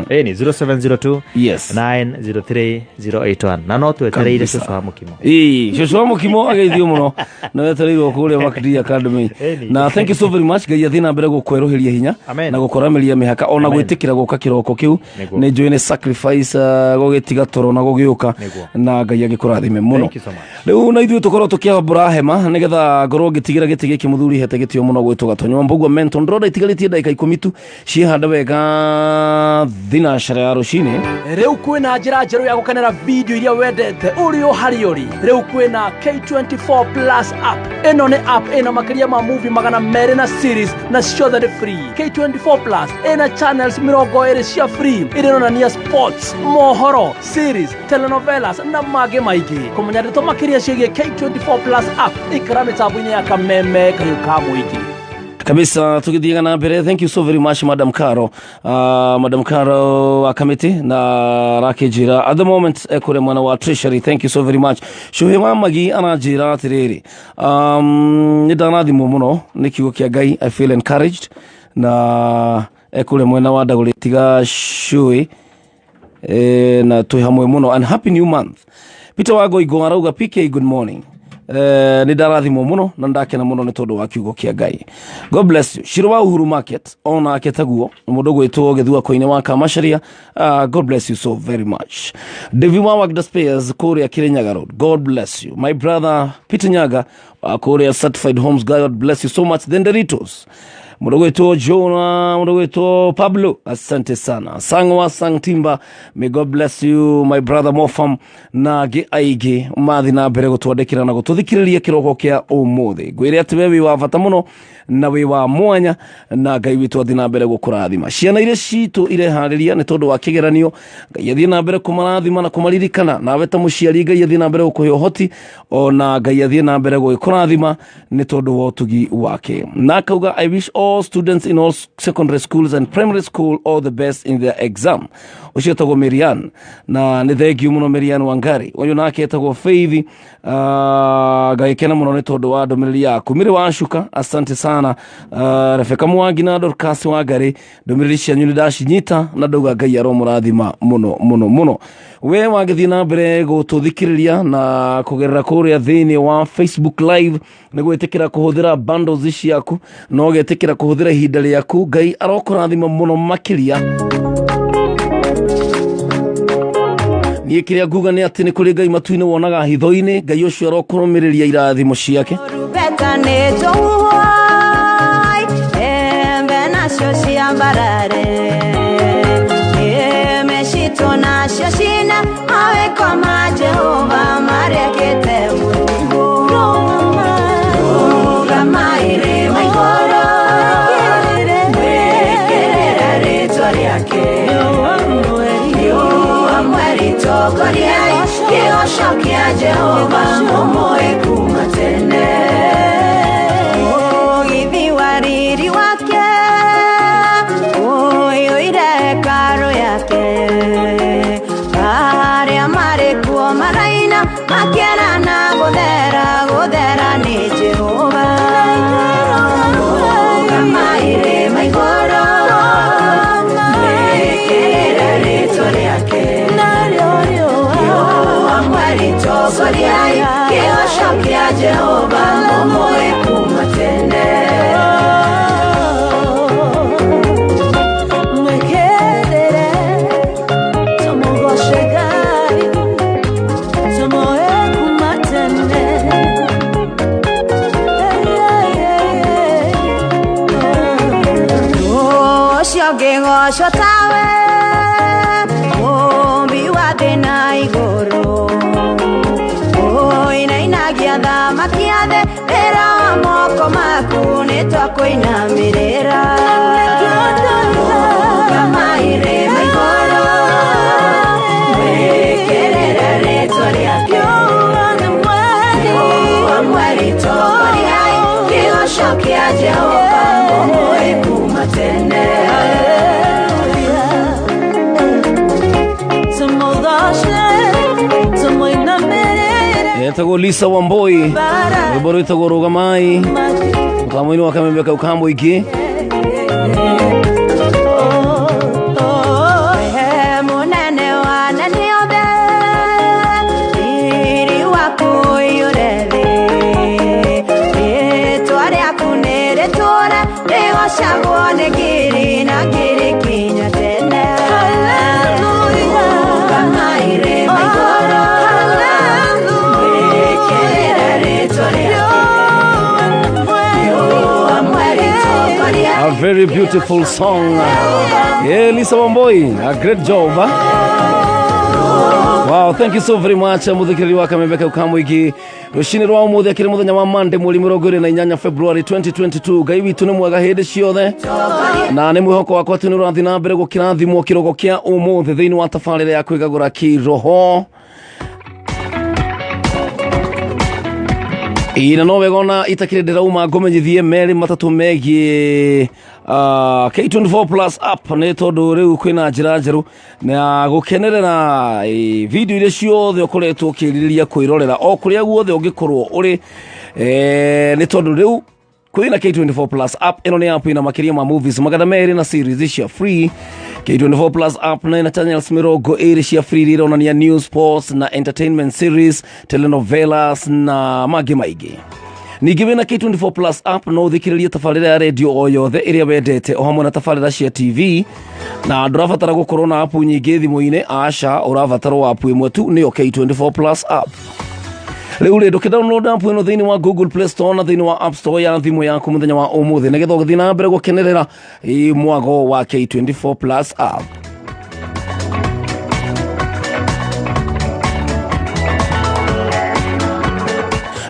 Ĩni 0702 Yes. 903 081. Na no twetereire Kabisa. cũcũ wa mũkimo. Ĩĩ, cũcũ wa mũkimo ageithio mũno na wetereirwo kũrĩa Mac D Academy. Ĩni. Na thank you so very much Ngai athiĩ na mbere gũkwerũhĩria hinya Amen. na gũkũramĩria mĩhaka ona Amen. gwĩtĩkĩra gũka kĩroko kĩu Nĩguo. nĩ njũĩ nĩ sacrifice gũgĩtiga toro na gũgĩũka Nĩguo. na Ngai agĩkũrathime mũno. Thank you so much. Rĩu na ithuĩ tũkorwo tũkĩambũra hema nĩgetha ngorwo ngĩtigĩra gĩtĩ gĩkĩ mũthuri hete gĩtĩo mũno gwĩtwo Gatonyo wa Mbũgua Menton. Ndĩrona itigarĩtie ndagĩka 10 tu ciĩhande wega thinacara ya rũcinĩ. Rĩu kwĩna njĩra njerũ ya gũkenera video iria wendete ũrĩ o harĩa ũrĩ. Rĩu kwĩna K24 Plus app. Ĩno nĩ app ĩna makĩria ma movie 200 na series na ciothe nĩ free. K24 Plus ĩna channels 20 cia free iria ironania sports, mohoro, series, telenovelas na mangĩ maingĩ. Kũmenya ndeto makĩria ciĩgiĩ K24 Plus app ikara mĩtambo-inĩ ya Kameme kayũ ka mũingĩ. Kabisa tugithiaga na mbere. Thank you so very much Madam Caro, Madam Caro wa committee na arakĩnjĩra at the moment ekũrĩa mwena wa Treasury. Thank you so very much. Cuhĩ wa Magi aranjĩra atĩrĩrĩ, nĩ ndarathimwo mũno nĩ kiugo kĩa Ngai. I feel encouraged na ekũrĩa mwena wa Ndagũrĩ tiga Cuĩ na twĩ hamwe mũno and happy new month. Peter Wagoigo arauga PK good morning. Nĩ ndarathimwo mũno na ndakena mũno nĩ tondũ wa kiugo kĩa Ngai. God bless you. Shiro wa Uhuru Market onake taguo mũndũ gwĩtwo Gĩthua koine wa Kamacharia. God bless you so very much. Devi wa Wagda Spears kũrĩa Kirinyaga Road. God bless you. My brother Peter Nyaga wa kũrĩa Certified Homes. God bless you so much. Then Doritos mũndũ gwĩtwo Jona, mũndũ gwĩtwo Pablo, asante sana. Sangwa Sangtimba, may God bless you my brother Mofam na angĩ aingĩ mathi na mbere gũtwandĩkĩra na gũtũthikĩrĩria kĩroko kĩa ũmũthĩ. Ngwĩre atĩ we wĩ wa bata mũno na wĩ wa mwanya na Ngai witũ athiĩ na mbere gũkũrathima. Ciana iria citũ ireharĩria nĩ tondũ wa kĩgeranio, Ngai athiĩ na mbere kũmarathima na kũmaririkana. Nawe ta mũciari Ngai athiĩ na mbere gũkũhe ũhoti ona Ngai athiĩ na mbere gũgĩkũrathima nĩ tondũ wa ũtugi wake. Na akauga I wish all students in all secondary schools and primary school all the best in their exam. Ũcio etagwo Marian na nĩ thengiũ mũno Marian Wangari. Ũyũ nake etagwo Faith, ngagĩkena mũno nĩ tondũ wa ndũmĩrĩri yaku. Mĩrĩ wa Shuka, asante sana. Rebecca Mwangi na Dorcas Wangari, ndũmĩrĩri cianyu nĩ ndacinyita na ndauga Ngai aromũrathima mũno mũno mũno. We wagĩthiĩ na mbere gũtũthikĩrĩria na kũgerera kũrĩa thĩinĩ wa Facebook Live nĩ gwĩtĩkĩra kũhũthĩra bundles ciaku na ũgetĩkĩra kũhũthĩra ihinda rĩaku. Ngai arokũrathima mũno makĩria. Niĩ kĩrĩa nguga nĩ atĩ nĩ kũrĩ Ngai matu-inĩ wonaga hitho-inĩ. Ngai ũcio arokũrũmĩrĩria irathimo ciake. Rubeta nĩ tũhuhai, embe nacio ciambarare, mecitwo nacio cina mawĩko ma Jehova marekete Mũrungu. Rũgama irĩma igũrũ, mwĩkĩrĩre rĩtwa rĩake. Riũa mweri tongoriai, kĩgoco kĩa Jehova mũmũĩ kuma tene. Mũgithi wa riri wake ũiyũire hekarũ yake, arĩa marĩ kuo maraina makena na gũthera, gũthera nĩ Jehova. Rũgama irĩma igũrũ, mwĩkĩrĩre rĩtwa rĩake. Riũa mweri tongoriai, kĩgoco kĩa Jehova mũmũĩ kuma tene. Mwĩkĩrĩre, tũmũgoce Ngai, tũmũe kuma tene. Ũcio ngĩgocwo tawe, mũmbi wa thĩ na igũrũ, ũinainagia thamaki a thĩ, wĩra wa moko maku nĩtwakũinamĩrĩra. Rũgama irĩma igũrũ, mwĩkĩrĩre rĩtwa rĩake. Riũa mweri tongoriai, kĩgoco kĩa Jehova mũmũĩ kuma tene. Etagwo Lisa Wamboi, rwĩmbo rwĩtagwo Rũgamai, mũtambo-inĩ wa Kameme kau ka mũingĩ. Wee mũnene wa anene othe, riri waku ũiyũre thĩ, rĩtwa rĩaku nĩ rĩtũũre rĩgocagwo nĩ ngiri na ngiri kinya tene. Rũgama irĩma igũrũ, mwĩkĩrĩre rĩtwa rĩake. Riũa mweri tongoriai, A very beautiful song. Yeah, Lisa Wamboi, a great job. Huh? Wow, thank you so very much muthikiriri wa Kameme kau ka mũingĩ. Rũcinĩ rwa ũmũthĩ akĩrĩ mũthenya wa Monday mweri 28 February 2022. Ngai witũ nĩ mwega hĩndĩ ciothe na nĩ mwĩhoko wakwa atĩ nĩ ũrathiĩ na mbere gũkĩrathimwo kĩroko kĩa ũmũthĩ thĩinĩ wa tabarĩra ya kwĩgagũra kĩroho. Ĩĩ, na no wega ona itakĩrĩ ndĩrauma ngũmenyithie merĩ matatũ megiĩ K24 Plus app nĩ tondũ rĩu kwĩna njĩra njerũ na gũkenerera video iria ciothe ũkoretwo ũkĩrirĩria kwĩrorera o kũrĩa guothe ũngĩkorwo ũrĩ, nĩ tondũ rĩu kwĩna K24 Plus app. Ĩno nĩ app ĩna makĩria ma movies 200 na series cia free. K24 Plus app na ĩna channels 20 cia free iria ironania news, sports na entertainment series, telenovelas na mangĩ maingĩ. Ningĩ wĩna K24 Plus app no ũthikĩrĩrie tabarĩra ya redio o yothe ĩrĩa wendete o hamwe na tabarĩra cia TV, na ndũrabatara gũkorwo na app nyingĩ thimũ-inĩ, aca, ũrabatara o app ĩmwe tu, nĩyo K24 Plus app. Rĩu rĩ, ndũkĩ-download app ĩno thĩinĩ wa Google Play Store na thĩinĩ wa App Store ya thimũ yaku mũthenya wa ũmũthĩ nĩgetha ũgĩthiĩ na mbere gũkenerera mwago wa K24 Plus app.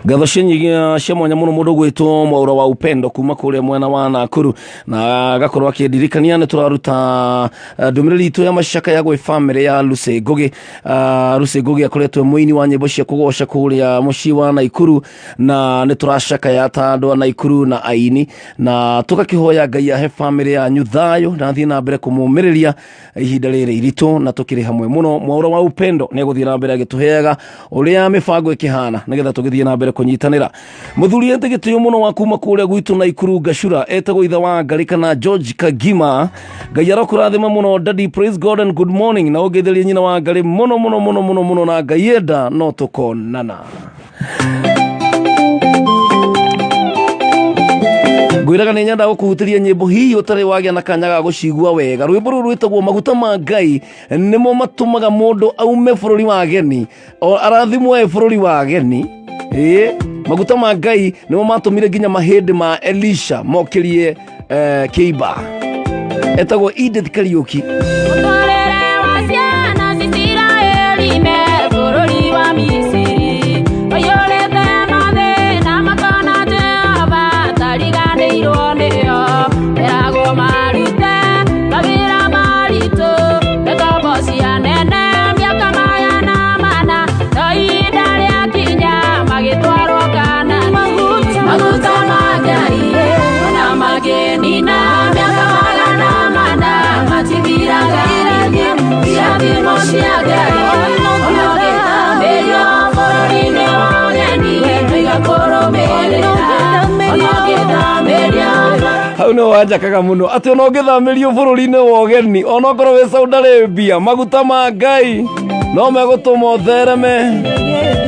Ngatho cia nyingi cia mwanya muno mundu gwitwo Mwaura wa Upendo kuma kuria mwena wa Nakuru, na agakorwo akindirikania ni turaruta ndumiriri itu ya macaka ya gwi family ya Lucy Ngugi. Lucy Ngugi akoretwo muini wa nyimbo cia kugoca kuria mucii wa Naikuru, na ni turacakaya ta andu a Naikuru na aini, na tugakihoya Ngai ahe family yanyu thayo na thiĩ na mbere kumumĩrĩria ihinda rĩrĩ iritũ, na tukĩrĩ hamwe mũno. Mwaura wa Upendo nĩ egũthiĩ na mbere agĩtũheaga ũrĩa mĩbango ĩkĩhana nĩgetha tũgĩthiĩ na mbere kũnyitanĩra. Mũthuri ete gĩtĩo mũno wa kuma kũrĩa gwitũ Naikuru Gacura, etagwo ithe wa Ngarĩ kana George Kagima. Ngai arokũrathima mũno daddy, praise God and good morning, na ũngeithĩrie nyina wa Ngarĩ mũno mũno mũno mũno mũno, na Ngai enda no tũkonana. Ngwĩraga nĩ nyenda gũkũhutĩria nyĩmbo hihi ũtarĩ wagĩa na kanya ga gũcigua wega. Rwĩmbo rũrũ rwĩtagwo Maguta ma Ngai nĩmo matũmaga mũndũ aume bũrũri wa ageni, o arathimwo e bũrũri wa ageni. Ĩĩ, maguta ma Ngai nĩmo matũmire nginya mahĩndĩ ma Elisha mokĩrie kĩimba. Etagwo Edith Kariuki. Mũtũrĩre wa ciana cia Isiraeli me bũrũri wa Misiri ũiyũrĩte mathĩna, makona Jehova atariganĩirwo nĩo. Meragwo marute mawĩra maritũ, ngombo cia nene mĩaka 400, no ihinda rĩakinya magĩtwarwo Kaanani. Maguta ma Ngai ona makĩnina mĩaka 400 matithiraga hinya, irathimo cia Ngai ona ũngĩthamĩrio bũrũri-inĩ wa ũgeni igakũrũmĩrĩra, ona ũngĩthamĩrio. Hau nĩ wanjakaga mũno atĩ ona ũngĩthamĩrio bũrũri-inĩ wa ũgeni, ona okorwo wĩ Saudi Arabia, maguta ma Ngai no megũtũma ũthereme.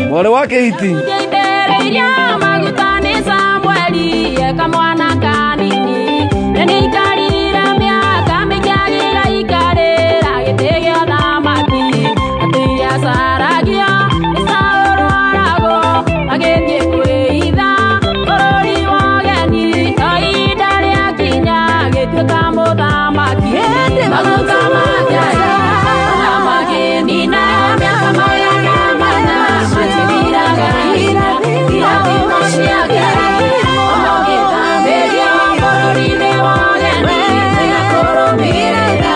Mwarĩ wa Kĩhiti. Njaitĩrĩirio maguta nĩ Samueli e kamwana kanini, na nĩaikarire mĩaka mĩingĩ agĩgaikarĩra gĩtĩ gĩa ũthamaki. Atũire acaragio nĩ Saũlũ oragwo, agĩthiĩ kwĩhitha bũrũri wa ũgeni, no ihinda rĩakinya agĩtuĩka mũthamaki. Maguta ma Ngai ona makĩnina mĩaka 400 matithiraga hinya, irathimo cia Ngai ona ũngĩthamĩrio bũrũri-inĩ wa ũgeni igakũrũmĩrĩra,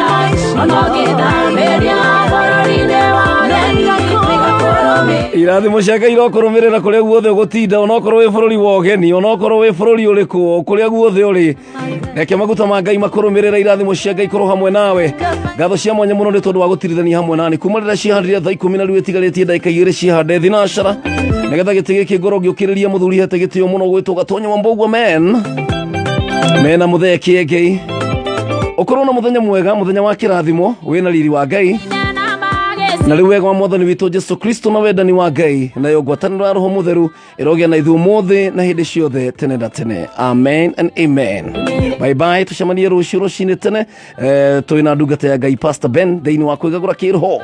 ona ũngĩthamĩrio bũrũri-inĩ wa ũgeni igakũrũmĩrĩra. Irathimo cia Ngai irokũrũmĩrĩra kũrĩa guothe ũgũtinda, onokorwo wĩ bũrũri wa ũgeni, onokorwo wĩ bũrũri ũrĩkũ, kũrĩa guothe ũrĩ, reke maguta ma Ngai makũrũmĩrĩra. Irathimo cia Ngai ikorwo hamwe nawe. Ngatho cia mwanya mũno nĩ tondũ wa gũtirithania hamwe nani kuma rĩrĩa ciahandire thaa 10 na rĩu ĩtigarĩtie ndagĩka 2 ciahande thinacara, nĩgetha gĩtĩ gĩkĩ ngorwo ngĩũkĩrĩria mũthuri hete gĩtĩo mũno gwĩtwo Gatonya wa Mbũgua men mena mũthee Kĩengei. Ũkorwo na mũthenya mwega, mũthenya wa kĩrathimo, wĩna riri wa Ngai, na rĩu wega wa mwathani witũ Jesu Kristo na wendani wa Ngai nayo ngwatanĩro ya Roho Mũtheru ĩrogĩa na ithuĩ ũmũthĩ na hĩndĩ ciothe tene na tene. Amen and amen. Bye bye, tũcemanie rũciũ rũcinĩ tene, twĩ na ndungata ya Ngai Pastor Ben thĩinĩ wa kwĩgagũra kĩroho.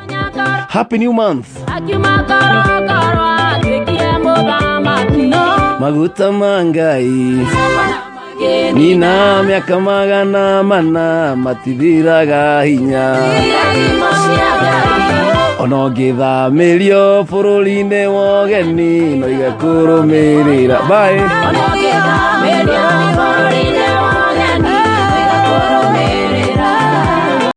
Happy new month. Akiuma korokoro atuĩkire mũthamaki. Maguta ma Ngai nina mĩaka 400 matithiraga hinya, Irathimo cia Ngai ona ũngĩthamĩrio bũrũri-inĩ wa ũgeni no igakũrũmĩrĩra. Bye. ona ũngĩthamĩrio.